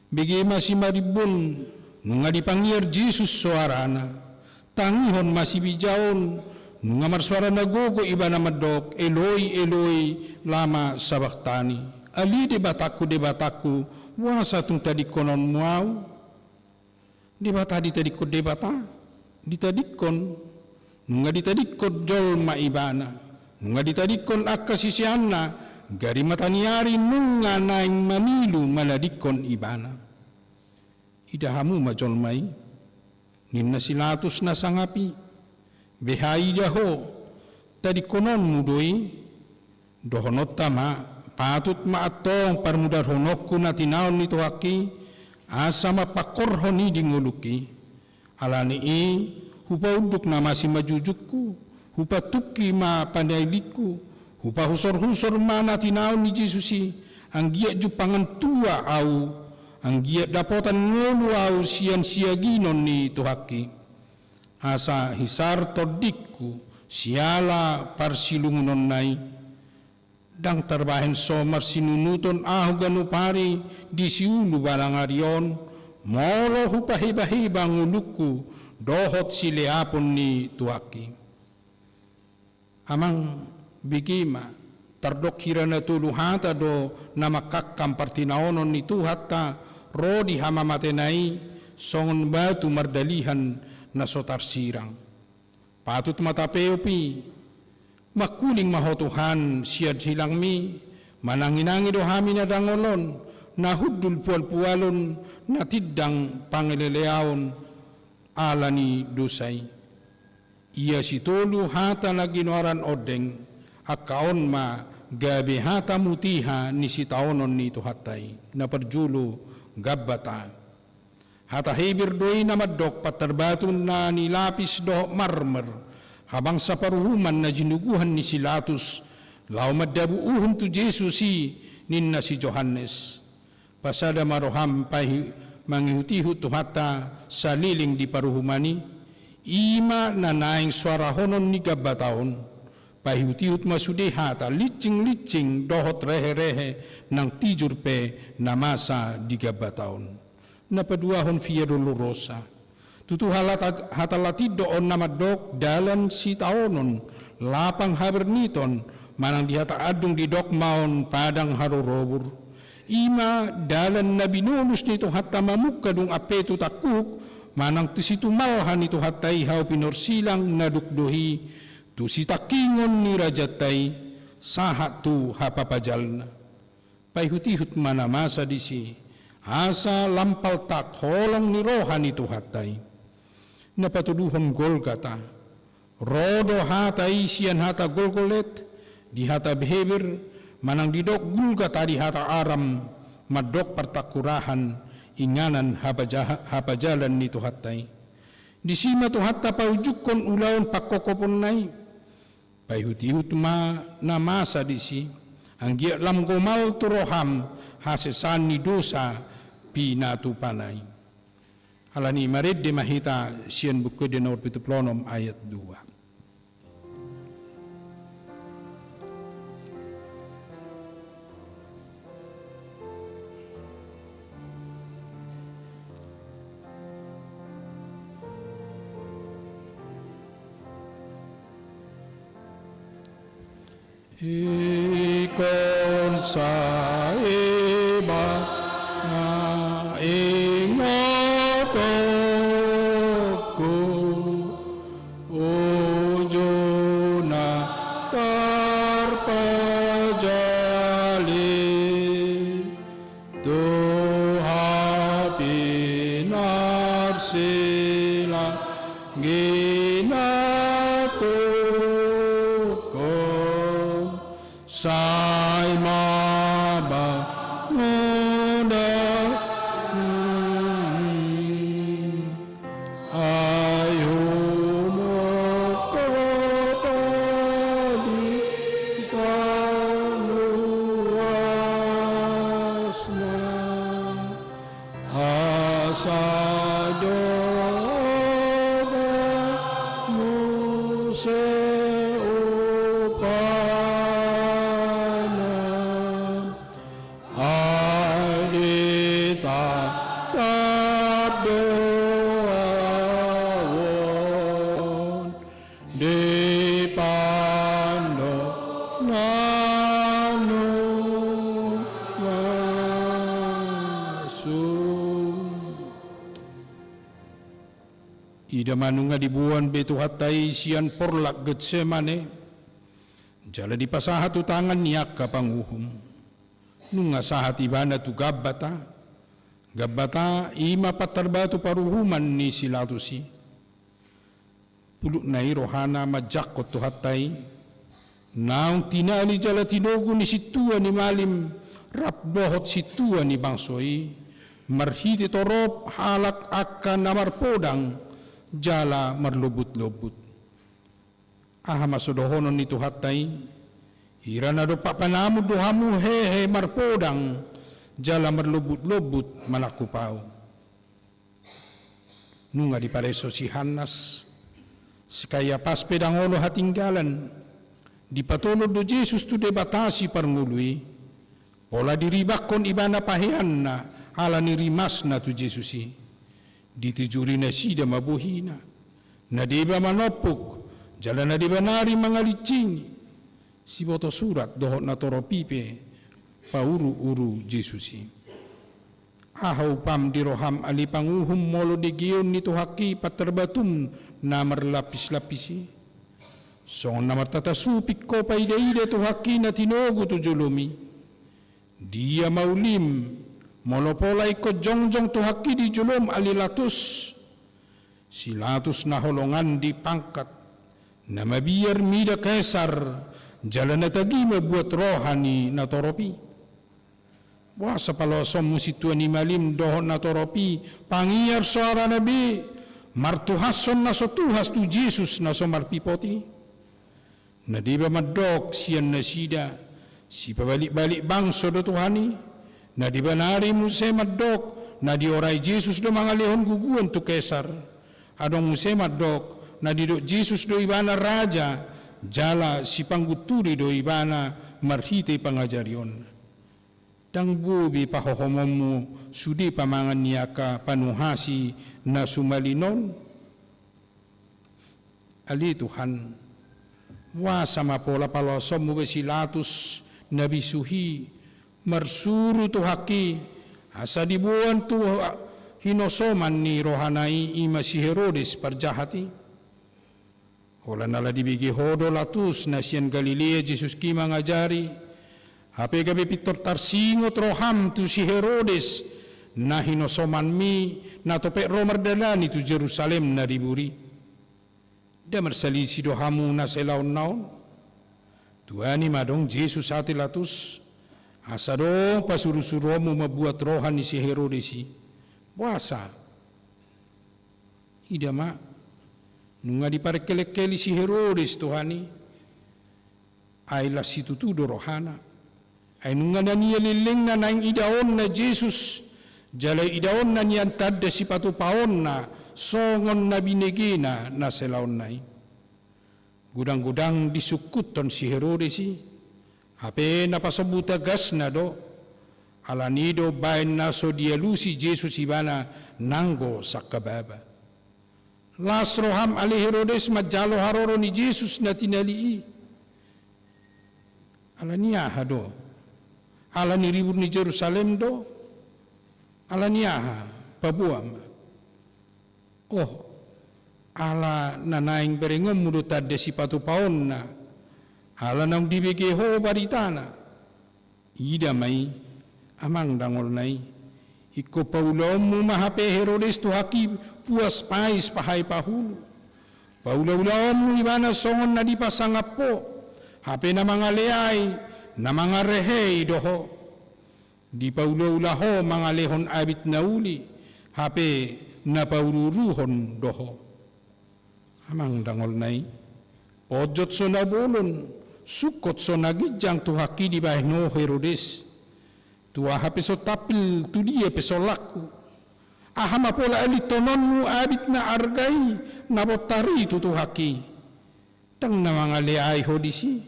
Bege ma simarimbun, nunga dipangiar Jesus soarana. Tangihon ma sibijaon, nunga marsoara na gogo Ibana mandok, Eloi, Eloi, lama sabaktani. Ale Debatangku, Debatangku, boasa tung tadingkononmu Ahu? Debata ditadingkon Debata, ditadingkon, nunga ditadingkon jolma Ibana, nunga ditadingkon angka siseanna, gari mataniari nunga naeng mamilu manadingkon Ibana. Ida hamu ma jolma i, ninna si Latus na sangap i. Beha ida ho, tadingkononmu do i? Dohononta ma, patut ma antong parmudarhononku na tinaon ni Tuhanki, asa mangkorhon i di ngolungki. Alani i, hupaunduk nama simanjujungku, hupatungki ma panailingku, hupahusorhusor ma na tinaon ni Jesus i, anggiat jumpangan tua ahu, anggiat dapotan ngolu ahu sian siaginon ni Tuhanki. Asa hisar tondingku siala parsilungunonna i. Ndang tarbahen so marsinunuton ahu ganup ari di siulu balangari on, molo hupahebaheba ngolungku dohot sileapon ni Tuhanki. Amang, bege ma, tardok hira na tolu hata do na mangkangkang partinaonon ni Tuhanta ro di hamamatena i, songon batu mardalihan na so tarsirang. Patut ma tapeop i. Mangkuling ma ho Tuhan sian hilangmi, mananginangi do hami na dangol on, na hundul pualpualon, na tindang pangeleleaon ala ni dosa i. Ia sitolu hata na ginoaran ondeng, angka on ma gabe hata mutiha ni sitaonon ni Tuhanta i. Na parjolo, gambata. Hata Heber do i na mandok pantar batu na nilapis dohot marmer, habangsa paruhuman na jinuguhan ni si Latus, laho mandabu uhum tu Jesus i, ninna si Johannes. Pasada ma roham paihu-, mangihutihut Tuhanta saleleng di paruhuman i, i ma na naeng soarahonon ni gambata on. Paihutihut ma sude hata lincinglincinng dohot reherehe nang tijur pe na masa di gambata on. Na paduahon, Via Dolorosa. Tutu halata-, hata Latin do on na mandok dalan sitaonon, lapang haberniton, manang di hata andung didok ma on padang harorobur. I ma dalan na binolus ni Tuhanta mamungka dung ampe tu tangkuhuk, manang tu situmalha ni Tuhanta i hau pinorsilang na dukdohi, tu sitangkingon ni rajanta i, sahat tu hapapajalna. Paihutihut ma na masa disi, asa lam paltak holong ni roha ni Tuhanta i. Na patoluhon, Golgata. Ro do hata i sian hata Golgolet, di hata Heber, manang didok Gulgata di hata Aram, mandok partangkurahan, inganan hapajaha-, hapajalan ni Tuhanta i. Disi ma Tuhanta paujunghon ulaon pangkophoponna i. Paihutihut ma na masa disi, anggiat lam gomal tu roham hasesaan ni dosa pinatupana i. Alani i marende ma hita sian Buku Ende nomor pitu pulu onom ayat dua. Ingkon sai ma na ingotonku, uju na tarpajali, tu hapinorsilang ginatuhon, sai ma ba muda. Ai humongkop di paluasna. Sada muse upana, ai ditatap do ahu on di pandok na nuaeng. Ida ma nunga diboan be Tuhanta i sian porlak Getsemane, jala dipasahat tu tangan ni angka panguhum. Nunga sahat ibana tu Gabata. Gabata i ma pantarbatu paruhuman ni si Latus i. Pulutna i rohana manjangkon Tuhanta i, naung tinali jala tinogu ni sintua ni malim rap dohot sintua ni bangso i, marhite torop halak angka na marpodang jala marlombutlombut. Aha ma so dohonon ni Tuhanta i? Hira na dompak panamun do hamu hehe marpodang jala marlombutlombut manangkup ahu. Nunga dipareso si Hannas, si Kaiapas pe ndang olo hatinggalan. Dipatolon do Jesus tu Debata Siparngolu i. Pola diribanghon ibana paheanna ala ni rimasna tu Jesus i. Ditijuri nasida ma bohina. Na deba manompuk, jala na deba nari mangalincingi. Siboto surat dohot na torop i pe pauruuru Jesus i. Aha upam di roham ale panguhum molo digeon ni Tuhanta i pantarbatum na marlapislapis i? Songon na martata suping ho paidaida Tuhanta i na tinogu tu jolom i. Dia ma ulim, molo pola ingkon jongjong Tuhanta i di jolom ale Latus? Si Latus na holongan di pangkat, na mabiar mida Kesar, jala na tagi ma buat roha ni natorop i. Boasa paloasonmu sintua ni malim dohot natorop i, pangiar soarana be, martuhashon na so tuhash tu Jesus na so marpipot i? Na deba mandok sian nasida, sipabalikbalik bangso do Tuhan i. Na deba nari muse mandok, na diorai Jesus do mangalehon guguon tu Kesar. Adong muse mandok, na didok Jesus do ibana raja, jala sipanggunturi do ibana marhite pangajarionna. Ndang boi be pahohomonmu sude pamangan ni angka panuhasi na sumalin on? Ale Tuhan, boasa ma pola paloasonmu be si Latus na bisuhi, marsuru Tuhanta i, asa diboan tu hinosoman ni rohana i, i ma si Herodes parjahat i? Holan ala dibege ho do Latus na sian Galilea Jesus i mangajari, hape gabe pintor tarsingot roham tu si Herodes na hinosomanmi na topet ro mardalani tu Jerusalem na ribur i. Nda marsalisi do hamu na selaonna on? Tuani ma adong Jesus ate Latus, asa adong pasurusuruonmu mambuat roha ni si Herodes i. Boasa? Ida ma, nunga diparengkelengkeli si Herodes Tuhan i, ai las situtu do rohana. Ai nunga na nialellengna naeng idaonna Jesus, jala idaonna nian tanda sipatupaonna songon na binegena na selaonna i. Godang-godang disungkuthon si Herodes i, hape na pasombu tagasna do, alani do baen na so dialusi Jesus ibana nanggo sangkababa. Las roham ale Herodes manjalo haroro ni Jesus na tinali i. Alani aha do? Alani ribur ni Jerusalem do? Alani aha? Paboa ma. Oh, ala na naeng berengonmu do tanda sipatupaonna, ala naung dibege ho baritana. Ida ma i, amang dangolna i. Ingkon paulaonmu ma hape Herodes Tuhan i puas pais pahai pahulu. Paulaulaonmu ibana songon na dipasangap ho, hape na mangaleai, na mangarehei do ho. Dipaulaula ho mangalehon abit na uli, hape na pauruuruhon do ho. Amang dangolna i, ponjot so na bolon, sungkot so na ginjang Tuhan i dibahen ho Herodes. Tu aha pe so tampil, tu dia pe so langku. Aha ma pola alintononmu abit na arga i na bontar i tu Tuhangki? Ndang na mangaleai ho disi?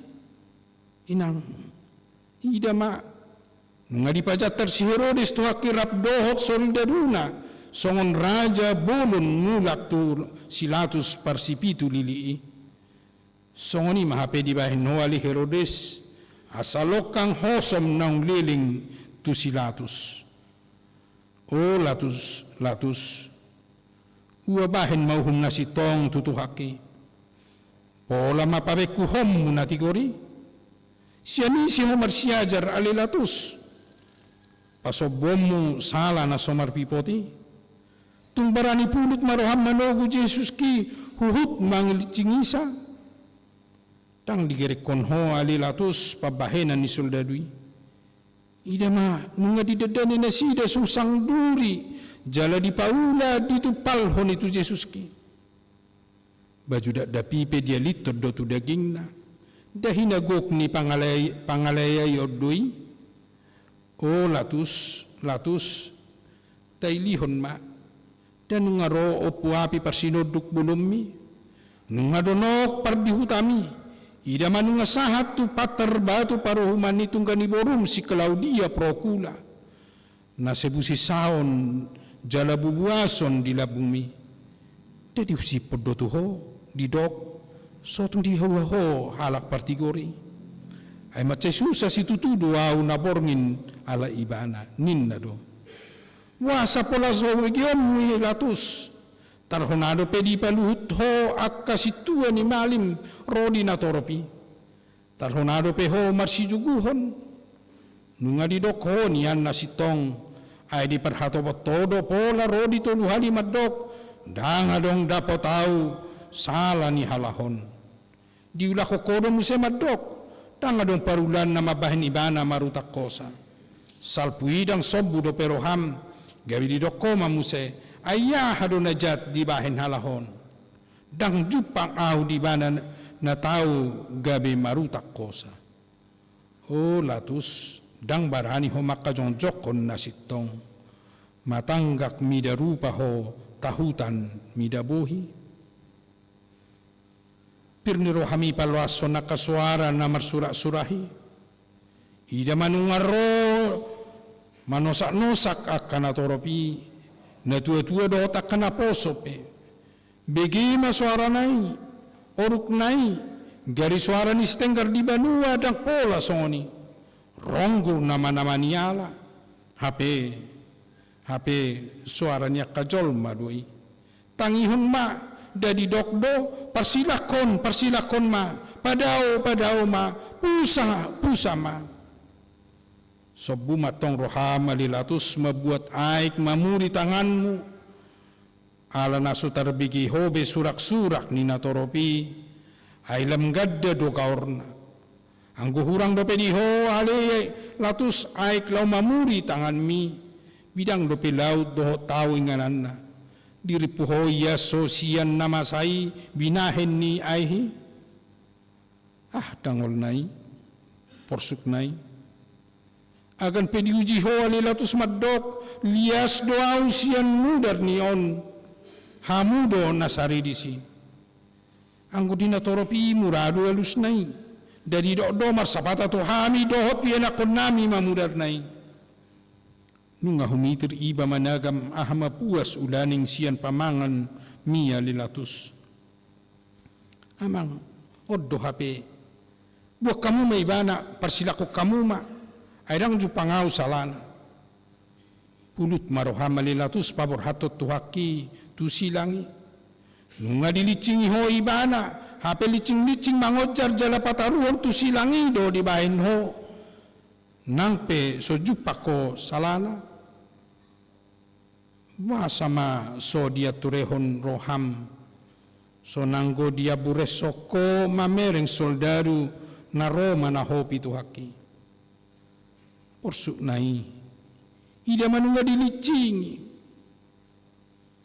Inang, ida ma, nunga dipajantar si Herodes Tuhangki rap dohot soldaduna, songon raja bolon mulak tu si Latus parsipitu lili i. Songon i ma hape dibahen ho ale Herodes, asa longkang hosom naung leleng tu si Latus. O Latus, Latus, ua bahen ma uhum na sintong tu Tuhangki. Pola ma pabengkuhonmu na tigor i. Sian ise ho marsiajar ale Latus, pasombuonmu sala na so marpipot i? Tung barani pulut ma roham manogu Jesuski huhut mangilincingi sa? Ndang digerekhon ho ale Latus pambahenan ni soldadu i. Ida ma, nunga didandani nasida sungsang duri, jala dipaula ditumpalhon i tu Jesuski. Baju dakdanak i pe dialinton do tu dagingna. Dahi na gok ni pangaleai, pangaleaion do i. O Latus, Latus, tailihon ma. Nda nunga ro ompu api parsinonduk bolonmi? Nunga donok pardihutami. Ida ma nunga sahat tu pantar batu paruhuman ni tungga ni borum si Klaudia Prokula, na sai busisaon jala bubuason di lambungmi. Nda diusiphon do tu ho, didok, so tung dihaua ho halak partigor i? Ai mansai susa situtu do ahu na borngin ala ibana, ninna do. Boasa pola so begeonmu i Latus? Tarhona dope dipaluhut ho angka sintua ni malim ro di natorop i. Tarhona dope ho marsijuguhon. Nunga didok ho nian na sintong, ai diparhatopot ho do pola ro di tolu hali mandok, ndang adong dapot ahu sala ni halak on. Diulahon ho do muse mandok, ndang adong parulaanna mambahen ibana marutak hosa. Salpu i ndang sombu dope roham, gabe didok ho ma muse, ai aha do na jat dibahen halak on? Ndang jumpang ahu di ibana na tau gabe marutak hosa. O Latus, ndang barani ho manghajongjonghon na sintong. Matanggak mida rupa ho tahutan mida bohi. Pir ni rohami paloashon angka soara na marsuraksurak i. Ida ma nunga ro manosaknosak angka natorop i, natuatua dohot angka naposo pe. Bege ma soarana i, orukna i, gari soara ni sitenggar di banua ndang pola songon i. Ronggur namanama ni ala. Hape, hape soara ni angka jolma do i. Tangihon ma, nda didok do, parsilakhon, parsilakhon ma, padao, padao ma, pusa, pusa ma. Sombu ma antong roham ale Latus mambuat aek mamuri tanganmu. Ala na so tarbege ho be suraksurak ni natorop i, ai lam ganda do gaorna. Anggo hurang dope di ho ale Latus aek laho mamuri tanganmi, bidang dope laut dohot tao ingananna. Dirimpu ho ias ho sian na masa i binahen ni aek i. Ah, dangolna i, porsukna i. Agan pe diuji ho ale Latus mandok, lias do ahu sian mudar ni on, hamu do na saridis i. Anggo di natorop i mura do alusna i, nda didok do marsapata tu hami dohot tu ianakhonnami ma mudarna i. Nunga humitir iba managam aha ma puas ulaning sian pamanganmi ale Latus. Amang, on do hape. Boan hamu ma ibana, parsilakhon hamu ma, ai ndang jumpang ahu salana. Pulut ma roham ale Latus paborhathon Tuhangki tu silang i. Nunga dilincingi ho ibana, hape lincinglincing mangonjar jala pataruhon tu silang i do dibahen ho. Nang pe so jumpang ho salana. Boasa ma so dianturehon roham, so nanggo diambureshon ho mamereng soldadu na ro manahopi Tuhangki? Porsukna i, ida ma nunga dilincingi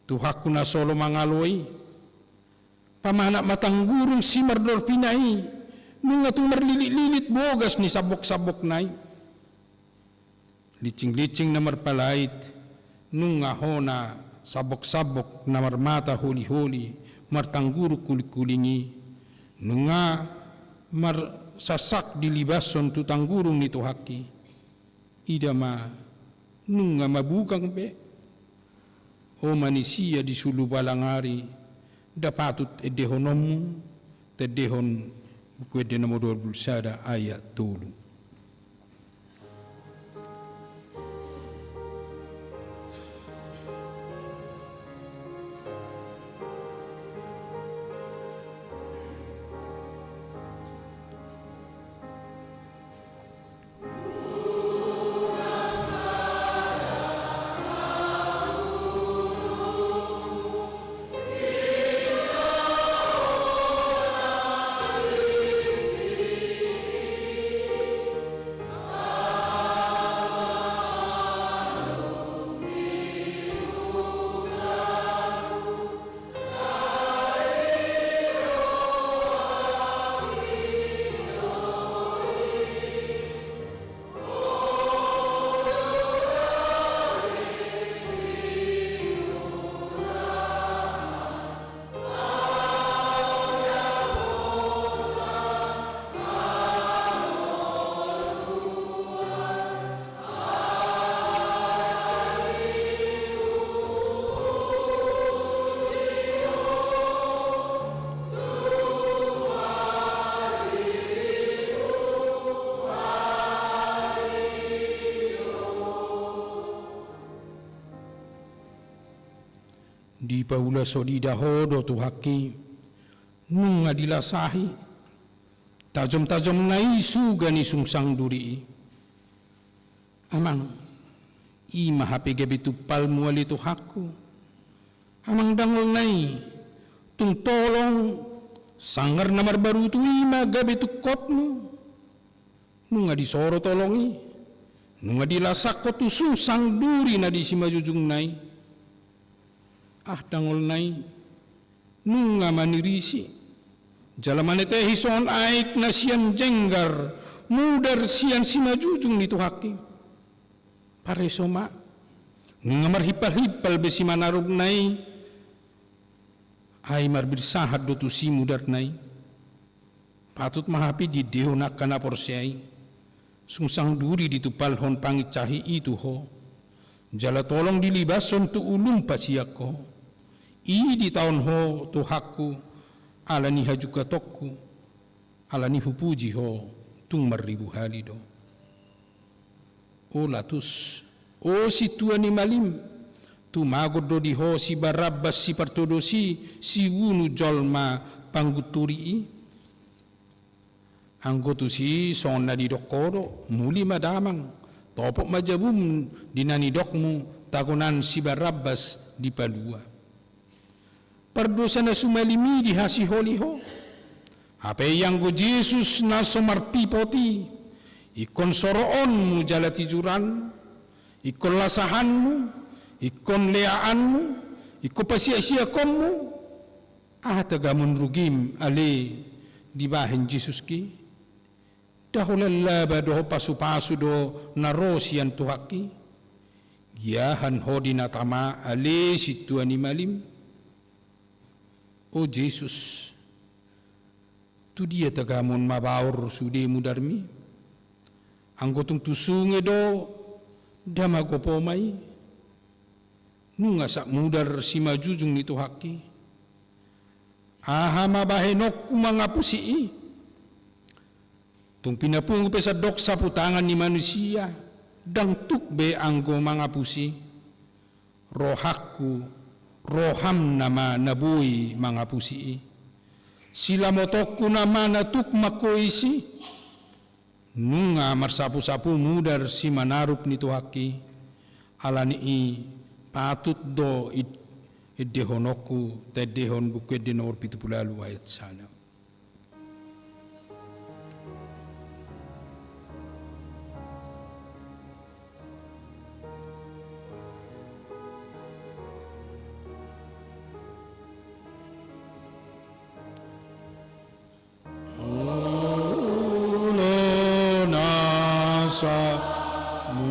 Tuhangku na so olo mangalo i. Pamanat ma tanggurung simardorpina i, nunga tung marlilitlilit bogas ni samboksambokna i. Lincinglincing na marpalait, nunga hona Sambok-sambok na marmata holi-holi, martanggurung kuling-kuling i, nunga marsaksak dilibashon tu tanggurung ni Tuhangki. Ida ma, nunga mabugang be. O manisia di sulu balang ari, nda patut endehononmu tendehon Buku Ende nomor dua pulu sada ayat tolu. Dipaula so dida Ho do Tuhangki, nunga dilasahi tajom-tajomna i suga ni sungsang duri i. Amang, i ma hape gabe tumpalmu ale Tuhangku. Amang dangolna i, tung tolong sanggar na marbarutu i ma gabe tungkotmu. Nunga disoro tolong i, nunga dilasakkon tu sungsang duri na di simanjujungna i. Ah, dangolna i, nunga manirisi, jala manetehi songon aek na sian jenggar, mudar sian simanjujung ni Tuhangki. Pareso ma, nunga marhimpal-himpal be simanarupna i, ai marbirsahat do tusi mudarna i. Patut ma hape diendehon angka na porsea i. Sungsang duri ditumpalhon panginsahi i tu Ho. Jala tolong dilibashon tu ulum pasian Ho. I ditaon Ho Tuhangku, ala ni hajungkatonku, ala ni hupuji Ho, tung marribu hali do. O Latus, o sintua ni malim, tumagon do di ho si Barabas sipartodos i, sibunu jolma panggunturi i. Anggo tusi songon na didok ho do, muli ma damang, topot ma jabum di na nidokmu, tagonan si Barabas dipalua. Pardosa na sumalim i dihasiholi ho. Hape ianggo Jesus na so marpipot i, ingkon soroonmu jala tijuran, ingkon lasahanmu, ingkon leaanmu, ingkon pasiaksiakonmu, aha tagamon rugim ale dibahen Jesus ki? Nda holan laba dohot pasupasu do na ro sian Tuhangki? Giahan ho di na tama ale sintua ni malim? O Jesus, tu dia tagamon mabaor sude mudarmi? Anggo tung tu sunge do, nda magopo ma i? Nunga sak mudar simanjujung ni Tuhangki. Aha ma bahenonku mangapusi i? Tung pinapungu pe sandok saputangan ni manusia, ndang tuk be anggo mangapusi. Rohangku, roham nama na boi mangapusi i. Silamotonku nama na tuk mangkoisi. Nunga marsapusapu mudar simanarup ni Tuhangki, ala ni i patut do id-, endehononku, taendehon Buku Ende nomor pitu pulu ualu ayat sada. Olo na samuna.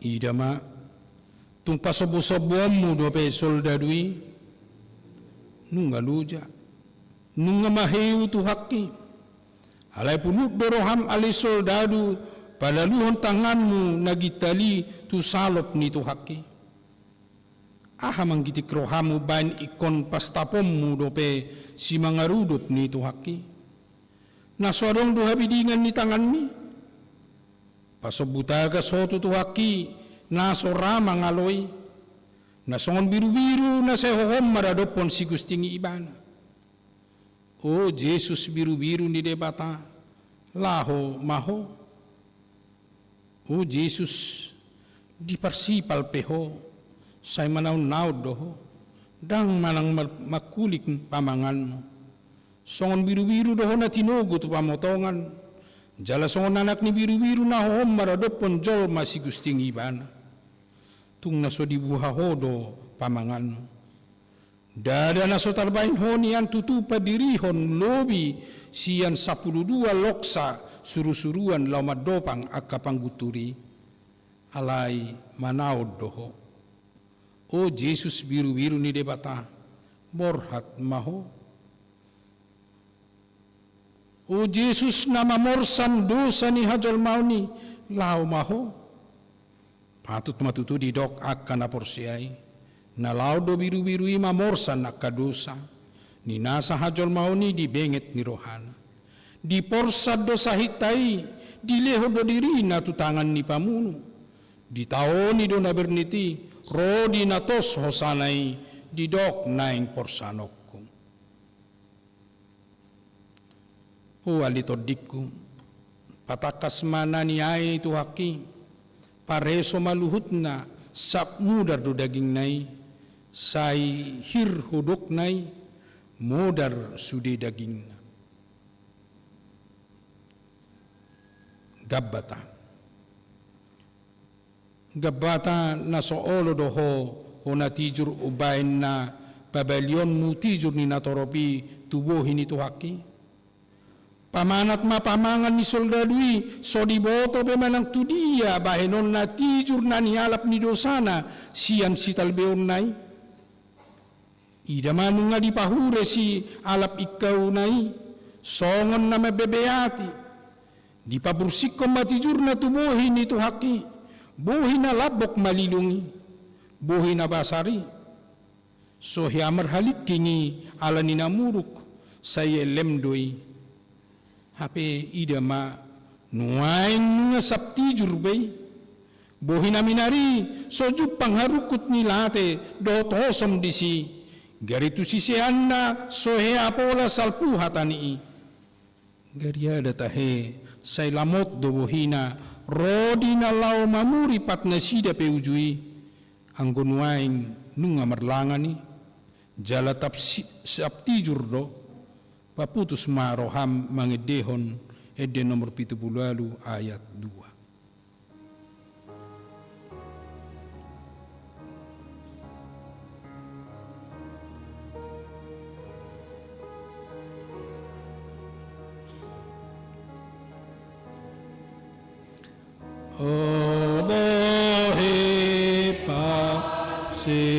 Ida ma, tung pasombusombuonmu dope soldadu i, nunga loja, nunga maheu Tuhanki. Alai pulut do roham ale soldadu, padaluhon tanganmu na gintal i tu salop ni Tuhanki. Aha manggitik roham umbahen ingkon pastaponmu dope simangarudop ni Tuhanki? Na so adong do habidingan ni tanganmi? Pasombu tagas ho tu Tuhanki, na so ra mangalo i, na songon birubiru na sai hohom maradophon sigusting ibana. O Jesus birubiru ni Debata, laho ma ho. O Jesus, diparsipal pe ho, sai manaonnaon do ho, ndang manang mar-, mangkuling pamanganmu. Songon birubiru do ho na tinogu tu pamotongan, jala songon anak ni birubiru na hohom maradophon jolma sigusting ibana. Tung na so dibuha ho do pamanganmu. Ndada na so tarbahen ho nian tutu padirihon lobi sian sampulu dua loksa surusuruan laho mandopang angka pangguntur i, alai manaon do ho. O Jesus birubiru ni Debata, borhat ma ho. O Jesus na mamorsan dosa ni hajolmaon i, laho ma ho. Patut ma tutu didok angka na porsea i, na laho do birubiru i mamorsan angka dosa ni nasa hajolmaon i di benget ni rohana. Diporsan do sahitta i, dilehon do dirina tu tangan ni pamunu. Ditaoni do na bernit i, ro di na tos hosana i, didok naeng porsanonku. O ale tondingku, patangkas ma na niae Tuhanki, pareso ma luhutna, sap mudar do dagingna i, sai hir hudokna i, mudar sude dagingna. Gabbata. Gabbata na so olo do ho, ho na tijur umbahen na pabalionmu tijur ni natorop i tu bohi ni Tuhanki. Pamanat ma pamangan ni soldadu i, so diboto pe manang tudia bahenon na tijur na nialap ni dosana sian sitalbeonna i. Ida ma nunga dipahure sialap ingkauna i, songon na mambebeati. Dipabursikhon ma tijurna tu bohi ni Tuhanki, bohi na lambok malilung i, bohi na basar i. So hea marhalingking i ala ni na muruk, sai ellem do i. Hape ida ma, nuaeng nunga sap tijur be i. Bohi na minar i, so jumpang harungkut ni late dohot hosom disi. Gari tu siseanna so hea pola salpu hata ni i. Gari adat tahe, sai lamot do bohina, ro di na laho mamuri pat nasida pe uju i. Anggo nuaeng nunga marlangan i, jala tap si-, sap tijur do. Paputus ma roham mangendehon ende nomor pitu pulu ualu ayat dua. O bohi pansinom.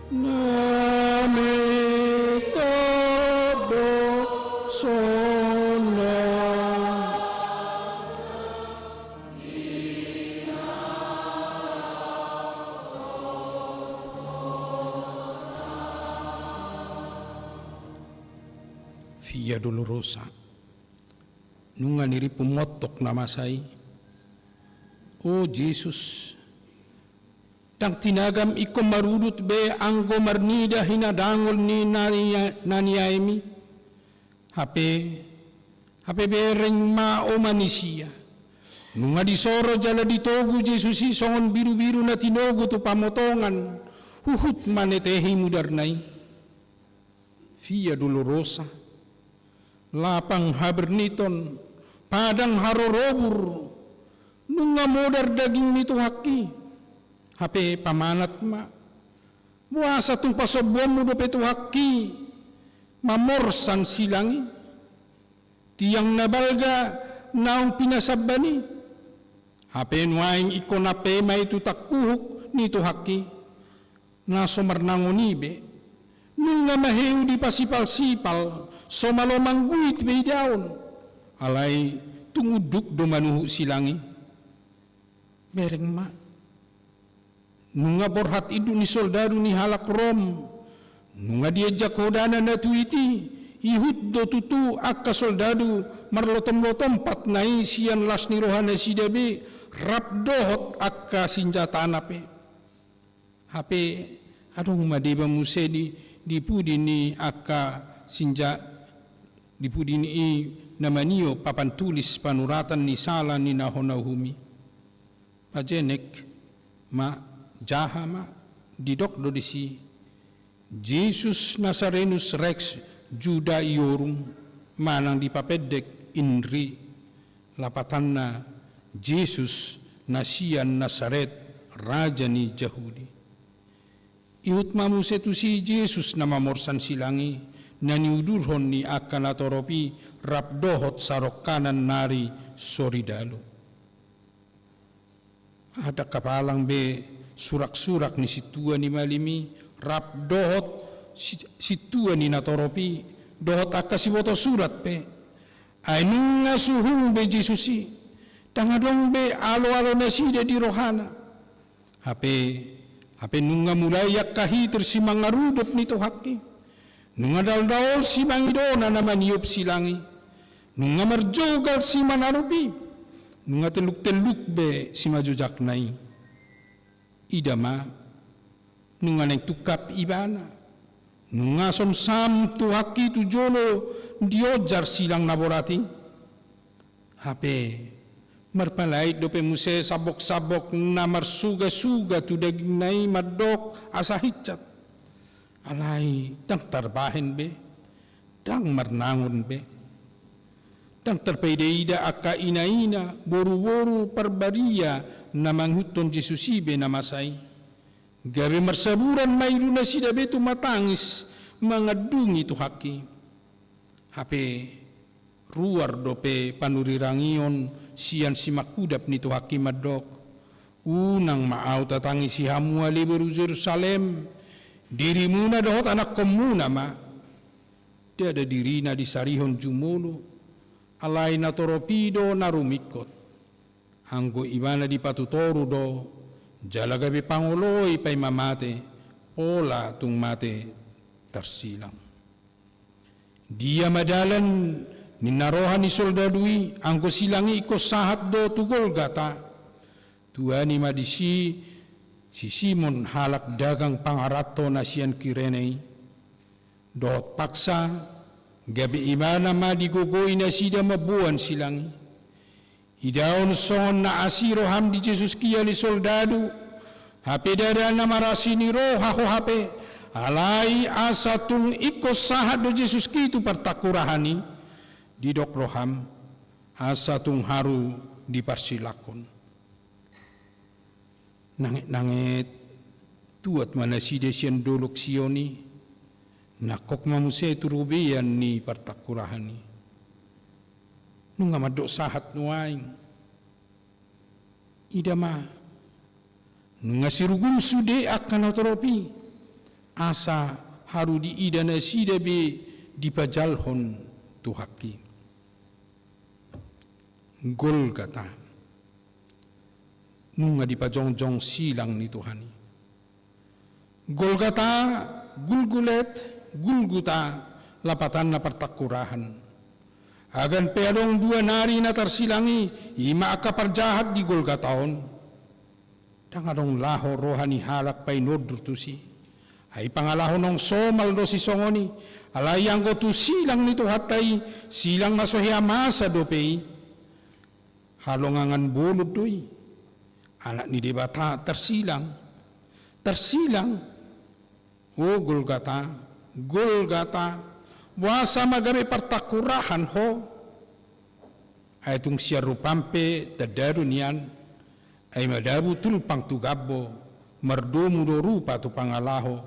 Na mita do sona. Via Dolorosa. Nunga nirimpu montok na masa i. O Jesus, Ndang tinagam ingkon marudut be anggo marnida hinadangol ni na ni-, na niaemi. Hape, hape bereng ma oma ni sia. Nunga disoro jala ditogu Jesus i songon birubiru na tinogu tu pamotongan, huhut ma netehi mudarna i. Via Dolorosa, lapang haberniton, padang harorobur, nunga modar daging ni Tuhangki. Hape pamanat ma, boasa tung pasombuonmu dope Tuhangki mamorsan silang i, tiang na balga naung pinasamban i? Hape nuaeng ingkon ampe ma i tu tangkuhuk ni Tuhangki, na so marnangon i be. Nunga maheu dipasipalsipal, so malo mangguit be idaon. Alai tung unduk do manuhuk silang i. Bereng ma. Nunga borhat induk ni soldadu ni halak Rom. Nunga dienjak hodana na tuiti, ihut do tutu angka soldadu marlotomlotom patna i sian las ni rohanasida be, rap dohot angka sinjatana pe. Hape adong ma deba muse di, di pudi ni angka sinja, di pudi ni i na maniop papan tulis panuratan ni sala ni na hona uhum i. Pajenek ma, jaha ma, didok do disi, Jesus Nazarenus Rex Judaeorum, manang dipapendek INRI, lapatanna Jesus na sian Nasaret, raja ni Jahudi. Ihut ma muse tusi Jesus na mamorsan silang i, na niudurhon ni angka natorop i rap dohot sarongkanan nari soridalu. Ndang kapalang be suraksurak ni sintua ni malim i, rap dohot si-, sintua ni natorop i, dohot angka siboto surat pe. Ai nunga suhung be Jesus i, ndang adong be aloalonasida di rohana. Hape, hape nunga mulai angka hitir simangarudop ni Tuhangki. Nunga daldaol simangidona na maniop silang i. Nunga marjogal simanarup i. Nunga telluk-telluk be simajojakna i. Ida ma, nunga naeng tungkap ibana. Nunga son sam Tuhangki tu jolo dionjar silang na borat i. Hape, marpalait dope muse sambok-sambok na marsugasuga tu dagingna i mandok asa hinsat. Alai ndang tarbahen be, ndang marnangon be. Ndang tarpaidaida angka inaina, boruboru parbadia na mangihuthon Jesus i be na masa i. Gabe marsaburan ma idunasida be tumatangis mangandungi Tuhangki. Hape ruar dope panurirangion sian simangkudap ni Tuhangki mandok, unang ma ahu tatangisi hamu ale boru Jerusalem, dirimuna dohot anakkonmuna ma. Ndada dirina disarihon jumolo, alai natorop i do na rumingkot. Anggo ibana dipatutoru do, jala gabe pangoloi paima mate, pola tung mate tarsilang. Dia ma dalan, ninna roha ni soldadu i, anggo silang i ingkon sahat do tu Golgata. Tuani ma disi si Simon halak dagang pangaranto na sian Kirene i. Dohot paksa, gabe ibana ma digogoi nasida mamboan silang i. Idaon songon na asi roham di Jesus i ale soldadu, hape ndada na marasi ni roha ho hape, alai asa tung ingkon sahat do Jesus i tu partangkurahan i, didok roham, asa tung haru diparsilanghon. Nanget-nanget tuat ma nasida sian dolok Sion i, nangkok ma muse tu robean ni partangkurahan i. Nunga mandok sahat nuaeng. Ida ma, nunga sirugum sude angka natorop i, asa haru diida nasida be dipajalhon Tuhangki. Golgata. Nunga dipajongjong silang ni Tuhan i. Golgata, Gulgulet, Gulguta, lapatanna partangkurahan. Agan pe adong dua nari na tarsilang i, i ma angka parjahat di Golgata on. Ndang adong laho roha ni halak painondur tusi. Ai pangalaho naung somal do sisongon i, alai anggo tu silang ni Tuhanta i, silang na so hea masa dope i. Halongangan bolon do i. Anak ni Debata tarsilang. Tarsilang. O Golgata, Golgata, boasa ma gabe partangkurahan ho? Ai tung sian rupam pe tanda do nian, ai madabu tulpang tu gambo, mardomu do rupa tu pangalaho.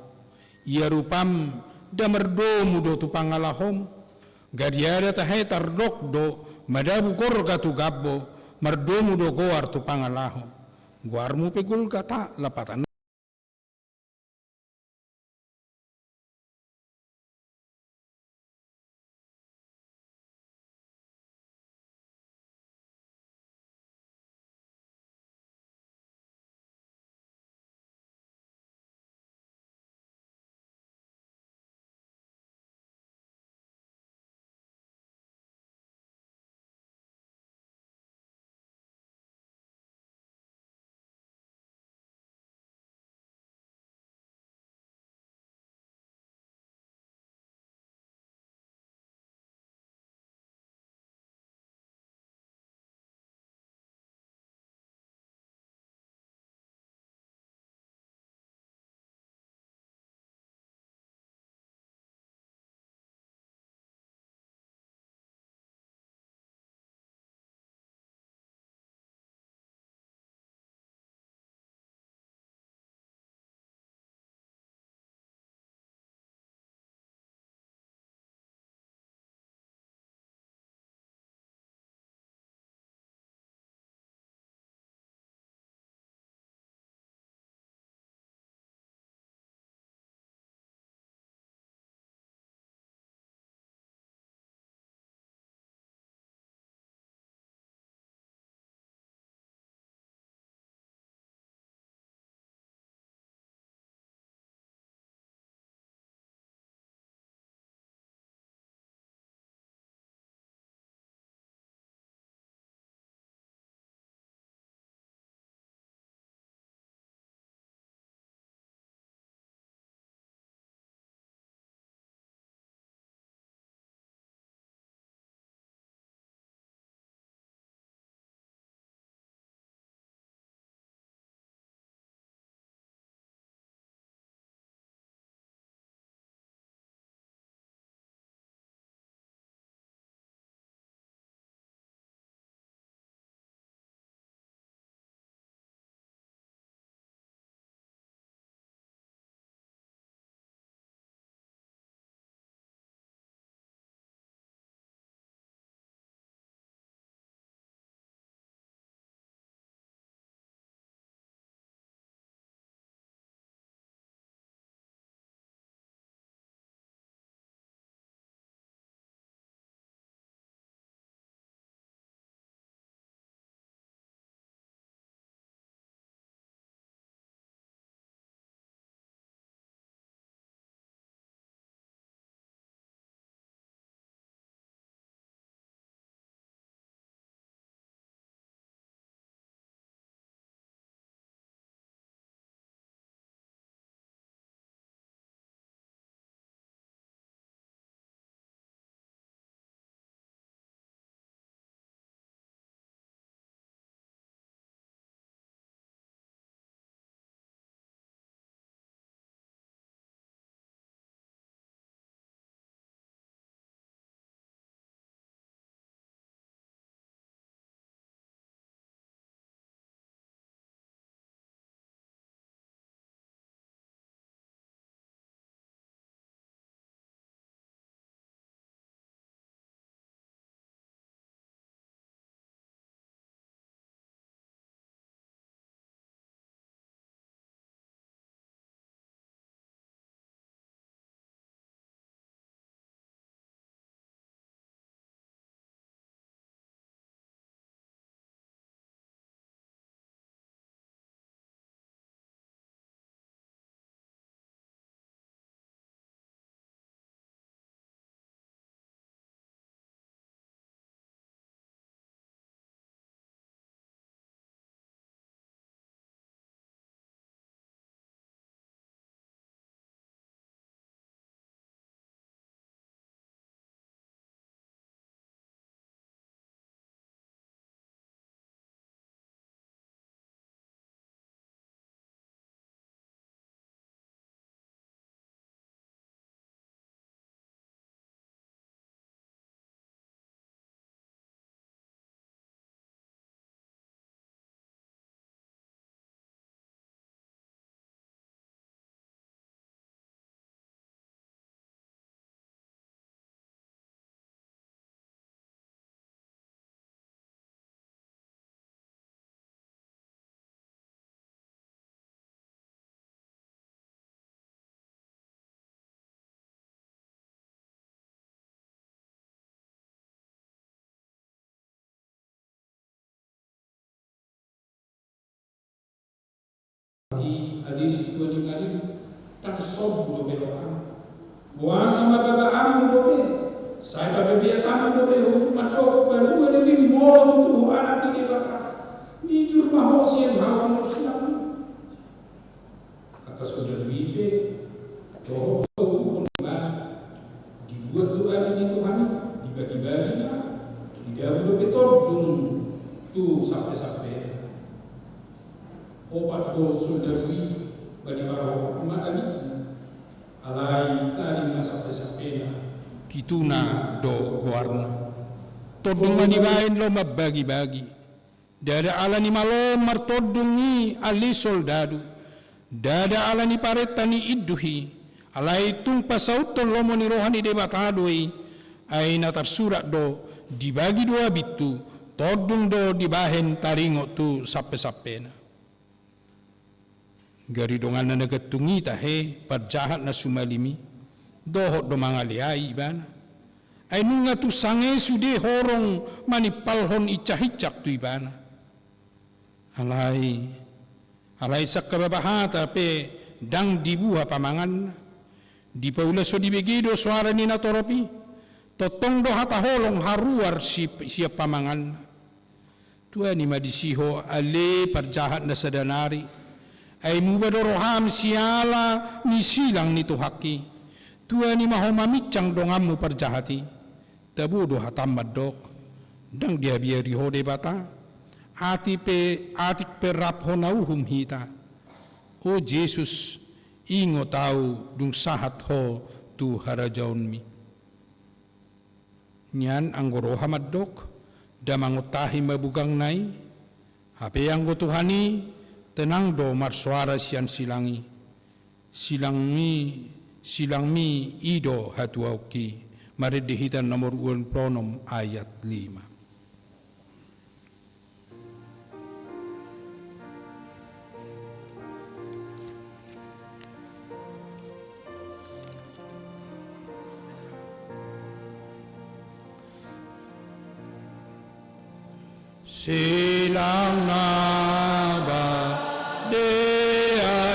Ia rupam nda mardomu do tu pangalahom, gadiada tahe tardok do, madabu gorga tu gambo, mardomu do goar tu pangalaho. Goarmu pe Golgata, lapatan Isi tua ni malim, ndang sobu dope roham. Boasa ma babaanmu dope, sai pababiatanmu dope huhut mandok, palua dirim molo tutu ho anak ni Debata. Mijur ma ho sian hau ni sinammu. Angka soldadu i pe, toho do huhut ma. Dibuat do adat ni Tuhan i, dibagibagi ma, didao dope tondung tu sampesampe. Opat do soldadu i, bani paropat ma abitna. Alai tading ma sampesampena. Pituna do goarna. Tondung ma dibaen laho mambagibagi. Ndada ala ni malo martondung i ale soldadu. Ndada ala ni parenta ni induh i. Alai tung pasauthon lomo ni roha ni Debata do i. Ai na tarsurat do, dibagi do abithu, tondung do dibahen taringot tu sampesampena. Gari donganna na gantung i tahe, parjahat na sumalim i, dohot do mangaleai ibana. Ai nunga tung sanga sude horong manimpalhon incak-incak tu ibana. Alai, alai sangkababa hata pe ndang dibuha pamanganna. Dipaula so dibege do soara ni natorop i. Tongtong do hata holong haruar si, sian pamanganna. Tuani ma disi ho ale parjahat na sada nari. Ai muba do roham siala ni silang ni Tuhanki. Tuani ma ho mamincang donganmu parjahat i. Tabo do hatam mandok. Ndang dihabiari ho Debata. Atik pe, atik pe rap ho na uhum hita. O Jesus, ingot ahu dung sahat ho tu harajaonmi. Nian anggo roha mandok, da mangontahi ma bugangna i, hape anggo Tuhan i, tenang do marsoara sian silang i. Silangmi, silangmi i do hatuaonki. Marende hita nomor ualu pulu onom ayat lima. Silang na badia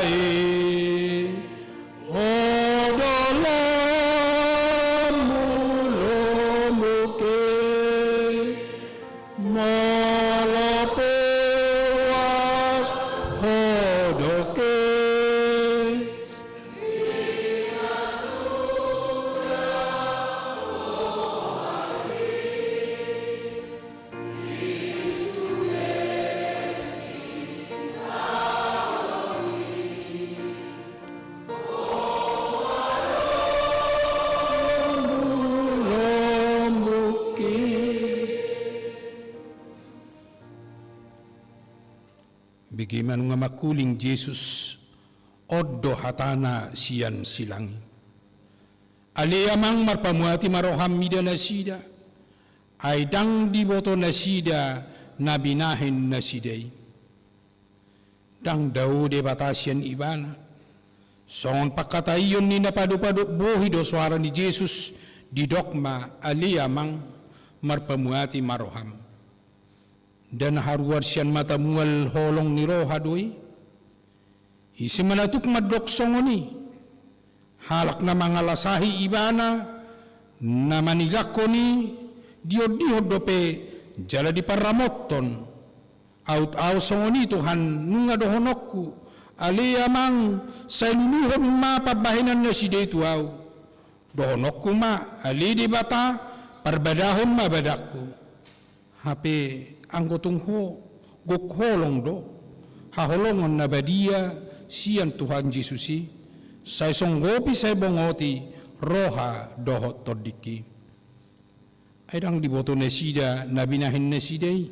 i, ho do lombulombuki, molo pe uas ho doke. Bege ma nunga mangkuling Jesus, on do hatana sian silang i. Ale Amang, marpamuati ma roham mida nasida, ai ndang diboto nasida na binahen nasida i. Ndang dao Debata sian ibana. Songon pangkataion ni na padopadop bohi do soara ni Jesus, didok ma, ale Amang, marpamuati ma roham. Nda na haruar sian mata mual holong ni roha do i. Ise ma na tuk mandok songon i? Halak na mangalasahi ibana, na manilangkon i, diondihon dope jala diparramothon. Aut ahu songon i Tuhan, nunga dohononku, ale Amang, sai luluhon ma pambahenan nasida i tu ahu. Dohononku ma, ale Debata, parbadahon ma badanku. Hape anggo tung ho, gok holong do, haholongon na badia sian Tuhan Jesus i, sai songgopi sai bongoti roha dohot tondingki. Ai ndang diboto nasida na binahen nasida i.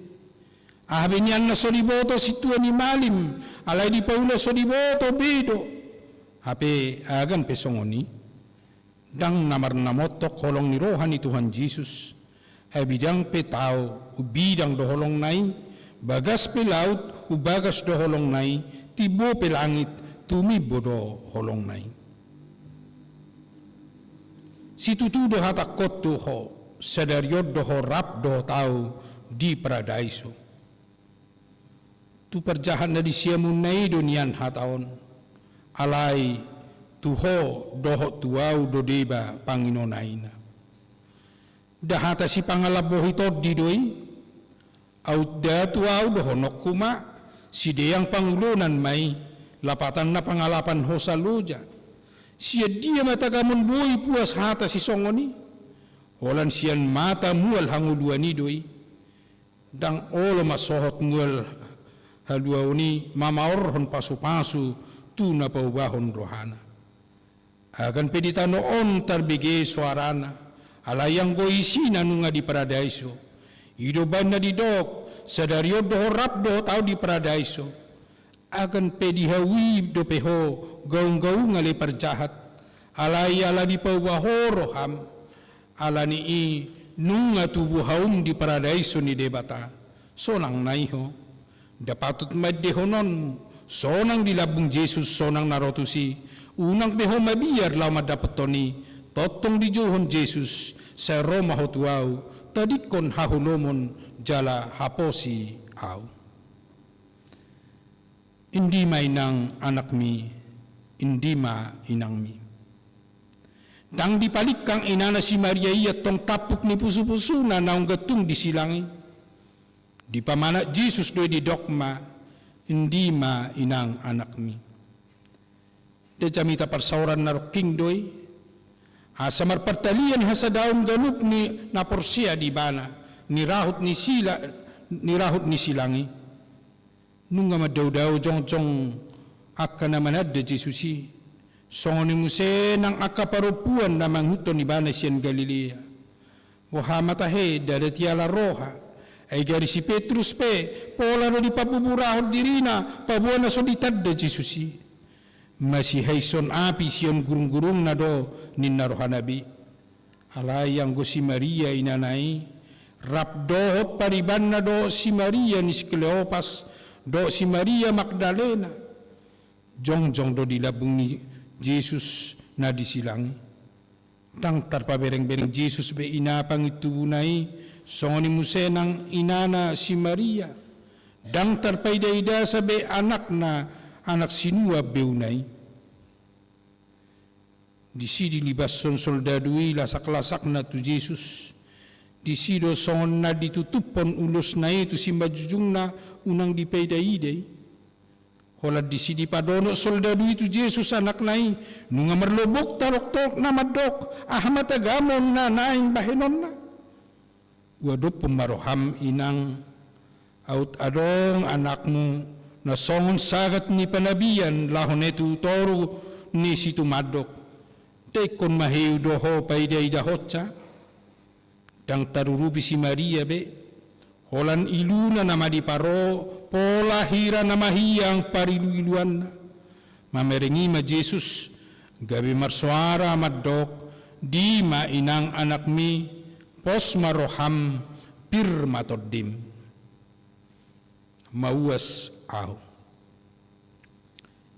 Aha be nian na so diboto sintua ni malim, alai dipaula so diboto be do. Hape agan pe songon i. Ndang na marnamontok holong ni roha ni Tuhan Jesus. Ai bidang pe tao, umbidang do holongna i, bagas pe laut, umbagas do holongna i, timbo pe langit, tumimbo do holongna i. Situtu do hatangkon tu ho, sadari on do ho rap dohot ahu di paradaiso. Tu parjahat na di siamunna i do nian hata on. Alai tu Ho dohot tu ahu do deba panginonanna. Nda hata sipangalambohi tondi do i. Aut nda tu ahu dohononku ma, sideang pangulonan ma i, lapatanna pangalapan hosa loja. Sian dia ma tagamon boi puas hata sisongon i? Holan sian mata mual hangoluan i do i. Ndang olo ma sohot mual haluaon i mamaorhon pasupasu tu na paubahon rohana. Agan pe di tano on tarbege soarana, alai anggo isina nunga di paradaiso. I do baen na didok, sadari on do ho rap dohot ahu di paradaiso. Agan pe di hau i dope ho gaunggaungan le parjahat, alai ala dipauba ho roham, ala ni i nunga tubu haum di paradaiso ni Debata. Sonang nai ho. Nda patut ma endehononmu, sonang di lambung Jesus sonang na ro tusi, unang pe ho mabiar laho mandapothon i, tongtong dijouhon Jesus, sai ro ma ho tu ahu, tadingkon haholomon jala haposi ahu. Indi ma inang anakmi, indi ma inangmi. Ndang dipalingkang inana si Maria i antong tampuk ni pusupusuna naung gantung di silang i. Dipamanat Jesus do i didok ma, indi ma inang anakmi. Nda jamita parsaoran na rongking do i. Asa marpartalian hasadaon ganup ni na porsea di ibana, ni rahut ni sila, ni rahut ni silang i. Nunga mandaodao jongjong angka na mananda Jesus i. Songon i muse nang angka parompuan na mangihuthon ibana sian Galilea. Boha ma tahe, nda dati ala roha. Ai gari si Petrus pe, pola do dipabuburahon dirina, paboa na so ditanda Jesus i. Masihaishon api sian gurunggurungna do ninna rohana be. Alai anggo si Maria inana i, rap dohot paribanna dohot si Maria ni si Kleopas, dohot si Maria Magdalena. Jongjong do di lambung ni Jesus na di silang i. Ndang tarpaberengbereng Jesus be ina pangintubuna i, songon i muse nang inana si Maria. Ndang tarpaidaidasa be anakna, anak sinua beuna i. Disi dilibashon soldadu i lasaklasakna tu Jesus. Disi do songon na ditutuphon ulosna i tu simanjujungna unang dipaidaida i. Holan disi dipadonok soldadu i tu Jesus anakna i, nunga marlobokta dokdokna mandok, aha ma tagamon na naeng bahenonna? Uadophon ma roham inang, aut adong anakmu na songon sagat ni panabian laho ne tu toru ni situmandok. Nda ingkon maheu do ho paidaidahonsa? Ndang tarurupi si Maria be, holan iluna na madiparo, pola hira na mahiang pariluiluanna. Mamereng i ma Jesus, gabe marsoara mandok, di ma inang anakmi, pos ma roham, pir ma tondim. Mauas ahu.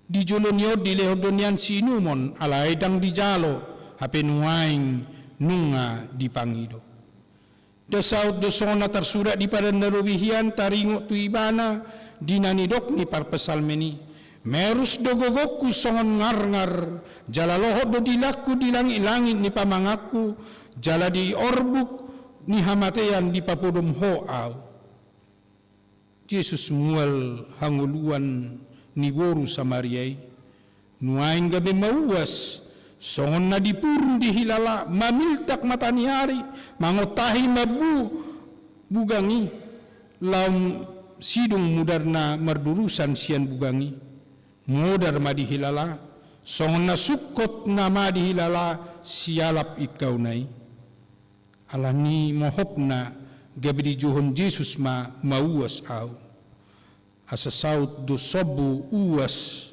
Di jolo ni on dilehon do nian siinumon, alai ndang dijalo, hape nuaeng nunga dipangido. Nda saut do songon na tarsurat di Padan na Robi hian, taringot tu ibana di na nidok ni parpsalmen i. Merus do gogongku songon ngarngar, jala lohot do dilangku di langitlangit ni pamanganku, jala di orbuk ni hamatean dipapodom ho ahu. Jesus mual hangoluan ni boru Samaria i, nuaeng gabe mauas, songon na dipurung dihilala, mamiltak mata ni ari, mangontahi mambu bugang i, laum sidung mudarna mardurusan sian bugang i. Modar ma dihilala, songon na sungkot nama dihilala sialap ingkauna i. Ala ni mohopna gabe dijouhon Jesus ma mauas ahu. Asa saut do sombu uas,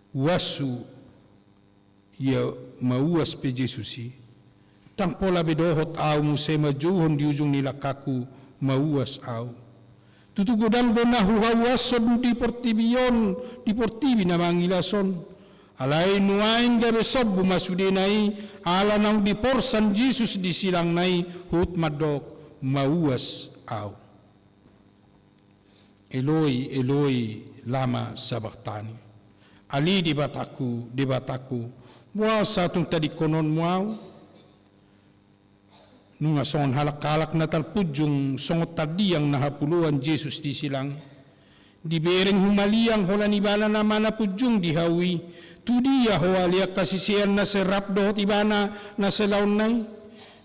uashu, ia mauas pe Jesus i. Ndang pola be dohot ahu muse manjouhon di ujung ni langkangku mauas ahu. Tutu godang do na huhauashon di portibi on, di portibi na mangilas on. Alai nuaeng gabe sombu ma sudena i, ala naung diporsan Jesus di silangna i, huhut mandok, mauas ahu. Eloi, Eloi, lama sabachthani. Ale Debatangku, Debatangku, boasa tung tadingkononmu ahu? Nunga songon halak-halak na tarpunjung songon tandiang na hapuloan Jesus di silang i. Dibereng humaliang holan ibana nama na punjung di hau i. Tudia ho ale angka sisean na sai rap dohot ibana na sai laonna i?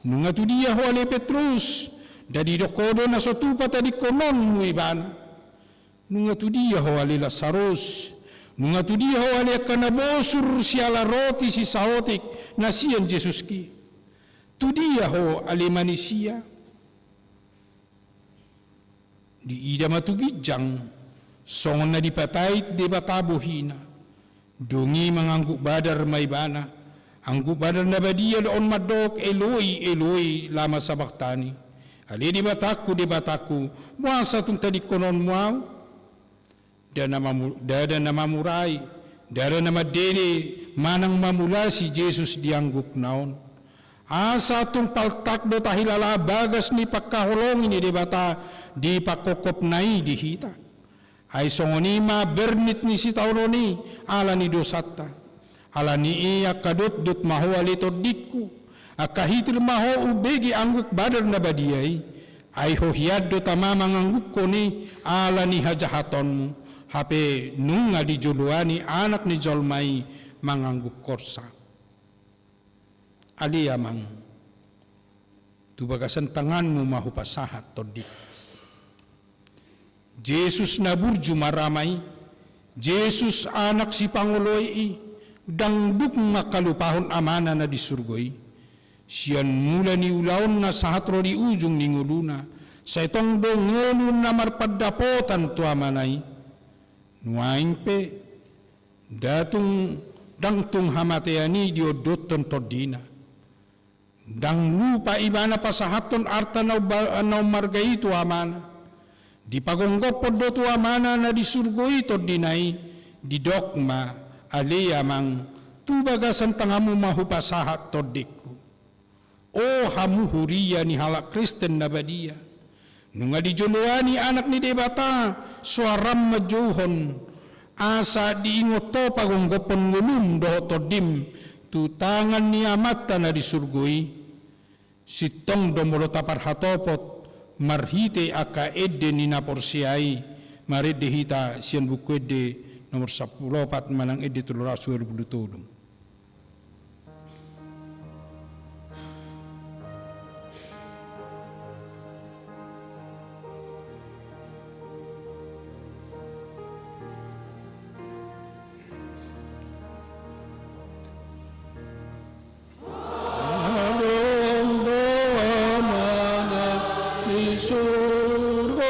Nunga tudia ho ale Petrus? Nda didok ho do na so tupa tadingkononmu ibana? Nunga tudia ho ale Lasarus? Nunga tudia ho ale angka na bosur siala roti sisaotik na sian Jesus i? Tudia ho ale manisia? Diida ma tu ginjang songon na dipatait Debata bohina. Dung i mangangguk badar ma ibana. Angguk badar na badia do on mandok, Eloi, Eloi, lama sabaktani? Ale Debatangku, Debatangku, boasa tung tadingkononmu ahu? Nda na mamu-, nda, nda na mamurai, nda, nda na mandele manang mamulasi Jesus di anggukna on. Asa tung paltak do tahilala bagas ni pangkaholongi ni Debata di pangkophopna i di hita. Ai songon i ma bernit ni sitaonon i ala ni dosanta. Ala ni i angka dotdot ma ho ale tondingku, angka hitir ma ho umbege angguk badar na badia i. Ai ho hian do tama manganggukkon i ala ni hajahatonmu, hape nunga dijoloani Anak ni jolma i manganggukkonsa. Ale Amang, tu bagasan tanganmu ma hupasahat tondingku. Jesus na burju marama i, Jesus Anak sipangoloi i, ndang dung mangkalupahon Amana na di surgo i. Sian mula ni ulaonna sahat ro di ujung ni ngoluna, sai tong do ngolu na marpandapotan tu Amana i. Nuaeng pe, nda tung, ndang tung hamatean i diondothon tondina. Ndang lupa ibana pasahathon arta na umba-, na ummarga i tu Amana. Dipagonggophon do tu Amana na di surgo i tondina i, didok ma, ale Amang, tu bagasan tanganmu ma hupasahat tondingku. O hamu huria ni halak Kristen na badia. Nunga dijoloani Anak ni Debata, soaram manjouhon, asa diingot ho pagonggophon ngolum dohot tondim, tu tangan ni Amanta na di surgo i. Sintong do molo taparhatopot, marhite angka ende ni na porsea i, marende hita sian Buku Ende nomor sampulu opat manang ende tolu ratus dua pulu tolu. Adong do Amana di surgo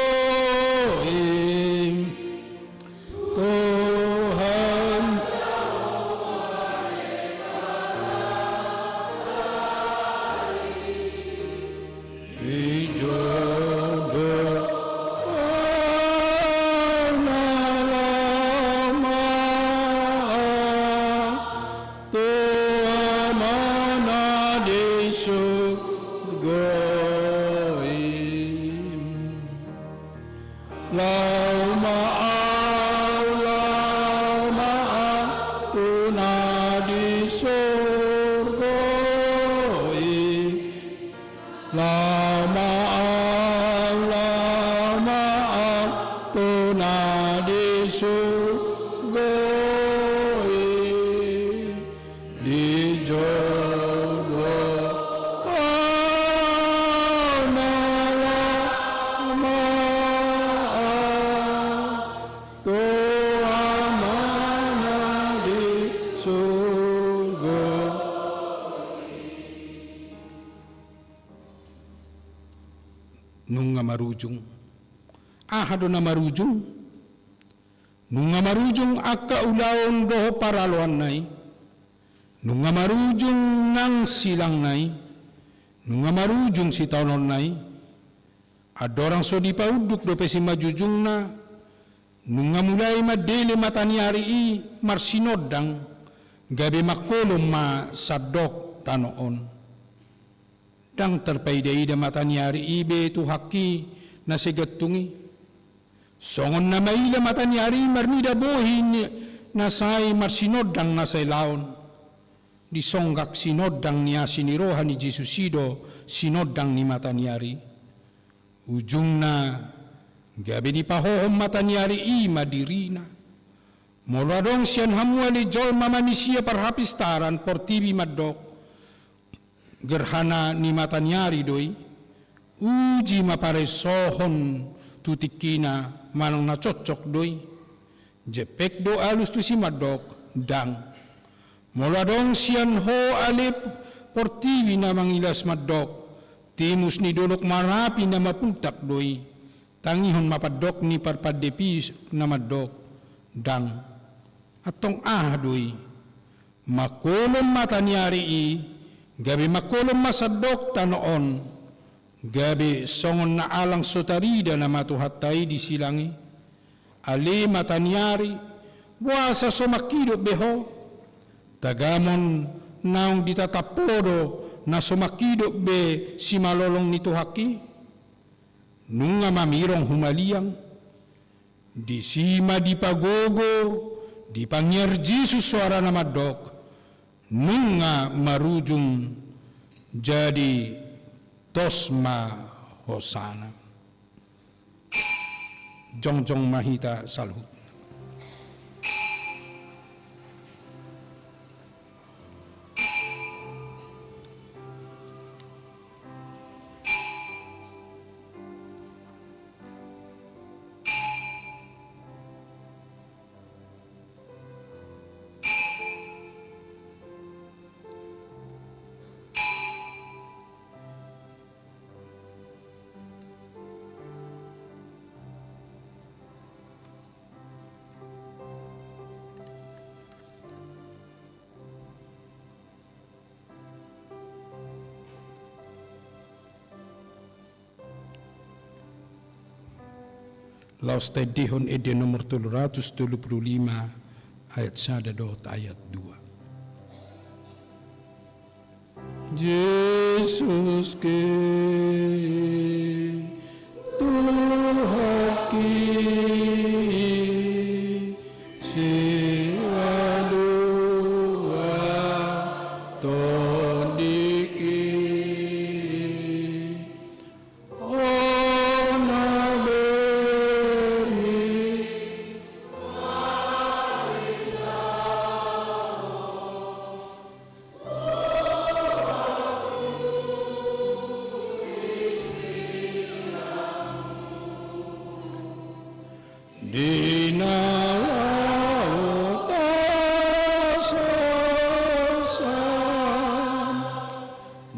i. Tuhan. Di jolo na lama tu Amana di surgo i. Laho ma ahu, laho ma ahu tu na di surgo i. Laho ma ahu, laho ma ahu tu na di surgo i. Di jolo na lama tu Amana di surgo. Nunga marujung. Aha do na marujung? Nunga marujung angka ulaon dohot paraloanna i. Nunga marujung nang silangna i. Nunga marujung sitaononna i. Andorang so dipaunduk dope simanjujungna, nunga mulai mandele mata ni ari i marsinondang, gabe mangkolom ma sandok tano on. Ndang tarpaida-ida mata ni ari i be tu hangki na sai gantung i. Songon na maila mata ni ari i marnida bohi ni, na sai marsinondang na sailaon. Disonggak sinondang ni asi ni roha ni Jesus i do sinondang ni mataniari. Ujungna, gabe dipahohom mataniari i ma dirina. Molo adong sian hamu ale jolma manisia parhapistaran portibi mandok, gerhana ni mataniari do i, uji ma paresohon tu tingkina manang na cocok do i. Jempek do alus tusi mandok, ndang. Molo adong sian ho ale portibi na mangilas mandok, timus ni dolok Marapi na mapultak do i, tangihon ma pandok ni parpande pisuk na mandok, ndang. Antong aha do i? Mangkolom mataniari i, gabe mangkolom ma sandok tano on, gabe songon na alang so tarida nama Tuhanta i di silang i. Ale mataniari, boasa so mangkidop be ho? Tagamon naung ditatap ho do na so mangkidop be simalolong ni Tuhanki? Nunga mamirong humaliang. Disi ma dipagogo, dipangiar Jesus soarana mandok, nunga marujung, jadi tos ma hosana. Jongjong ma hita saluhutna. Laos taendehon ende nomor tolu ratus tolu pulu lima, ayat sada dohot ayat dua. Jesus ke Tuhanki, siadua tondingki. Di na laho tasosa,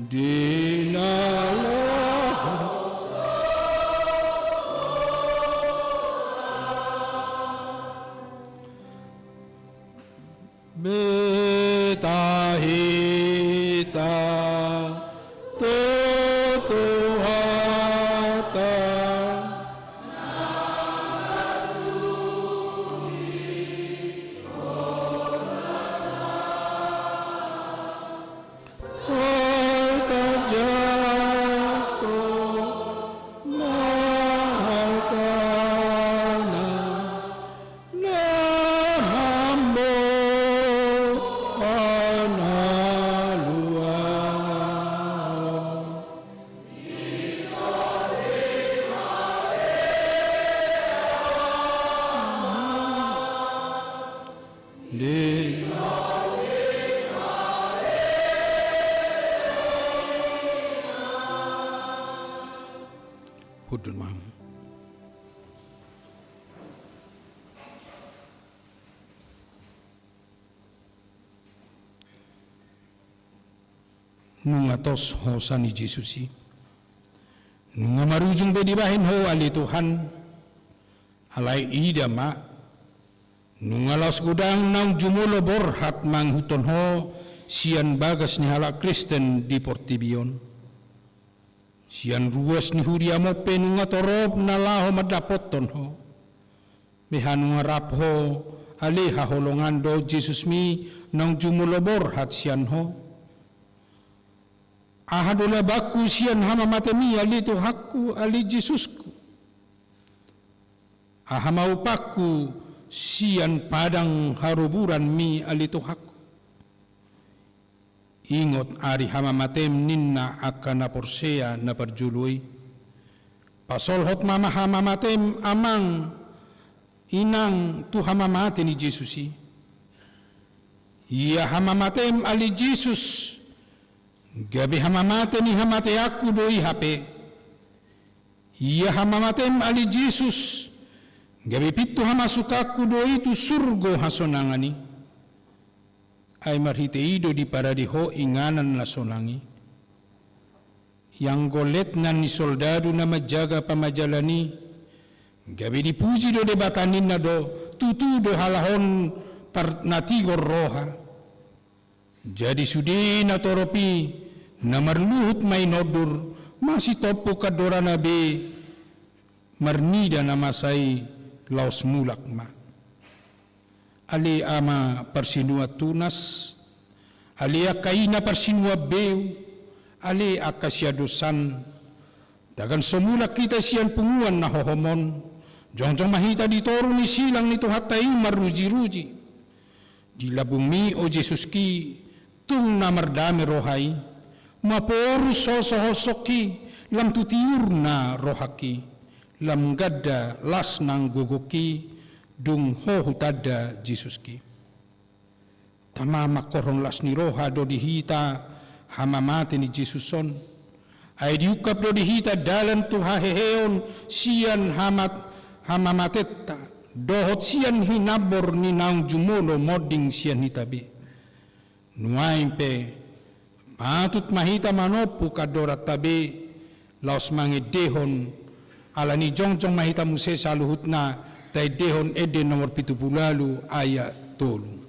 di na laho beta hita tu Tuhanta. Sai tajangkon ma hatana, na mamboan haluaon. Di. Hundul ma hamu. Nunga tos hosa ni Jesus i. Nunga marujung be dibahen ho ale Tuhan. Alai ida ma, nunga laos godang naung jumolo borhat mangihuthon ho sian bagas ni halak Kristen di portibi on. Sian ruas ni huriamu pe nunga torop na laho mandapothon ho. Beha nunga rap ho ale haholongan dohot Jesusmi naung jumolo borhat sian ho. Aha do labanku sian hamamatemi ale Tuhanku, ale Jesusku? Aha ma upangku sian padang haroburanmi ale Tuhanku. Ingot ari hamamatem ninna angka na porsea na parjolo i. Pasolhot ma hamamatem amang inang tu hamamate ni Jesus i. Ia hamamatem ale Jesus, gabe hamamate ni hamateanku do i hape. Ia hamamatem ale Jesus, gabe pintu hamasukanku do i tu surgo hasonangan i. Ai marhite i do diparade ho inganan na sonang i. Ianggo letnan ni soldadu na manjaga pamajalan i, gabe dipuji do Debata ninna do, tutu do halak on par na tigor roha. Jadi sude na torop i na marluhut ma i nondur, masitompuk andorana be marnida na masa i laos mulak ma. Ale ama parsinuan tunas, ale angka ina parsinuan beu, ale angka siadosan, tagan so mulak hita sian punguan na hohom on, jongjong ma hita di toru ni silang ni Tuhanta i marrujiruji. Di lambungmi o Jesuski, tung na mardame roha i, maporus ho sohosongki, lam tu tiurna rohangki, lam ganda las nang gogongki, dung ho hutanda Jesuski. Tama mangkorhon las ni roha do di hita hamamate ni Jesus on. Ai diungkap do di hita dalan tu haheheon sian hamat-, hamamatenta, dohot sian hinambor ni naung jumolo monding sian hita be. Nuaeng pe, patut ma hita manompuk andoranta be, laos mangendehon, ala ni jongjong ma hita muse saluhutna, taendehon ende nomor pitu pulu ualu ayat tolu.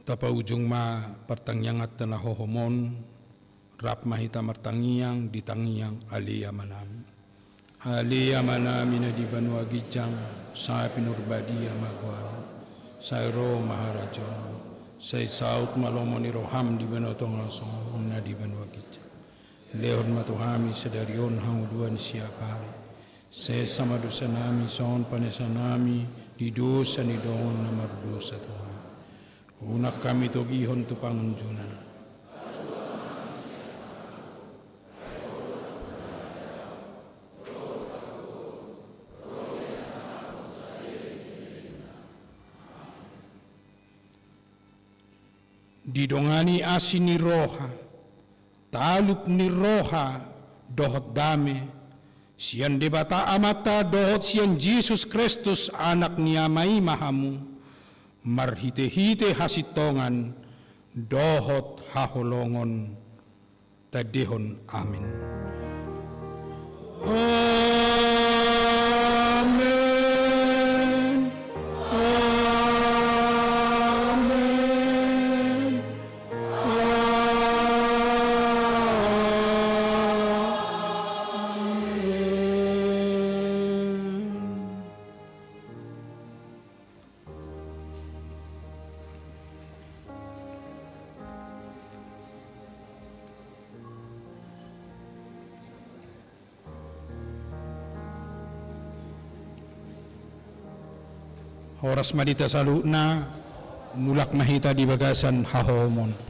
Tapaujung ma partangianganta na hohom on, rap ma hita martangiang di tangiang Ale Amanami. Ale Amanami na di banua ginjang, sai pinarbadia ma goarmu, sai ro ma harajaonmu, sai saut ma lomo ni roham di banua tonga songon na di banua ginjang. Lehon ma tu hami sadari on hangoluan siapari. Sesa ma dosanami songon panesanami di dosa ni dongan na mardosa tu hami. Unang hami togihon tu pangunjunan. Didongani asi ni roha, talup ni roha, dohot dame, sian Debata Amanta dohot sian Jesus Kristus Anak ni Ama i ma hamu, marhitehite hasintongan dohot haholongon. Tandehon amin. Amin. Amin. Amin. Horas ma di hita saluhutna. Mulak ma hita di bagasan hahohomon.